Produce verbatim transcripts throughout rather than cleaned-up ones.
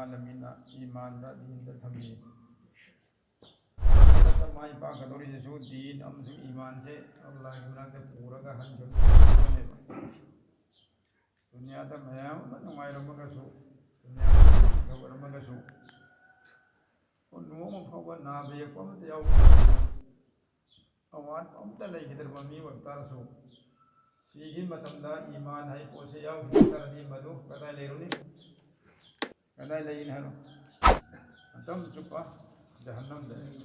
ꯑꯥꯂꯃꯤꯟꯅ ꯏꯃꯥꯟꯗ, ꯗꯤꯟꯗ ꯊꯝꯃꯤ꯫ ꯃꯊꯛꯇ ꯃꯥꯏ ꯄꯥꯛꯀꯗꯧꯔꯤꯁꯤꯁꯨ ꯗꯤꯟ ꯑꯃꯁꯨꯡ ꯏꯃꯥꯟꯁꯦ ꯑꯜꯂꯥꯍꯒꯤ ꯃꯅꯥꯛꯇ ꯄꯨꯔꯒ ꯍꯟꯈꯤꯕꯅꯦꯕ꯫ ꯗꯨꯅꯤꯌꯥꯗ ꯃꯌꯥꯝ ꯑꯃ ꯅꯨꯡꯉꯥꯏꯔꯝꯃꯒꯁꯨ, ꯗꯨꯅꯤꯌꯥꯗ ꯐꯒꯠꯂꯝꯃꯒꯁꯨ, ꯅꯣꯡꯃ ꯐꯥꯎꯕ ꯅꯥꯕ ꯌꯦꯛꯄ ꯑꯃꯠꯇ ꯌꯥꯎꯗꯦ꯫ ꯑꯋꯥꯠꯄ ꯑꯝꯇ ꯂꯩꯈꯤꯗ꯭ꯔꯕ ꯃꯤ ꯑꯣꯏꯕ ꯇꯥꯔꯁꯨ, ꯁꯤꯒꯤ ꯃꯇꯝꯗ ꯏꯃꯥꯟ ꯍꯥꯏꯕ ꯄꯣꯠꯁꯦ ꯌꯥꯎꯈꯤꯗ ꯇꯥꯔꯗꯤ ꯃꯗꯨ ꯀꯗꯥꯏ ꯂꯩꯔꯨꯅꯤ? ꯀꯗꯥꯏ ꯂꯩꯒꯅꯤ ꯍꯥꯏꯔꯣ? ꯃꯇꯝ ꯆꯨꯞꯄ ꯖꯍꯟꯅꯝꯗ ꯂꯩ꯫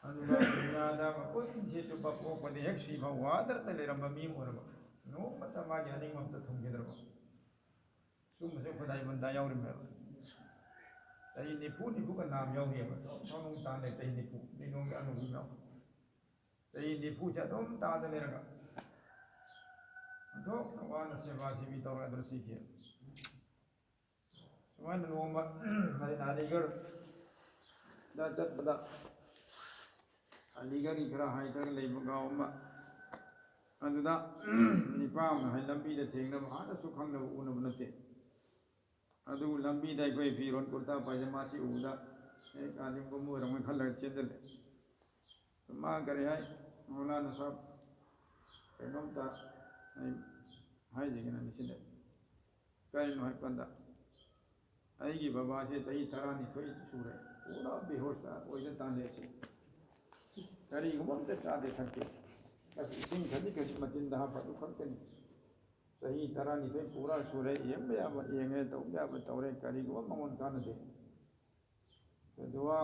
ꯑꯗꯨꯒ ꯗꯨꯅꯤꯌꯥꯗ ꯃꯄꯨꯟꯁꯤ ꯆꯨꯞꯄ ꯄꯣꯛꯄꯗꯤ ꯍꯦꯛ ꯁꯤꯐꯥꯎ ꯋꯥꯗꯅ ꯂꯩꯔꯝꯕ ꯃꯤ ꯑꯣꯏꯔꯕ, ꯅꯣꯡꯃꯇ ꯃꯥꯒꯤ ꯑꯅꯤꯡꯕ ꯑꯝꯇ ꯊꯨꯡꯈꯤꯗ꯭ꯔꯕ, ꯁꯨꯝꯕꯁꯦ ꯈꯨꯗꯥꯏ ꯃꯟꯗꯥ ꯌꯥꯎꯔꯤꯃꯦꯕ꯫ ꯆꯍꯤ ꯅꯤꯐꯨ, ꯅꯤꯐꯨꯒ ꯅꯥꯕ ꯌꯥꯎꯔꯤꯑꯕ꯫ ꯁꯣꯝ ꯁꯣꯝ ꯇꯥ ꯂꯩ, ꯆꯍꯤ ꯅꯤꯐꯨ꯫ ꯃꯤ ꯅꯣꯡꯒꯤ ꯑꯅꯧꯕ ꯌꯥꯎ꯫ ꯆꯍꯤ ꯅꯤꯐꯨꯁꯦ ꯑꯗꯨꯝ ꯇꯥꯗ ꯂꯩꯔꯒ, ꯑꯣꯟꯊꯣꯛꯅ ꯋꯥꯅ ꯁꯦꯕꯥ ꯁꯤꯕꯤ ꯇꯧꯔꯒ ꯑꯗꯨꯝ ꯁꯤꯈꯤ꯫ ꯁꯨꯃꯥꯏꯅ ꯅꯣꯡꯃ ꯑꯩꯅ ꯑꯂꯤꯒꯔꯗ ꯆꯠꯄꯗ, ꯑꯂꯤꯒꯔꯒꯤ ꯈꯔ ꯍꯥꯏꯊꯔꯒ ꯂꯩꯕ ꯒꯥꯎ ꯑꯃ, ꯑꯗꯨꯗ ꯅꯤꯄꯥ ꯑꯃ ꯍꯥꯏ ꯂꯝꯕꯤꯗ ꯊꯦꯡꯅꯕ, ꯍꯥꯟꯅꯁꯨ ꯈꯪꯅꯕ ꯎꯅꯕ ꯅꯠꯇꯦ꯫ ꯑꯗꯨꯕꯨ ꯂꯝꯕꯤꯗ ꯑꯩꯈꯣꯏ ꯐꯤꯔꯣꯟ ꯀꯨꯔꯇꯥ ꯄꯥꯏꯖꯃꯥꯁꯤ ꯎꯕꯗ, ꯑꯦ, ꯑꯥꯂꯤꯝꯒꯨꯝꯕ ꯑꯣꯏꯔꯝꯒꯅꯤ ꯈꯜꯂꯒ ꯆꯦꯟꯁꯤꯜꯂꯦ꯫ ꯃꯥ ꯀꯔꯤ ꯍꯥꯏ, "ꯃꯧꯂꯥꯅꯥ ꯁꯥꯕ, ꯀꯩꯅꯣꯝꯇ ꯑꯩ ꯍꯥꯏꯖꯒꯦꯅ ꯅꯤꯡꯁꯤꯡꯂꯦ꯫ ꯀꯔꯤꯅꯣ ꯍꯥꯏ ꯀꯥꯟꯗ, ꯑꯩꯒꯤ ꯕꯕꯥꯁꯦ ꯆꯍꯤ ꯇꯔꯥꯅꯤꯊꯣꯏ ꯁꯨꯔꯦ, ꯄꯨꯔꯥ ꯕꯦꯍꯣꯁꯇ ꯑꯣꯏꯅ ꯇꯥꯜꯂꯦ꯫ ꯁꯤ ꯀꯔꯤꯒꯨꯝꯕ ꯑꯝꯇ ꯆꯥꯗꯦ ꯊꯛꯇꯦ, ꯃꯁꯤ ꯏꯁꯤꯡ ꯈꯖꯤꯛ ꯈꯖꯤꯛ ꯃꯆꯤꯟꯗ ꯍꯥꯞꯄ ꯑꯗꯨ ꯈꯛꯇꯅꯤ꯫ ꯆꯍꯤ ꯇꯔꯥꯅꯤꯊꯣꯏ ꯄꯨꯔꯥ ꯁꯨꯔꯦ, ꯌꯦꯡꯕ ꯌꯥꯕ ꯌꯦꯡꯉꯦ, ꯇꯧꯕ ꯌꯥꯕ ꯇꯧꯔꯦ, ꯀꯔꯤꯒꯨꯝꯕ ꯃꯉꯣꯟ ꯀꯥꯟꯅꯗꯦ꯫ ꯗꯨꯋꯥ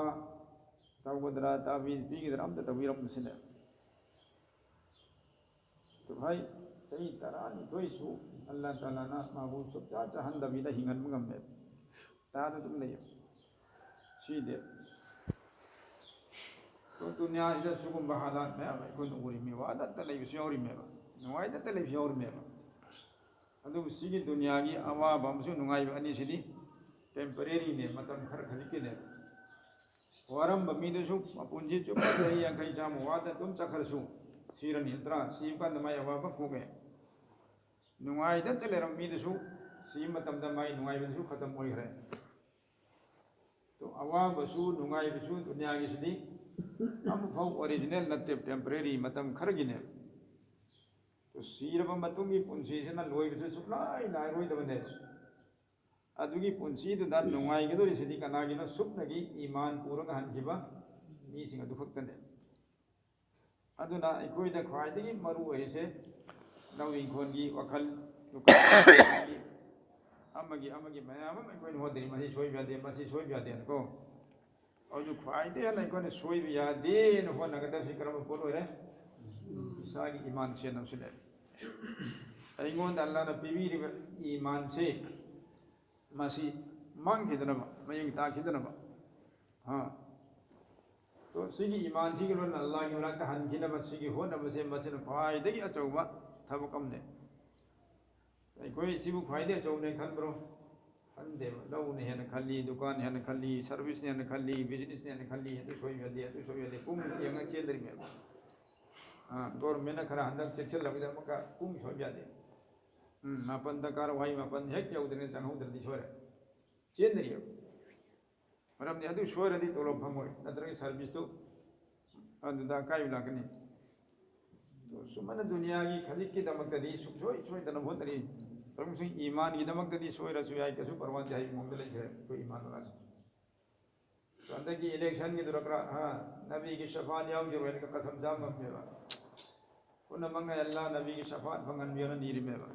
ꯇꯧꯒꯗ꯭ꯔꯥ, ꯇꯥꯕꯤꯖ ꯄꯤꯒꯗ꯭ꯔꯥ ꯑꯝꯇ ꯇꯧꯕꯤꯔꯝꯕꯁꯤꯅꯦ꯫" ꯑꯗꯨ ꯍꯥꯏ, ꯆꯍꯤ ꯇꯔꯥꯅꯤꯊꯣꯏꯁꯨ ꯑꯜꯂꯥ ꯇꯥꯂꯥꯅ ꯃꯥꯕꯨ ꯁꯨꯛꯆꯥ ꯆꯥꯍꯟꯗꯕꯤꯗ ꯍꯤꯡꯍꯟꯕ ꯉꯝꯃꯦ꯫ ꯇꯥꯗ ꯑꯗꯨꯝ ꯂꯩꯌꯦ꯫ ꯁꯤꯗꯤ ꯑꯩꯈꯣꯏ ꯗꯨꯅꯤꯌꯥꯁꯤꯗ ꯁꯤꯒꯨꯝꯕ ꯍꯥꯂꯥꯠ ꯃꯌꯥꯝ ꯑꯩꯈꯣꯏꯅ ꯎꯔꯤꯃꯤ, ꯋꯥꯗꯇ ꯂꯩꯕꯁꯨ ꯌꯥꯎꯔꯤꯃꯦꯕ, ꯅꯨꯡꯉꯥꯏꯗꯇ ꯂꯩꯕꯁꯨ ꯌꯥꯎꯔꯤꯃꯦꯕ꯫ ꯑꯗꯨꯕꯨ ꯁꯤꯒꯤ ꯗꯨꯅꯤꯌꯥꯒꯤ ꯑꯋꯥꯕ ꯑꯃꯁꯨꯡ ꯅꯨꯡꯉꯥꯏꯕ ꯑꯅꯤꯁꯤꯗꯤ temporary ꯅꯦ, ꯃꯇꯝ ꯈꯔ ꯈꯖꯤꯛꯀꯤꯅꯦ꯫ ꯋꯥꯔꯝꯕ ꯃꯤꯗꯨꯁꯨ ꯃꯄꯨꯟꯁꯤ ꯆꯨꯞꯄ ꯆꯍꯤ ꯌꯥꯡꯈꯩ ꯆꯥꯝꯃ ꯋꯥꯗ ꯑꯗꯨꯝ ꯆꯠꯈ꯭ꯔꯁꯨ ꯁꯤꯔꯅꯤ, ꯅꯠꯇ꯭ꯔꯥ? ꯁꯤꯕ ꯀꯥꯟꯗ ꯃꯥꯏ ꯑꯋꯥꯕ ꯀꯣꯛꯑꯦ꯫ ꯅꯨꯡꯉꯥꯏꯗꯇ ꯂꯩꯔꯝꯕ ꯃꯤꯗꯨꯁꯨ ꯁꯤꯕ ꯃꯇꯝꯗ ꯃꯥꯒꯤ ꯅꯨꯡꯉꯥꯏꯕꯗꯨꯁꯨ ꯈꯇꯝ ꯑꯣꯏꯈ꯭ꯔꯦ꯫ ꯑꯗꯣ ꯑꯋꯥꯕꯁꯨ ꯅꯨꯡꯉꯥꯏꯕꯁꯨ ꯗꯨꯅꯤꯌꯥꯒꯤꯁꯤꯗꯤ ꯑꯃꯐꯥꯎ ꯑꯣꯔꯤꯖꯤꯅꯦꯜ ꯅꯠꯇꯦ, ꯇꯦꯝꯄꯔꯦꯔꯤ, ꯃꯇꯝ ꯈꯔꯒꯤꯅꯦꯕ꯫ ꯑꯗꯣ ꯁꯤꯔꯕ ꯃꯇꯨꯡꯒꯤ ꯄꯨꯟꯁꯤꯁꯤꯅ ꯂꯣꯏꯕꯁꯨ ꯁꯨꯛꯂꯥꯏ ꯂꯥꯏꯔꯣꯏꯗꯕꯅꯦꯕ꯫ ꯑꯗꯨꯒꯤ ꯄꯨꯟꯁꯤꯗꯨꯗ ꯅꯨꯡꯉꯥꯏꯒꯗꯧꯔꯤꯁꯤꯗꯤ ꯀꯅꯥꯒꯤꯅꯣ? ꯁꯨꯞꯅꯒꯤ ꯏꯃꯥꯟ ꯄꯨꯔꯒ ꯍꯟꯈꯤꯕ ꯃꯤꯁꯤꯡ ꯑꯗꯨ ꯈꯛꯇꯅꯦ꯫ ꯑꯗꯨꯅ ꯑꯩꯈꯣꯏꯗ ꯈ꯭ꯋꯥꯏꯗꯒꯤ ꯃꯔꯨ ꯑꯣꯏꯔꯤꯁꯦ ꯂꯧ ꯏꯪꯈꯣꯜꯒꯤ ꯋꯥꯈꯜ, ꯗꯨꯀꯥꯟ ꯑꯃꯒꯤ ꯑꯃꯒꯤ ꯃꯌꯥꯝ ꯑꯃ ꯑꯩꯈꯣꯏꯅ ꯍꯣꯠꯅꯔꯤ, ꯃꯁꯤ ꯁꯣꯏꯕ ꯌꯥꯗꯦ, ꯃꯁꯤ ꯁꯣꯏꯕ ꯌꯥꯗꯦꯅꯀꯣ꯫ ꯑꯗꯨ ꯈ꯭ꯋꯥꯏꯗꯒꯤ ꯍꯦꯟꯅ ꯑꯩꯈꯣꯏꯅ ꯁꯣꯏꯕ ꯌꯥꯗꯦꯅ ꯍꯣꯠꯅꯒꯗꯕꯁꯤ ꯀꯔꯝꯕ ꯄꯣꯠ ꯑꯣꯏꯔꯦ? ꯏꯁꯥꯒꯤ ꯏꯃꯥꯟ ꯁꯦꯟꯅꯕꯁꯤꯅꯦ꯫ ꯑꯩꯉꯣꯟꯗ ꯑꯜꯂꯥꯅ ꯄꯤꯕꯤꯔꯤꯕ ꯏꯃꯥꯟꯁꯦ ꯃꯁꯤ ꯃꯥꯡꯈꯤꯗꯅꯕ, ꯃꯌꯦꯡ ꯇꯥꯈꯤꯗꯅꯕ꯫ ꯑꯥ꯫ ꯑꯗꯣ ꯁꯤꯒꯤ ꯏꯃꯥꯟꯁꯤꯒꯤ ꯂꯣꯟꯅ ꯑꯜꯂꯥꯒꯤ ꯃꯅꯥꯛꯇ ꯍꯟꯈꯤꯅꯕ ꯁꯤꯒꯤ ꯍꯣꯠꯅꯕꯁꯦ ꯃꯁꯤꯅ ꯈ꯭ꯋꯥꯏꯗꯒꯤ ꯑꯆꯧꯕ ꯊꯕꯛ ꯑꯃꯅꯦ꯫ ꯑꯩꯈꯣꯏ ꯁꯤꯕꯨ ꯈ꯭ꯋꯥꯏꯗꯒꯤ ꯑꯆꯧꯕꯅꯦ ꯈꯟꯕ꯭ꯔꯣ? ꯈꯟꯗꯦꯕ꯫ ꯂꯧꯅ ꯍꯦꯟꯅ ꯈꯜꯂꯤ, ꯗꯨꯀꯥꯟꯅ ꯍꯦꯟꯅ ꯈꯜꯂꯤ, ꯁꯔꯚꯤꯁꯅ ꯍꯦꯟꯅ ꯈꯜꯂꯤ, ꯕꯤꯖꯤꯅꯦꯁꯅ ꯍꯦꯟꯅ ꯈꯜꯂꯤ, ꯑꯗꯨ ꯁꯣꯏꯕ ꯌꯥꯗꯦ, ꯑꯗꯨ ꯁꯣꯏꯕ ꯌꯥꯗꯦ, ꯄꯨꯡ ꯌꯦꯡꯉ ꯆꯦꯟꯗ꯭ꯔꯤꯃꯦꯕ꯫ ꯑꯥ, ꯒꯣꯔꯃꯦꯟꯅ ꯈꯔ ꯍꯟꯗꯛ ꯆꯦꯛꯁꯤꯜꯂꯕꯒꯤꯗꯃꯛꯇ ꯄꯨꯡ ꯁꯣꯏꯕ ꯌꯥꯗꯦ꯫ ꯎꯝ, ꯃꯥꯄꯟ ꯗꯔꯀꯥꯔ ꯑꯣꯏ, ꯃꯥꯄꯟ ꯍꯦꯛ ꯌꯧꯗ꯭ꯔꯤꯉꯩ ꯆꯪꯍꯧꯗ꯭ꯔꯗꯤ ꯁꯣꯏꯔꯦ꯫ ꯆꯦꯟꯗ꯭ꯔꯤꯑꯕ꯫ ꯃꯔꯝꯗꯤ ꯑꯗꯨ ꯁꯣꯏꯔꯗꯤ ꯇꯣꯂꯣꯞ ꯐꯪꯉꯣꯏ, ꯅꯠꯇ꯭ꯔꯒ ꯁꯥꯔꯚꯤꯁꯇꯨ ꯑꯗꯨꯗ ꯑꯀꯥꯏꯕ ꯂꯥꯛꯀꯅꯤ꯫ ꯑꯗꯨ ꯁꯨꯃꯥꯏꯅ ꯗꯨꯅꯤꯌꯥꯒꯤ ꯈꯖꯤꯛꯀꯤꯗꯃꯛꯇꯗꯤ ꯁꯨꯡꯁꯣꯏ ꯁꯣꯏꯗꯅ ꯍꯣꯠꯅꯔꯤ꯫ ꯇꯧꯔꯤꯕꯁꯤꯡ ꯏꯃꯥꯟꯒꯤꯗꯃꯛꯇꯗꯤ ꯁꯣꯏꯔꯁꯨ ꯌꯥꯏ, ꯀꯩꯁꯨ ꯄꯔꯋꯥ ꯇꯦ ꯍꯥꯏꯕ ꯃꯑꯣꯡꯗ ꯂꯩꯈ꯭ꯔꯦ ꯑꯩꯈꯣꯏ ꯏꯃꯥꯟ ꯅꯃꯥꯟꯁꯤꯡ꯫ ꯍꯟꯗꯛꯀꯤ ꯏꯂꯦꯛꯁꯟꯒꯤꯗꯨꯗ ꯈꯔ, ꯍꯥ, ꯅꯕꯤꯒꯤ ꯁꯐꯥꯠ ꯌꯥꯎꯗ꯭ꯔꯣ ꯍꯥꯏꯅ ꯀꯁꯝ ꯆꯥ ꯉꯝꯃꯦꯕ꯫ ꯄꯨꯝꯅꯃꯛꯅ ꯑꯜꯂꯥ ꯅꯕꯤꯒꯤ ꯁꯐꯥꯠ ꯐꯪꯍꯟꯕꯤꯌꯣꯅ ꯅꯤꯔꯝꯃꯦꯕ꯫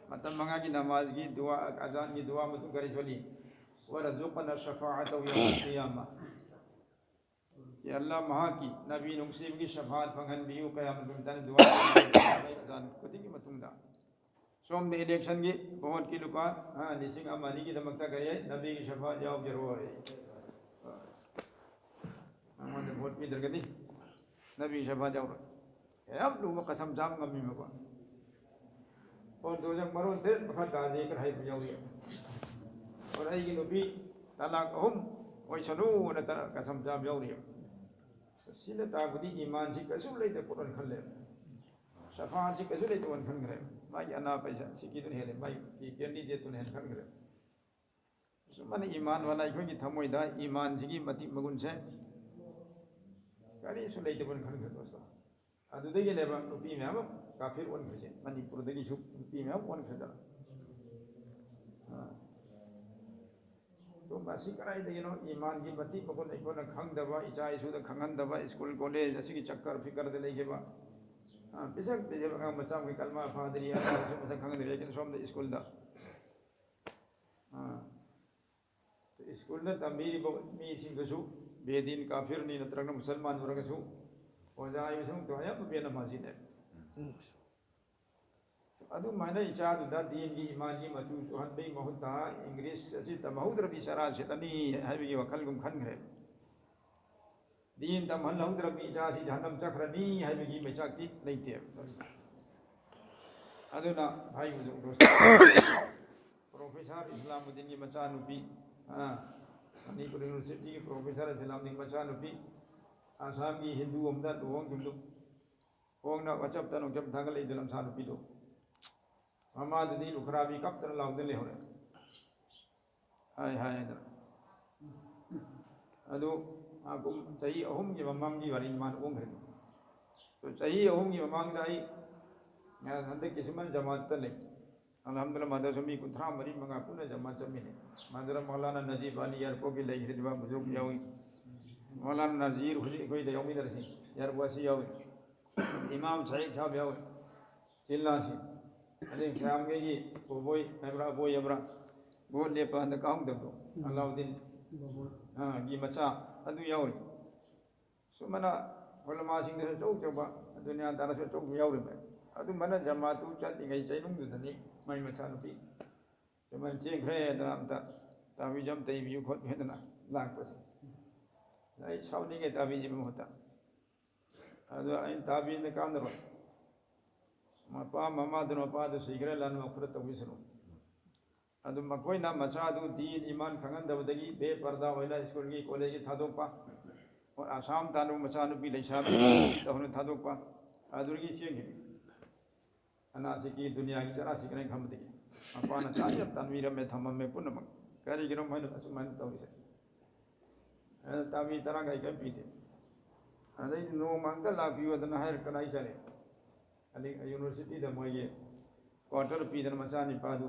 ꯃꯇꯝ ꯃꯉꯥꯒꯤ ꯅꯃꯥꯖꯒꯤ ꯗꯨꯋꯥ, ꯑꯖꯥꯟꯒꯤ ꯗꯨꯋꯥ ꯃꯇꯨꯡ ꯀꯔꯤ ꯁꯣꯜꯂꯤ? "ꯋꯔꯖꯨꯛꯅ ꯁꯐꯥꯑꯇꯍꯨ ꯌꯧꯃꯜ ꯀꯤꯌꯥꯃꯥ"꯫ "ꯌꯥ ꯑꯜꯂꯥ, ꯃꯍꯥꯛꯀꯤ ꯅꯕꯤ ꯅꯨꯡꯁꯤꯕꯒꯤ ꯁꯐꯥꯠ ꯐꯪꯍꯟꯕꯤꯌꯨ", ꯀꯌꯥꯃꯠ ꯅꯨꯃꯤꯠꯇ ꯗꯨꯋꯥ ꯑꯖꯥꯟ ꯈꯨꯗꯤꯡꯒꯤ ꯃꯇꯨꯡꯗ꯫ ꯁꯣꯝꯗ ꯏꯂꯦꯛꯁꯟꯒꯤ ꯚꯣꯠꯀꯤ ꯂꯨꯄꯥ, ꯑ, ꯂꯤꯁꯤꯡ ꯑꯃ ꯑꯅꯤꯒꯤꯗꯃꯛꯇ ꯀꯔꯤ ꯍꯥꯏ? ꯅꯕꯤꯒꯤ ꯁꯐꯥꯠ ꯌꯥꯎꯖꯔꯣꯏ꯫ ꯅꯉꯣꯟꯗ ꯚꯣꯠ ꯄꯤꯗ꯭ꯔꯒꯗꯤ ꯅꯕꯤꯒꯤ ꯁꯐꯥꯠ ꯌꯥꯎꯔꯣꯏ꯫ ꯌꯥꯝ ꯂꯨꯕ ꯀꯁꯝ ꯆꯥꯕ ꯉꯝꯃꯤꯕꯀꯣ꯫ ꯚꯣꯠꯇꯨ ꯍꯧꯖꯤꯛ ꯃꯔꯣꯟ ꯇꯔꯦꯠ ꯃꯈꯥ ꯇꯥꯗꯦ ꯈꯔ ꯍꯥꯏꯕ ꯌꯥꯎꯔꯤ꯫ ꯑꯗꯨꯅ ꯑꯩꯒꯤ ꯅꯨꯄꯤ ꯇꯂꯥꯛ ꯑꯍꯨꯝ ꯑꯣꯏꯁꯅꯨꯅ ꯇ-, ꯀꯁꯝ ꯆꯥꯕ ꯌꯥꯎꯔꯤ꯫ ꯁꯤꯅ ꯇꯥꯛꯄꯗꯤ ꯏꯃꯥꯟꯁꯤ ꯀꯩꯁꯨ ꯂꯩꯇ ꯄꯣꯠꯅ ꯈꯜꯂꯦ꯫ ꯁꯐꯥꯠꯁꯤ ꯀꯩꯁꯨ ꯂꯩꯇꯕꯅ ꯈꯟꯈ꯭ꯔꯦ꯫ ꯃꯥꯒꯤ ꯑꯅꯥ ꯄꯩꯁꯥ ꯁꯤꯒꯤꯗꯨꯅ ꯍꯦꯜꯂꯦ, ꯃꯥꯒꯤ ꯀꯦꯟꯗꯤꯗꯦꯠꯇꯨꯅ ꯍꯦꯟꯅ ꯈꯟꯈ꯭ꯔꯦ꯫ ꯑꯁꯨꯃꯥꯏꯅ ꯏꯃꯥꯟ ꯋꯥꯂꯥ ꯑꯩꯈꯣꯏꯒꯤ ꯊꯃꯣꯏꯗ ꯏꯃꯥꯟꯁꯤꯒꯤ ꯃꯇꯤꯛ ꯃꯒꯨꯟꯁꯦ ꯀꯔꯤꯁꯨ ꯂꯩꯇꯕꯅ ꯈꯟꯈ꯭ꯔꯦ ꯗꯣꯁꯇꯣ꯫ ꯑꯗꯨꯗꯒꯤꯅꯦꯕ ꯅꯨꯄꯤ ꯃꯌꯥꯝ ꯑꯃ ꯀꯥꯐꯤꯔ ꯑꯣꯟꯈ꯭ꯔꯤꯁꯦ, ꯃꯅꯤꯄꯨꯔꯗꯒꯤꯁꯨ ꯅꯨꯄꯤ ꯃꯌꯥꯝ ꯑꯣꯟꯈ꯭ꯔꯦꯗꯅ꯫ ꯑꯥ꯫ ꯑꯗꯣ ꯃꯁꯤ ꯀꯗꯥꯏꯗꯒꯤꯅꯣ? ꯏꯃꯥꯟꯒꯤ ꯃꯇꯤꯛ ꯃꯒꯨꯟ ꯑꯩꯈꯣꯏꯅ ꯈꯪꯗꯕ, ꯏꯆꯥ ꯏꯁꯨꯗ ꯈꯪꯍꯟꯗꯕ, ꯁ꯭ꯀꯨꯜ ꯀꯣꯂꯦꯖ ꯑꯁꯤꯒꯤ ꯆꯛꯀꯔ ꯐꯤꯀꯔꯗ ꯂꯩꯈꯤꯕ, ꯑꯥ, ꯄꯤꯁꯛ ꯄꯤꯁꯛ ꯑꯉꯥꯡ ꯃꯆꯥ ꯃꯈꯩ ꯀꯜꯃꯥ ꯐꯥꯗ꯭ꯔꯤ, ꯑꯉꯥꯡꯁꯨ ꯃꯁꯛ ꯈꯪꯗ꯭ꯔꯤ, ꯂꯦꯀꯤꯟ ꯁꯣꯝꯗ ꯁ꯭ꯀꯨꯜꯗ, ꯑꯥ, ꯁ꯭ꯀꯨꯜꯗ ꯇꯝꯕꯤꯔꯤꯕ ꯃꯤꯁꯤꯡꯗꯨꯁꯨ ꯕꯦꯗꯤꯟ ꯀꯥꯐꯤꯔꯅꯤ ꯅꯠꯇ꯭ꯔꯒꯅ ꯃꯨꯁꯜꯃꯥꯟ ꯑꯣꯏꯔꯒꯁꯨ ꯑꯣꯖꯥ ꯍꯥꯏꯕꯁꯤꯃꯛꯇ ꯑꯌꯥꯝꯕ ꯕꯦꯟꯅ ꯃꯁꯖꯤꯗꯅꯦ꯫ ꯑꯗꯨꯃꯥꯏꯅ ꯏꯆꯥꯗꯨꯗ ꯗꯤꯟꯒꯤ ꯏꯃꯥꯟꯒꯤ ꯃꯆꯨ ꯆꯨꯍꯟꯕꯒꯤ ꯃꯍꯨꯠꯇ ꯏꯪꯂꯤꯁ ꯑꯁꯤ ꯇꯝꯍꯧꯗ꯭ꯔꯕꯤ ꯆꯔꯥ ꯁꯤꯠꯂꯅꯤ ꯍꯥꯏꯕꯒꯤ ꯋꯥꯈꯜꯒꯨꯝ ꯈꯟꯈ꯭ꯔꯦ꯫ ꯗꯤꯟ ꯇꯝꯍꯜꯍꯧꯗ꯭ꯔꯕꯤ ꯏꯆꯥꯁꯤ ꯖꯍꯟꯅꯝ ꯆꯠꯈ꯭ꯔꯅꯤ ꯍꯥꯏꯕꯒꯤ ꯃꯩꯆꯥꯛꯇꯤ ꯂꯩꯇꯦꯕ꯫ ꯑꯗꯨꯅ ꯍꯥꯏꯕꯗꯨ ꯄ꯭ꯔꯣꯐꯦꯁꯥꯔ ꯏꯁꯂꯥꯃꯨꯗꯤꯟꯒꯤ ꯃꯆꯥꯅꯨꯄꯤ, ꯑ, ꯃꯅꯤꯄꯨꯔ ꯌꯨꯅꯤꯚꯔꯁꯤꯇꯤꯒꯤ ꯄ꯭ꯔꯣꯐꯦꯁꯥꯔ ꯏꯁꯂꯥꯃꯨꯗꯤꯟꯒꯤ ꯃꯆꯥꯅꯨꯄꯤ, ꯑꯁꯥꯝꯒꯤ ꯍꯤꯟꯗꯨ ꯑꯃꯗ ꯂꯨꯍꯣꯡꯈꯤꯕꯗꯨ, ꯍꯣꯡꯅ WhatsApp-ꯇ ꯅꯨꯡꯆꯞ ꯊꯥꯒꯠꯂꯛꯏꯗꯣ ꯂꯝꯁꯥ ꯅꯨꯄꯤꯗꯣ꯫ ꯃꯃꯥꯗꯨꯗꯤ ꯂꯨꯈ꯭ꯔꯥꯕꯤ ꯀꯞꯇꯅ ꯂꯥꯎꯗꯅ ꯂꯩꯍꯧꯔꯦ꯫ ꯍꯥꯏ ꯍꯥꯏꯗꯅ꯫ ꯑꯗꯨ ꯃꯥ ꯀꯨꯝ-, ꯆꯍꯤ ꯑꯍꯨꯝꯒꯤ ꯃꯃꯥꯡꯒꯤ ꯋꯥꯔꯤꯅꯤ ꯃꯥꯅ ꯑꯣꯟꯈ꯭ꯔꯤꯗꯣ꯫ ꯑꯗꯨ ꯆꯍꯤ ꯑꯍꯨꯝꯒꯤ ꯃꯃꯥꯡꯗ ꯑꯩ, ꯉ-, ꯍꯟꯗꯛꯀꯤ ꯁꯨꯃꯟ ꯖꯃꯥꯠꯇ ꯂꯩ꯫ ꯑꯜꯍꯝꯗꯨꯂꯤꯜꯂꯥꯍ, ꯃꯗꯔꯁꯥ ꯃꯤ ꯀꯨꯟꯊ꯭ꯔꯥ ꯃꯔꯤ ꯃꯉꯥ ꯄꯨꯟꯅ ꯖꯃꯥꯠ ꯆꯠꯃꯤꯟꯅꯩ꯫ ꯃꯗꯔ ꯃꯧꯂꯥꯅꯥ ꯅꯖꯤꯕ ꯑꯂꯤ ꯑꯦꯌꯔꯄꯣꯔꯠꯀꯤ ꯂꯩꯈꯤꯗꯕ ꯕꯨꯖꯨꯔꯒ ꯌꯥꯎꯏ꯫ ꯃꯧꯂꯥꯅꯥ ꯅꯖꯤꯔ ꯍꯧꯖꯤꯛ ꯑꯩꯈꯣꯏꯗ ꯌꯥꯎꯃꯤꯟꯅꯔꯁꯤ, ꯑꯦꯌꯔꯄꯣꯔꯠꯁꯤ ꯌꯥꯎꯏ꯫ ꯏꯃꯥꯝ ꯁꯌꯤꯗ ꯁꯥꯍꯕ ꯌꯥꯎꯏ꯫ ꯖꯤꯜꯂꯥꯁꯤ꯫ ꯑꯗꯩ ꯃꯌꯥꯝꯒꯤ ꯕꯣꯕꯣꯏ ꯍꯥꯏꯕ꯭ꯔꯥ, ꯑꯕꯣꯏ ꯍꯥꯏꯕ꯭ꯔꯥ, ꯚꯣꯠ ꯂꯦꯞꯄ ꯍꯟꯗꯛ ꯀꯥꯍꯧꯗꯕꯗꯣ, ꯎꯝ꯫ ꯑꯂꯥꯎꯗꯤꯟ, ꯕꯣꯕꯣꯏ꯫ ꯑꯥ, ꯒꯤ ꯃꯆꯥ, ꯑꯗꯨ ꯌꯥꯎꯔꯤ꯫ ꯁꯨꯃꯥꯏꯅ ꯎꯂꯃꯥꯁꯤꯡꯗꯁꯨ ꯑꯆꯧ ꯑꯆꯧꯕ, ꯗꯨꯅꯤꯌꯥꯗꯥꯔꯁꯨ ꯑꯆꯧꯕ ꯌꯥꯎꯔꯤꯕ꯫ ꯑꯗꯨꯃꯥꯏꯅ ꯖꯃꯥꯇꯨ ꯆꯠꯂꯤꯉꯩ ꯆꯩꯅꯨꯡꯗꯨꯗꯅꯤ ꯃꯥꯏ ꯃꯆꯥꯅꯨꯄꯤ ꯁꯨꯃꯥꯏꯅ ꯆꯦꯟꯈ꯭ꯔꯦꯗꯅ ꯑꯝꯇ ꯇꯥꯕꯤꯖ ꯑꯝꯇ ꯏꯕꯤꯌꯨ ꯈꯣꯠꯄꯤꯌꯨꯗꯅ ꯂꯥꯛꯄꯁꯦ꯫ ꯑꯩ ꯁꯥꯎꯅꯤꯡꯉꯦ ꯇꯥꯕꯤꯖꯤꯕ ꯃꯍꯨꯠꯇ꯫ ꯑꯗꯣ ꯑꯩꯅ ꯇꯥꯕꯤꯅ ꯀꯥꯟꯅꯔꯣꯏ꯫ ꯃꯄꯥ ꯃꯃꯥꯗꯨꯅ ꯃꯄꯥꯗꯨ ꯁꯤꯈ꯭ꯔꯦ, ꯂꯥꯟ ꯃꯈꯨꯔ ꯇꯧꯕꯤꯁꯅꯨ꯫ ꯑꯗꯨ ꯃꯈꯣꯏꯅ ꯃꯆꯥꯗꯨ ꯗꯤꯟ ꯏꯃꯥꯟ ꯈꯪꯍꯟꯗꯕꯗꯒꯤ ꯕꯦꯄꯔꯗꯥ ꯑꯣꯏꯅ ꯁ꯭ꯀꯨꯜꯒꯤ ꯀꯣꯂꯦꯖꯀꯤ ꯊꯥꯗꯣꯛꯄ, ꯑꯁꯥꯝ ꯇꯥꯟꯅꯕ ꯃꯆꯥꯅꯨꯄꯤ ꯂꯩꯁꯥꯕꯤ ꯇꯧꯅ ꯊꯥꯗꯣꯛꯄ, ꯑꯗꯨꯗꯒꯤ ꯆꯦꯟꯈꯤꯕ꯫ ꯑꯅꯥꯁꯤꯒꯤ ꯗꯨꯅꯤꯌꯥꯒꯤ ꯆꯔꯥꯁꯤ ꯀꯔꯤ ꯈꯟꯕꯗꯒꯤ ꯃꯄꯥꯅ ꯇꯥꯟ ꯌꯥꯝ ꯇꯥꯟꯕꯤꯔꯝꯃꯦ, ꯊꯝꯃꯝꯃꯦ ꯄꯨꯝꯅꯃꯛ꯫ ꯀꯔꯤꯒꯤꯅꯣ ꯃꯣꯏꯅ ꯑꯁꯨꯃꯥꯏꯅ ꯇꯧꯔꯤꯁꯦ? ꯑꯗꯨꯅ ꯇꯥꯕꯤ ꯇꯔꯥꯒ ꯑꯩ ꯀꯔꯤꯝ ꯄꯤꯗꯦ꯫ ꯑꯗꯩꯗꯤ ꯅꯣꯡꯃ ꯑꯝꯇ ꯂꯥꯛꯄꯤꯌꯨ ꯑꯗꯨꯅ ꯍꯥꯏꯔ ꯀꯅꯥ ꯆꯠꯂꯦ? ꯑꯗꯩ ꯌꯨꯅꯤꯚꯔꯁꯤꯇꯤꯗ ꯃꯣꯏꯒꯤ ꯀ꯭ꯋꯥꯇꯔ ꯄꯤꯗꯅ ꯃꯆꯥꯅꯤꯄꯥꯗꯨ,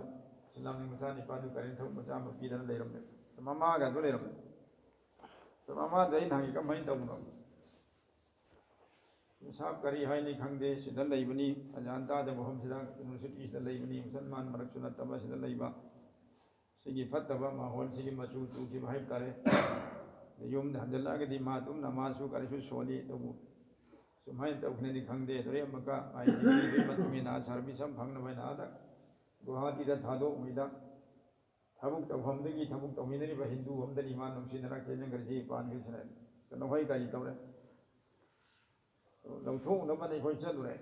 ꯁꯤꯂꯥꯡꯒꯤ ꯃꯆꯥꯅꯤꯄꯥꯗꯨ ꯀꯔꯦꯟ ꯊꯧ ꯃꯆꯥ ꯑꯃ ꯄꯤꯗꯅ ꯂꯩꯔꯝꯃꯦ꯫ ꯃꯃꯥꯒ ꯑꯗꯨ ꯂꯩꯔꯝꯃꯦ꯫ ꯃꯃꯥꯗ ꯑꯩꯅ ꯍꯪꯉꯤ, "ꯀꯃꯥꯏꯅ ꯇꯧꯕꯅꯣ?" ꯁꯥꯕ ꯀꯔꯤ ꯍꯥꯏꯅꯤ ꯈꯪꯗꯦ, ꯁꯤꯗ ꯂꯩꯕꯅꯤ, ꯑꯖꯥꯟ ꯇꯥꯗꯕ ꯃꯐꯝꯁꯤꯗ ꯌꯨꯅꯤꯚꯔꯁꯤꯇꯤꯁꯤꯗ ꯂꯩꯕꯅꯤ, ꯃꯨꯁꯜꯃꯥꯟ ꯃꯔꯛꯁꯨ ꯅꯠꯇꯕ ꯁꯤꯗ ꯂꯩꯕ꯫ ꯁꯤꯒꯤ ꯐꯠꯇꯕ ꯃꯥꯍꯣꯜꯁꯤꯒꯤ ꯃꯆꯨ ꯆꯨꯈꯤꯕ ꯍꯥꯏꯕ ꯇꯥꯔꯦ꯫ ꯑꯗ ꯌꯨꯝꯗ ꯍꯟꯖꯜꯂꯛꯑꯒꯗꯤ ꯃꯥ ꯑꯗꯨꯝ ꯅꯃꯥꯖꯁꯨ ꯀꯔꯤꯁꯨ ꯁꯣꯜꯂꯤ, ꯑꯗꯨꯕꯨ ꯁꯨꯃꯥꯏꯅ ꯇꯧꯈꯤꯅꯗꯤ ꯈꯪꯗꯦ꯫ ꯑꯗꯨꯗꯩ ꯑꯃꯨꯛꯀ ꯃꯥꯒꯤ ꯗꯤꯒ꯭ꯔꯤꯗꯨꯒꯤ ꯃꯇꯨꯡ ꯏꯟꯅ ꯁꯥꯔꯚꯤꯁ ꯑꯃ ꯐꯪꯅꯕ ꯍꯥꯏꯅ ꯑꯥꯗ ꯒꯨꯋꯥꯍꯥꯇꯤꯗ ꯊꯥꯗꯣꯛꯎꯕꯗ ꯊꯕꯛ ꯇꯧꯐꯝꯗꯒꯤ ꯊꯕꯛ ꯇꯧꯃꯤꯟꯅꯔꯤꯕ ꯍꯤꯟꯗꯨ ꯑꯃꯗꯅꯤ ꯃꯥ ꯅꯨꯡꯁꯤꯅꯔꯛꯇꯦ, ꯅꯪ ꯀꯔꯤ ꯁꯤ ꯄꯥꯟꯈ꯭ꯔꯤꯁꯤꯅ꯫ ꯀꯩꯅꯣ ꯍꯣꯏ ꯀꯔꯤ ꯇꯧꯔꯦ? ꯂꯧꯊꯣꯛꯅꯕꯅ ꯑꯩꯈꯣꯏ ꯆꯠꯂꯨꯔꯦ꯫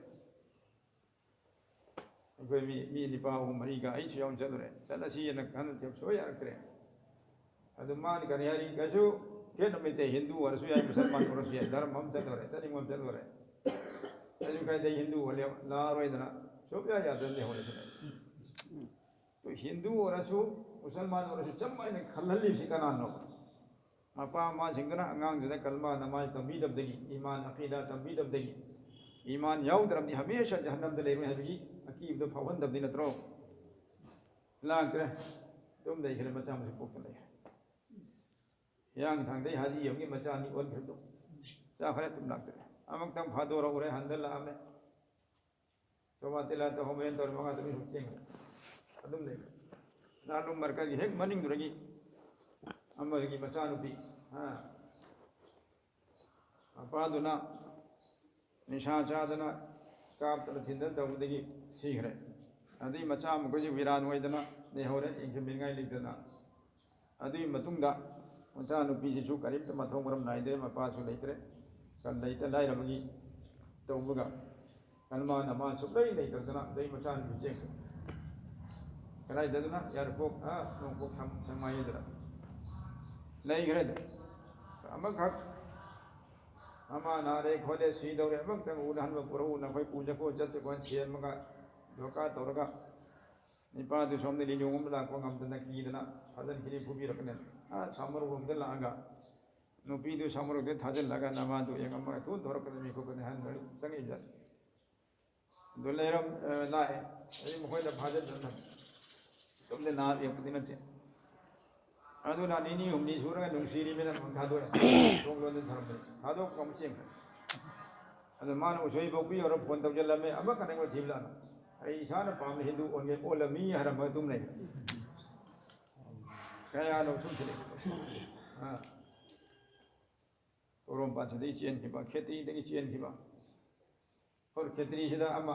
ꯑꯩꯈꯣꯏ ꯃꯤ, ꯃꯤ ꯅꯤꯄꯥ ꯑꯍꯨꯝ ꯃꯔꯤꯒ ꯑꯩꯁꯨ ꯌꯥꯎꯅ ꯆꯠꯂꯨꯔꯦ꯫ ꯆꯠꯂꯁꯤꯅ ꯈꯟꯅ ꯊꯦꯝ ꯁꯣꯏ ꯌꯥꯔꯛꯇ꯭ꯔꯦ꯫ ꯑꯗꯨ ꯃꯥꯅ ꯀꯔꯤ ꯍꯥꯏꯔꯤ? ꯀꯩꯁꯨ ꯈꯦꯠꯅꯕ ꯂꯩꯇꯦ, ꯍꯤꯟꯗꯨ ꯑꯣꯏꯔꯁꯨ ꯌꯥꯏ, ꯃꯨꯁꯜꯃꯥꯟ ꯑꯣꯏꯔꯁꯨ ꯌꯥꯏ, ꯙꯔꯃ ꯑꯃ ꯆꯠꯂꯨꯔꯦ, ꯆꯠꯅꯤꯡꯕ ꯑꯃ ꯆꯠꯂꯨꯔꯦ꯫ ꯀꯩꯁꯨ ꯀꯥꯏꯗꯦ, ꯍꯤꯟꯗꯨ ꯑꯣꯏꯔꯦ, ꯂꯥꯛꯑꯔꯣꯏꯗꯅ ꯁꯨꯡꯌꯥ ꯌꯥꯗꯅ ꯂꯩꯍꯧꯔꯦ ꯁꯤꯗ꯫ ꯑꯗꯨ ꯍꯤꯟꯗꯨ ꯑꯣꯏꯔꯁꯨ, ꯃꯨꯁꯜꯃꯥꯟ ꯑꯣꯏꯔꯁꯨ ꯆꯞ ꯃꯥꯟꯅ ꯈꯜꯍꯜꯂꯤꯕꯁꯤ ꯀꯅꯥꯅꯣ? ꯃꯄꯥ ꯃꯃꯥꯁꯤꯡꯗꯨꯅ ꯑꯉꯥꯡꯗꯨꯗ ꯀꯜꯃꯥ ꯅꯃꯥꯖ ꯇꯝꯕꯤꯗꯕꯗꯒꯤ, ꯏꯃꯥꯟ ꯑꯀꯤꯗꯥ ꯇꯝꯕꯤꯗꯕꯗꯒꯤ, ꯏꯃꯥꯟ ꯌꯥꯎꯗ꯭ꯔꯕꯗꯤ ꯍꯃꯦꯁꯥ ꯖꯍꯟꯅꯝꯗ ꯂꯩꯔꯣꯏ ꯍꯥꯏꯕꯒꯤ ꯑꯀꯤꯕꯗꯣ ꯐꯥꯎꯍꯟꯗꯕꯗꯤ ꯅꯠꯇ꯭ꯔꯣ? ꯂꯥꯛꯇ꯭ꯔꯦ꯫ ꯑꯗꯨꯝ ꯂꯩꯈ꯭ꯔꯦ, ꯃꯆꯥ ꯃꯁꯨ ꯄꯣꯛꯇ ꯂꯩꯈ꯭ꯔꯦ꯫ ꯍꯤꯌꯥꯡꯊꯥꯡꯗꯩ ꯍꯥꯖꯤ ꯑꯃꯒꯤ ꯃꯆꯥ ꯑꯅꯤ ꯑꯣꯟꯈ꯭ꯔꯦ ꯑꯗꯨꯝ꯫ ꯆꯥꯈ꯭ꯔꯦ, ꯑꯗꯨꯝ ꯂꯥꯛꯇ꯭ꯔꯦ꯫ ꯑꯃꯨꯛꯇꯪ ꯐꯥꯗꯣꯔꯛꯎꯔꯦ, ꯍꯟꯗ ꯂꯥꯛꯑꯝꯃꯦ꯫ ꯁꯣꯃꯥ ꯇꯤꯂꯥ ꯇꯧꯍꯧꯕ ꯍꯦꯟ ꯇꯧꯔꯦ, ꯃꯉꯥ ꯇꯔꯨꯛ ꯁꯨꯝ ꯆꯦꯟꯈ꯭ꯔꯦ꯫ ꯑꯗꯨꯝ ꯂꯩꯈ꯭ꯔꯦ꯫ ꯗꯥꯔꯨꯜ ꯃꯔꯀꯖꯒꯤ ꯍꯦꯛ ꯃꯅꯤꯡꯗꯨꯗꯒꯤ ꯑꯃꯒꯤ ꯃꯆꯥꯅꯨꯄꯤ, ꯍꯥ, ꯃꯄꯥꯗꯨꯅ ꯅꯤꯁꯥ ꯆꯥꯗꯅ ꯀꯥꯞꯇꯅ ꯊꯤꯟꯗꯅ ꯇꯧꯕꯗꯒꯤ ꯁꯤꯈ꯭ꯔꯦ꯫ ꯑꯗꯨꯒꯤ ꯃꯆꯥ ꯃꯈꯣꯏꯁꯤ ꯋꯤꯔꯥꯟ ꯑꯣꯏꯗꯅ ꯂꯩꯍꯧꯔꯦ, ꯌꯦꯡꯁꯤꯟꯕꯤꯅꯤꯡꯉꯥꯏ ꯂꯩꯇꯅ꯫ ꯑꯗꯨꯒꯤ ꯃꯇꯨꯡꯗ ꯃꯆꯥꯅꯨꯄꯤꯁꯤꯁꯨ ꯀꯔꯤꯝꯇ ꯃꯊꯧ ꯃꯔꯝ ꯅꯥꯏꯗ꯭ꯔꯦ, ꯃꯄꯥꯁꯨ ꯂꯩꯇ꯭ꯔꯦ, ꯀꯔꯤ ꯂꯩꯇ ꯂꯥꯏꯔꯕꯒꯤ ꯇꯧꯕꯒ꯫ ꯀꯜꯃꯥ ꯅꯃꯥꯖ ꯁꯨꯛꯂꯩ ꯂꯩꯇꯗꯅ ꯑꯗꯩ ꯃꯆꯥꯅꯨꯄꯤ ꯆꯦꯟꯈ꯭ꯔꯦ꯫ ꯀꯗꯥꯏꯗꯅ? ꯌꯥꯏꯔꯤꯄꯣꯛ, ꯑꯥ, ꯅꯣꯡꯄꯣꯛ ꯁꯝ-, ꯁꯦꯛꯃꯥꯏꯗꯨꯗ ꯂꯩꯈ꯭ꯔꯦ꯫ ꯑꯗꯨ ꯑꯃꯈꯛ ꯃꯃꯥ ꯅꯥꯔꯦ ꯈꯣꯠꯂꯦ ꯁꯤꯗꯧꯔꯦ, ꯑꯃꯈꯛꯇꯪ ꯎꯅꯍꯟꯕ ꯄꯨꯔꯛꯎ, ꯅꯈꯣꯏ ꯄꯨ ꯆꯠꯈꯣ ꯆꯠꯁꯤ ꯈꯣꯠ ꯊꯦꯝꯃꯒ ꯙꯣꯀꯥ ꯇꯧꯔꯒ ꯅꯤꯄꯥꯗꯨ ꯁꯣꯝꯗ ꯂꯤꯂꯣꯡ ꯑꯃ ꯂꯥꯛꯄ ꯉꯝꯗꯅ ꯀꯤꯗꯅ ꯐꯥꯖꯤꯟꯈꯤꯅꯤ, ꯐꯨꯕꯤꯔꯛꯀꯅꯤ꯫ ꯑꯥ ꯁꯥꯃꯔꯣꯝꯗ ꯂꯥꯛꯑꯒ ꯅꯨꯄꯤꯗꯨ ꯁꯥꯃꯔꯣꯝꯗ ꯊꯥꯖꯤꯜꯂꯒ ꯅꯃꯥꯗꯨ ꯌꯦꯡꯉꯝꯃꯒ ꯊꯨꯅ ꯊꯣꯔꯛꯀꯗꯕꯅꯤ ꯈꯣꯠꯀꯗꯕꯅꯤ ꯍꯥꯏꯅ ꯂꯣꯏ ꯆꯪꯉꯛꯏꯕ ꯖꯥꯠꯅꯤ꯫ ꯑꯗꯨ ꯂꯩꯔꯝ ꯑ, ꯂꯥꯛꯑꯦ꯫ ꯑꯩ ꯃꯈꯣꯏꯗ ꯐꯥꯖꯤꯟꯗꯅ ꯏꯇꯣꯝꯇ ꯅꯥ ꯌꯦꯛꯄꯗꯤ ꯅꯠꯇꯦ꯫ ꯑꯗꯨꯅ ꯅꯤꯅꯤ ꯍꯨꯝꯅꯤ ꯁꯨꯔꯒ ꯅꯨꯡꯁꯤꯔꯤꯕꯅ ꯑꯃꯨꯛ ꯊꯥꯗꯣꯛꯑꯦ꯫ ꯊꯣꯡ ꯂꯣꯟꯗꯨꯅ ꯊꯝꯃꯝꯃꯦ꯫ ꯊꯥꯗꯣꯛꯄ ꯑꯃꯨꯛ ꯆꯦꯟꯈ꯭ꯔꯦ꯫ ꯑꯗꯨ ꯃꯥꯅ ꯎꯁꯣꯏ ꯄꯣꯛꯄꯤ ꯌꯧꯔ ꯐꯣꯟ ꯇꯧꯁꯤꯜꯂꯝꯃꯦ꯫ ꯑꯃ ꯀꯅꯥ ꯑꯩꯉꯣꯟꯗ ꯊꯤꯕ ꯂꯥꯛꯑꯅꯣ? ꯑꯩ ꯏꯁꯥꯅ ꯄꯥꯝꯕ ꯍꯤꯟꯗꯨ ꯑꯣꯟꯒꯦ ꯑꯣꯜꯂꯝꯃꯤ ꯍꯥꯏꯔꯝꯃꯒ ꯑꯗꯨꯝ ꯂꯩ꯫ ꯀꯌꯥꯅꯣ ꯁꯨꯝ ꯊꯤꯜꯂꯛꯏ꯫ ꯑꯥ꯫ ꯄꯣꯔꯣꯝꯄꯥꯠꯁꯤꯗꯒꯤ ꯆꯦꯟꯈꯤꯕ, ꯈꯦꯇ꯭ꯔꯤꯗꯒꯤ ꯆꯦꯟꯈꯤꯕ꯫ ꯍꯣꯏ, ꯈꯦꯇ꯭ꯔꯤꯁꯤꯗ ꯑꯃ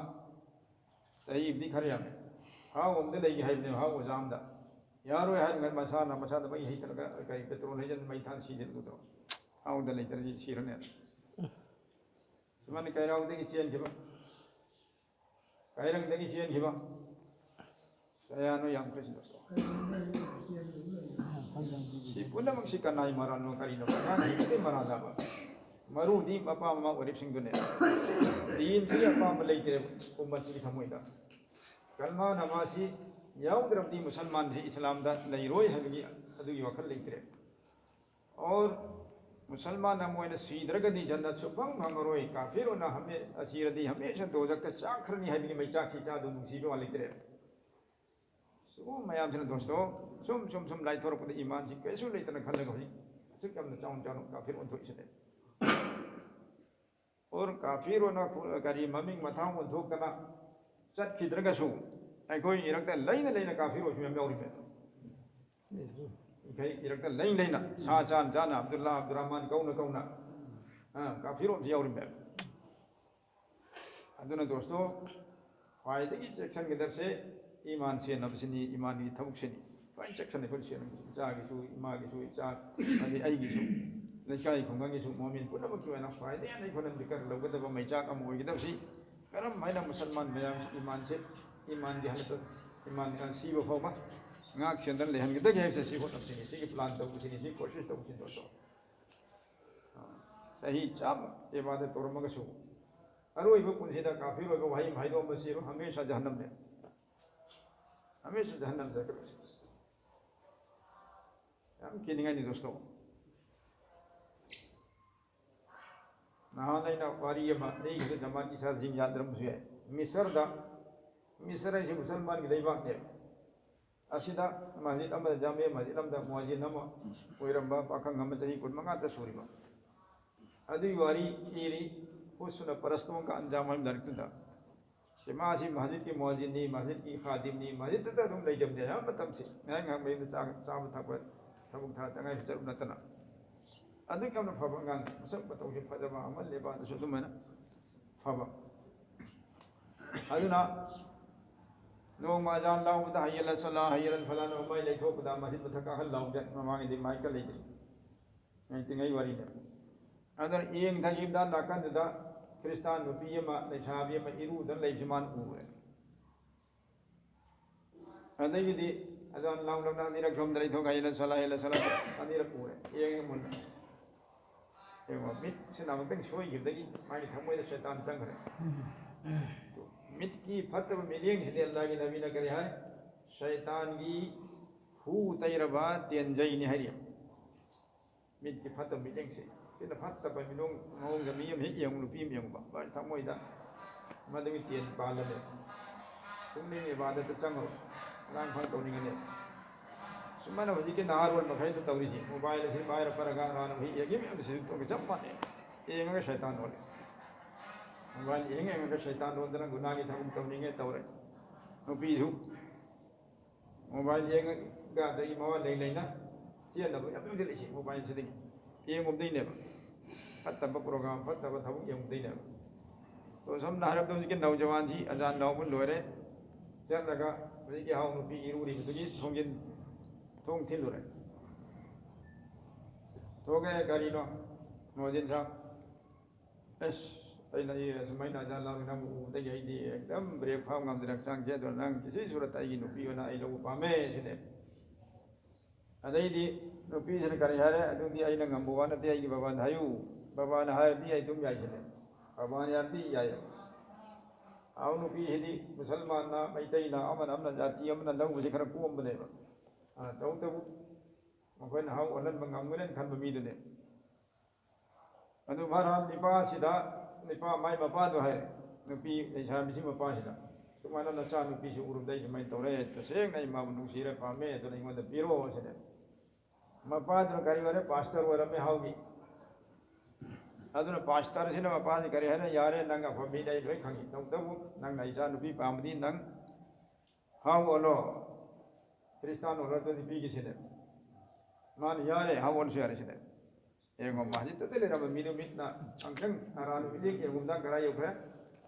ꯆꯍꯤꯕꯨꯗꯤ ꯈꯔ ꯌꯥꯝꯃꯦ꯫ ꯍꯥꯎ ꯑꯃꯗ ꯂꯩꯒꯦ ꯍꯥꯏꯕꯅꯦꯕ, ꯍꯥꯎ ꯑꯣꯖꯥ ꯑꯃꯗ꯫ ꯌꯥꯔꯣꯏ ꯍꯥꯏꯔꯤꯉꯩ ꯃꯁꯥꯅ, ꯃꯁꯥꯗ ꯃꯩ ꯍꯩꯇ꯭ꯔꯒ ꯀꯔꯤ ꯄꯦꯇ꯭ꯔꯣꯜ ꯍꯩꯖꯤꯟ ꯃꯩ ꯊꯥꯟ ꯁꯤꯖꯤꯟꯕꯗꯣ꯫ ꯍꯥꯎꯗ ꯂꯩꯇ꯭ꯔꯗꯤ ꯁꯤꯔꯅꯦ꯫ ꯁꯨꯃꯥꯏꯅ ꯀꯩꯔꯥꯎꯗꯒꯤ ꯆꯦꯟꯈꯤꯕ, ꯀꯥꯏꯔꯪꯗꯒꯤ ꯆꯦꯟꯈꯤꯕ, ꯀꯌꯥꯅꯣ ꯌꯥꯝꯈ꯭ꯔꯦ ꯁꯤꯗ꯫ ꯁꯤ ꯄꯨꯝꯅꯃꯛꯁꯤ ꯀꯅꯥꯏ ꯃꯔꯥꯜꯅꯣ, ꯀꯔꯤꯅꯣ? ꯀꯅꯥꯅ ꯍꯦꯟꯒꯠꯇꯦ ꯃꯔꯥꯜ ꯂꯥꯕ? ꯃꯔꯨꯗꯤ ꯃꯄꯥ ꯃꯃꯥ ꯑꯣꯏꯔꯤꯕꯁꯤꯡꯗꯨꯅꯦ꯫ ꯗꯤꯟꯒꯤ ꯑꯄꯥꯝꯕ ꯂꯩꯇ꯭ꯔꯦ ꯎꯝꯃꯠꯁꯤꯒꯤ ꯊꯃꯣꯏꯗ꯫ ꯀꯜꯃꯥ ꯅꯃꯥꯁꯤ ꯌꯥꯎꯗ꯭ꯔꯕꯗꯤ ꯃꯨꯁꯜꯃꯥꯟꯁꯤ ꯏꯁꯂꯥꯝꯗ ꯂꯩꯔꯣꯏ ꯍꯥꯏꯕꯒꯤ ꯑꯗꯨꯒꯤ ꯋꯥꯈꯜ ꯂꯩꯇ꯭ꯔꯦ꯫ ꯑꯣꯔ ꯃꯨꯁꯜꯃꯥꯟ ꯑꯃ ꯑꯣꯏꯅ ꯁꯤꯗ꯭ꯔꯒꯗꯤ ꯖꯟꯅꯠ ꯁꯨꯐꯪ ꯐꯪꯉꯔꯣꯏ, ꯀꯥꯐꯤꯔ ꯑꯣꯏꯅ ꯍꯃꯦ-, ꯁꯤꯔꯗꯤ ꯍꯃꯦꯁꯥ ꯗꯣꯖꯛꯇ ꯆꯥꯛꯈ꯭ꯔꯅꯤ ꯍꯥꯏꯕꯒꯤ ꯃꯩꯆꯥꯛꯁꯤ ꯆꯥꯗꯨ ꯅꯨꯡꯁꯤꯕ ꯋꯥ ꯂꯩꯇ꯭ꯔꯦ꯫ ꯁꯤꯒꯨꯝꯕ ꯃꯌꯥꯝꯁꯤꯅ ꯗꯣꯁꯇꯣ ꯁꯨꯝ ꯁꯨꯝ ꯁꯨꯝ ꯂꯥꯏꯊꯣꯔꯛꯄꯗ ꯏꯃꯥꯟꯁꯤ ꯀꯩꯁꯨ ꯂꯩꯇꯅ ꯈꯜꯂꯒ ꯍꯧꯖꯤꯛ ꯑꯁꯨꯛ ꯌꯥꯝꯅ ꯆꯥꯎꯅ ꯆꯥꯎꯅ ꯀꯥꯐꯤꯔ ꯑꯣꯟꯊꯣꯛꯏꯁꯤꯅꯦ꯫ ꯑꯣꯔ ꯀꯥꯐꯤꯔ ꯑꯣꯏꯅ ꯈꯨ-, ꯀꯔꯤ ꯃꯃꯤꯡ ꯃꯊꯥ ꯑꯣꯟꯊꯣꯛꯇꯅ ꯆꯠꯈꯤꯗ꯭ꯔꯒꯁꯨ ꯑꯩꯈꯣꯏ ꯏꯔꯛꯇ ꯂꯩꯅ ꯂꯩꯅ ꯀꯥꯐꯤꯔ ꯑꯣꯏꯕ ꯃꯌꯥꯝ ꯌꯥꯎꯔꯤꯃꯦ꯫ ꯑꯩꯈꯣꯏ ꯏꯔꯛꯇ ꯂꯩ ꯂꯩꯅ ꯁꯥ ꯆꯥꯟ ꯆꯥꯅ ꯑꯕꯗꯨꯜꯂꯥ ꯑꯕꯗꯨꯔꯥꯍꯃꯥꯟ ꯀꯧꯅ ꯀꯧꯅ, ꯑ, ꯀꯥꯐꯤꯔ ꯑꯣꯏꯕꯁꯨ ꯌꯥꯎꯔꯤꯃꯦ꯫ ꯑꯗꯨꯅ ꯗꯣꯁꯇꯣ, ꯈ꯭ꯋꯥꯏꯗꯒꯤ ꯆꯦꯛꯁꯤꯟꯒꯗꯕꯁꯦ ꯏꯃꯥꯟ ꯁꯦꯟꯅꯕꯁꯤꯅꯤ, ꯏꯃꯥꯟꯒꯤ ꯊꯕꯛꯁꯤꯅꯤ꯫ ꯈ꯭ꯋꯥꯏ ꯆꯦꯛꯁꯤꯟꯅ ꯑꯩꯈꯣꯏꯅ ꯁꯦꯟꯅꯕꯁꯤ, ꯏꯆꯥꯒꯤꯁꯨ, ꯏꯃꯥꯒꯤꯁꯨ, ꯏꯆꯥ, ꯑꯗꯩ ꯑꯩꯒꯤꯁꯨ, ꯂꯩꯀꯥꯏ ꯈꯨꯡꯒꯪꯒꯤꯁꯨ, ꯃꯣꯃꯤꯟ ꯄꯨꯝꯅꯃꯛꯀꯤ ꯑꯣꯏꯅ ꯈ꯭ꯋꯥꯏꯗꯒꯤ ꯍꯦꯟꯅ ꯑꯩꯈꯣꯏꯅ ꯗꯔꯀꯥꯔ ꯂꯧꯒꯗꯕ ꯃꯩꯆꯥꯛ ꯑꯃ ꯑꯣꯏꯒꯗꯕꯁꯤ ꯀꯔꯝ ꯍꯥꯏꯅ ꯃꯨꯁꯜꯃꯥꯟ ꯃꯌꯥꯝꯒꯤ ꯏꯃꯥꯟꯁꯦ, ꯏꯃꯥꯟꯒꯤ ꯍꯟꯗꯛ, ꯏꯃꯥꯟ ꯁꯤꯕ ꯐꯥꯎꯕ ꯉꯥꯛ ꯁꯦꯟꯗꯅ ꯂꯩꯍꯟꯒꯗꯒꯦ ꯍꯥꯏꯕꯁꯦ ꯁꯤ ꯍꯣꯠꯅꯕꯁꯤꯅꯤ, ꯁꯤꯒꯤ ꯄ꯭ꯂꯥꯟ ꯇꯧꯕꯁꯤꯅꯤ, ꯁꯤ ꯀꯣꯁꯤꯁ ꯇꯧꯕꯁꯤꯅꯤ ꯗꯣꯁꯇꯣ꯫ ꯆꯍꯤ ꯆꯥꯝꯃ ꯏꯕꯥꯗꯠ ꯇꯧꯔꯝꯃꯒꯁꯨ ꯑꯔꯣꯏꯕ ꯄꯨꯟꯁꯤꯗ ꯀꯥꯐꯤꯔ ꯑꯣꯏꯕ ꯋꯥꯍꯩ ꯑꯃ ꯍꯥꯏꯗꯣꯛꯑꯝꯕꯁꯤ ꯍꯃꯦꯁꯥ ꯖꯍꯟꯅꯝꯅꯦ꯫ ꯍꯃꯦꯁꯥ ꯖꯍꯟꯅꯝ ꯆꯠꯀꯗꯕꯁꯦ꯫ ꯌꯥꯝ ꯀꯤꯅꯤꯡꯉꯥꯏꯅꯤ ꯗꯣꯁꯇꯣ꯫ ꯅꯍꯥꯟ ꯑꯩꯅ ꯋꯥꯔꯤ ꯑꯃ ꯂꯤꯈꯤꯕ ꯖꯃꯥꯠ ꯏꯁꯥꯁꯤꯡ ꯌꯥꯗ꯭ꯔꯝꯕꯁꯨ ꯌꯥꯏ꯫ ꯃꯤꯁꯔꯗ, ꯃꯤꯁꯔ ꯍꯥꯏꯁꯤ ꯃꯨꯁꯜꯃꯥꯟꯒꯤ ꯂꯩꯕꯥꯛꯅꯦ꯫ ꯑꯁꯤꯗ ꯃꯁꯖꯤꯗ ꯑꯃꯗ, ꯖꯥꯃꯤꯌꯥ ꯃꯁꯖꯤꯗ ꯑꯃꯗ ꯃꯨꯑꯖꯤꯟ ꯑꯃ ꯑꯣꯏꯔꯝꯕ ꯄꯥꯈꯪ ꯑꯃ, ꯆꯍꯤ ꯀꯨꯟ ꯃꯉꯥꯇ ꯁꯨꯔꯤꯕ, ꯑꯗꯨꯒꯤ ꯋꯥꯔꯤ ꯏꯔꯤ꯫ ꯍꯨꯁꯅ ꯄꯔꯁꯇꯣꯟ ꯀ ꯑꯟꯖꯥꯝ ꯍꯥꯏꯕ ꯂꯥꯏꯔꯤꯛꯇꯨꯗ꯫ ꯁꯤ ꯃꯥꯁꯤ ꯃꯁꯖꯤꯗꯀꯤ ꯃꯨꯑꯖꯤꯟꯅꯤ, ꯃꯁꯖꯤꯗꯀꯤ ꯈꯥꯗꯤꯝꯅꯤ, ꯃꯁꯖꯤꯗꯇ ꯑꯗꯨꯝ ꯂꯩꯖꯕꯅꯦ ꯑꯌꯥꯝꯕ ꯃꯇꯝꯁꯤ꯫ ꯉꯥꯏꯍꯥꯛ ꯉꯥꯏꯍꯥꯛ ꯃꯌꯨꯝꯗ ꯆꯥ-, ꯆꯥꯕ ꯊꯛꯄ, ꯊꯕꯛ ꯊꯥ ꯇꯉꯥꯏ ꯐꯗꯕ ꯅꯠꯇꯅ꯫ ꯑꯗꯨꯛ ꯌꯥꯝꯅ ꯐꯕ ꯑꯉꯥꯡ, ꯃꯁꯛ ꯃꯇꯧꯁꯨ ꯐꯖꯕ, ꯑꯃꯜ ꯂꯦꯕꯥꯗꯁꯨ ꯑꯗꯨꯃꯥꯏꯅ ꯐꯕ꯫ ꯑꯗꯨꯅ ꯅꯣꯡꯃ ꯑꯖꯥꯟ ꯂꯥꯎꯕꯗ "ꯍꯩꯌꯜ ꯑꯁꯂꯥ, ꯍꯩꯌꯜ ꯐꯂꯥ"ꯅ ꯃꯃꯥꯏ ꯂꯩꯊꯣꯛꯄꯗ ꯃꯁꯖꯤꯗ ꯃꯊꯛ ꯀꯥꯈꯠ ꯂꯥꯎꯕꯗ, ꯃꯃꯥꯡꯒꯤꯗꯤ ꯃꯥꯏꯛꯀ ꯂꯩꯇ꯭ꯔꯤ꯫ ꯉꯥꯏꯇ꯭ꯔꯤꯉꯩ ꯋꯥꯔꯤꯅꯦ꯫ ꯑꯗꯨꯅ ꯌꯦꯡ ꯊꯛꯈꯤꯕꯗ ꯅꯥꯀꯟꯗꯨꯗ ꯈ꯭ꯔꯤꯁꯇꯥꯟ ꯅꯨꯄꯤ ꯑꯃ, ꯂꯩꯁꯥꯕꯤ ꯑꯃ ꯏꯔꯨꯗꯅ ꯂꯩꯕꯁꯤ ꯃꯥꯅ ꯎꯔꯦ꯫ ꯑꯗꯒꯤꯗꯤ ꯑꯖꯥꯟ ꯂꯥꯎꯅꯕꯅ ꯑꯅꯤꯔꯛ ꯁꯣꯝꯗ ꯂꯩꯊꯣꯛ, "ꯍꯩꯌꯜ ꯑꯁꯂꯥ, ꯍꯩꯌꯜ ꯑꯁꯂꯥ"꯫ ꯑꯅꯤꯔꯛ ꯎꯔꯦ꯫ ꯌꯦꯡꯉꯦ ꯃꯨꯟꯅ꯫ ꯌꯦꯡꯉꯣ, ꯃꯤꯠꯁꯤꯅ ꯑꯃꯨꯛꯇꯪ ꯁꯣꯏꯈꯤꯕꯗꯒꯤ ꯃꯥꯒꯤ ꯊꯃꯣꯏꯗ ꯁꯩꯇꯥꯟ ꯆꯪꯈ꯭ꯔꯦ꯫ ꯃꯤꯠꯀꯤ ꯐꯠꯇꯕ ꯃꯤꯠꯌꯦꯡꯁꯤꯗꯤ ꯑꯜꯂꯥꯍꯒꯤ ꯅꯕꯤꯅ ꯀꯔꯤ ꯍꯥꯏ? ꯁꯩꯇꯥꯟꯒꯤ ꯍꯨ ꯇꯩꯔꯕ ꯇꯦꯟꯖꯩꯅꯤ ꯍꯥꯏꯔꯤ꯫ ꯃꯤꯠꯀꯤ ꯐꯠꯇꯕ ꯃꯤꯠꯌꯦꯡꯁꯦ꯫ ꯁꯤꯅ ꯐꯠꯇꯕ ꯃꯤꯠꯌꯦꯡ ꯃꯑꯣꯡꯗ ꯃꯤ ꯑꯃ ꯍꯦꯛ ꯌꯦꯡꯉꯨ, ꯅꯨꯄꯤ ꯑꯃ ꯌꯦꯡꯉꯨꯕ, ꯃꯥꯒꯤ ꯊꯃꯣꯏꯗ ꯃꯗꯨꯒꯤ ꯇꯦꯟ ꯄꯥꯜꯂꯅꯦ꯫ ꯄꯨꯛꯅꯤꯡ ꯏꯕꯥꯗꯠꯇ ꯆꯪꯉꯕ, ꯍꯔꯥꯡ ꯐꯥꯡ ꯇꯧꯅꯤꯡꯉꯅꯦ꯫ ꯁꯨꯃꯥꯏꯅ ꯍꯧꯖꯤꯛꯀꯤ ꯅꯍꯥꯔꯣꯜ ꯃꯈꯩꯅ ꯇꯧꯔꯤꯁꯤ, ꯃꯣꯕꯥꯏꯜ ꯑꯁꯤ ꯄꯥꯏꯔ ꯄꯥꯏꯔꯒ ꯍꯥꯟꯅ ꯍꯧꯖꯤꯛ ꯌꯦꯡꯉꯤ ꯃꯌꯥꯝꯁꯤꯁꯨ ꯇꯧꯔꯒ ꯆꯞ ꯃꯥꯟꯅꯩ꯫ ꯌꯦꯡꯉꯒ ꯁꯩꯇꯥꯟ ꯑꯣꯜꯂꯦ꯫ ꯃꯣꯕꯥꯏꯜ ꯌꯦꯡ ꯌꯦꯡꯉꯒ ꯁꯩꯇꯥꯟ ꯑꯣꯟꯗꯅ ꯒꯨꯅꯥꯒꯤ ꯊꯕꯛ ꯇꯧꯅꯤꯡꯉꯦ ꯇꯧꯔꯦ꯫ ꯅꯨꯄꯤꯁꯨ ꯃꯣꯕꯥꯏꯜ ꯌꯦꯡꯉꯒ ꯑꯗꯒꯤ ꯃꯋꯥ ꯂꯩ ꯂꯩꯅ ꯆꯦꯟꯅꯕ ꯌꯥꯝ ꯌꯥꯎꯁꯤꯜꯂꯛꯏꯁꯦ ꯃꯣꯕꯥꯏꯜꯁꯤꯗꯒꯤ ꯌꯦꯡꯉꯨꯕꯗꯩꯅꯦꯕ꯫ ꯐꯠꯇꯕ ꯄ꯭ꯔꯣꯒ꯭ꯔꯥꯝ, ꯐꯠꯇꯕ ꯊꯕꯛ ꯌꯦꯡꯉꯨꯕꯗꯩꯅꯦꯕ꯫ ꯑꯗꯣ ꯁꯝꯅ ꯍꯥꯏꯔꯕꯗ ꯍꯧꯖꯤꯛꯀꯤ ꯅꯧꯖꯋꯥꯟꯁꯤ ꯑꯖꯥꯟ ꯂꯥꯎꯕ ꯂꯣꯏꯔꯦ, ꯆꯠꯂꯒ ꯍꯧꯖꯤꯛꯀꯤ ꯍꯥꯎ ꯅꯨꯄꯤ ꯏꯔꯨꯔꯤꯕꯗꯨꯒꯤ ꯊꯣꯡꯖꯤꯟ, ꯊꯣꯡ ꯊꯤꯜꯂꯨꯔꯦ꯫ ꯊꯣꯛꯑꯦ, "ꯀꯔꯤꯅꯣ ꯃꯣꯖꯤꯟ ꯁꯥꯕ?" ꯑꯁ, ꯑꯩꯅ, "ꯑꯦ, ꯑꯁꯨꯃꯥꯏꯅ ꯑꯖꯥꯟ ꯂꯥꯎꯔꯤ ꯅꯪꯕꯨ ꯎꯕꯗꯒꯤ ꯑꯩꯗꯤ ꯑꯦꯛꯗꯝ ꯕ꯭ꯔꯦꯛ ꯐꯥꯕ ꯉꯝꯗ꯭ꯔꯦ, ꯍꯛꯆꯥꯡꯁꯦ꯫ ꯑꯗꯨꯅ ꯅꯪ ꯀꯤꯁꯤ ꯁꯨꯔꯠꯇ ꯑꯩꯒꯤ ꯅꯨꯄꯤ ꯑꯣꯏꯅ ꯑꯩ ꯂꯧꯕ ꯄꯥꯝꯃꯦ" ꯁꯤꯅꯦ꯫ ꯑꯗꯩꯗꯤ ꯅꯨꯄꯤꯁꯤꯅ ꯀꯔꯤ ꯍꯥꯏꯔꯦ? "ꯑꯗꯨꯗꯤ ꯑꯩꯅ ꯉꯝꯕ ꯋꯥ ꯅꯠꯇꯦ, ꯑꯩꯒꯤ ꯕꯕꯥꯗ ꯍꯥꯏꯌꯨ, ꯕꯕꯥꯅ ꯍꯥꯏꯔꯗꯤ ꯑꯩ ꯑꯗꯨꯝ ꯌꯥꯏ" ꯁꯤꯅꯦ꯫ ꯄ꯭ꯔꯃꯥꯟ ꯌꯥꯔꯗꯤ ꯌꯥꯏꯌꯦꯕ꯫ ꯍꯥꯎ ꯅꯨꯄꯤꯁꯤꯗꯤ ꯃꯨꯁꯜꯃꯥꯟꯅ, ꯃꯩꯇꯩꯅ, ꯑꯃꯅ ꯑꯃꯅ ꯖꯥꯇꯤ ꯑꯃꯅ ꯂꯧꯕꯁꯤ ꯈꯔ ꯀꯣꯝꯕꯅꯦꯕ꯫ ꯑ, ꯇꯧꯕꯇꯕꯨ ꯃꯈꯣꯏꯅ ꯍꯥꯎ ꯑꯣꯜꯍꯟꯕ ꯉꯝꯒꯅꯦꯅ ꯈꯟꯕ ꯃꯤꯗꯨꯅꯦ꯫ ꯑꯗꯨ ꯃꯥꯅ ꯅꯤꯄꯥꯁꯤꯗ, ꯅꯤꯄꯥ ꯃꯥꯏ ꯃꯄꯥꯗꯣ ꯍꯥꯏꯔꯦ, ꯅꯨꯄꯤ ꯂꯩꯁꯥꯕꯤꯁꯤ ꯃꯄꯥꯁꯤꯗ, "ꯁꯨꯃꯥꯏꯅ ꯅꯆꯥ ꯅꯨꯄꯤꯁꯤ ꯎꯔꯨꯕꯗ ꯑꯩ ꯁꯨꯃꯥꯏꯅ ꯇꯧꯔꯦ, ꯇꯁꯦꯡꯅ ꯑꯩ ꯃꯥꯕꯨ ꯅꯨꯡꯁꯤꯔꯦ, ꯄꯥꯝꯃꯦ, ꯑꯗꯨꯅ ꯑꯩꯉꯣꯟꯗ ꯄꯤꯔꯣ" ꯁꯤꯅꯦ꯫ ꯃꯄꯥꯗꯨꯅ ꯀꯔꯤ ꯑꯣꯏꯔꯦ? ꯄꯥꯁꯇꯔ ꯑꯣꯏꯔꯝꯃꯦ ꯍꯥꯎꯒꯤ꯫ ꯑꯗꯨꯅ ꯄꯥꯁꯇꯔꯁꯤꯅ ꯃꯄꯥꯁꯤ ꯀꯔꯤ ꯍꯥꯏꯅ, "ꯌꯥꯔꯦ, ꯅꯪ ꯑꯐꯕ ꯃꯤꯅꯦ, ꯑꯩ ꯂꯣꯏ ꯈꯪꯉꯤ, ꯇꯧꯕꯇꯕꯨ ꯅꯪꯅ ꯏꯆꯥ ꯅꯨꯄꯤ ꯄꯥꯝꯃꯗꯤ ꯅꯪ ꯍꯥꯎ ꯑꯣꯜꯂꯣ, ꯈ꯭ꯔꯤꯁꯇꯥꯟ ꯑꯣꯜꯂꯣ, ꯑꯗꯨꯗꯤ ꯄꯤꯒꯦ" ꯁꯤꯅꯦ꯫ ꯃꯥꯅ "ꯌꯥꯔꯦ, ꯍꯥꯎ ꯑꯣꯜꯂꯁꯨ ꯌꯥꯔꯦ" ꯁꯤꯅꯦ꯫ ꯌꯦꯡꯉꯣ, ꯃꯥꯁꯤ ꯇꯠꯇ ꯂꯩꯔꯝꯕ ꯃꯤꯗꯨ ꯃꯤꯠꯅ ꯉꯥꯡꯁꯪ ꯉꯔꯥꯡ ꯃꯤꯠꯌꯦꯡ ꯌꯦꯡꯉꯨꯕꯗ ꯀꯔꯥꯏ ꯌꯧꯈ꯭ꯔꯦ?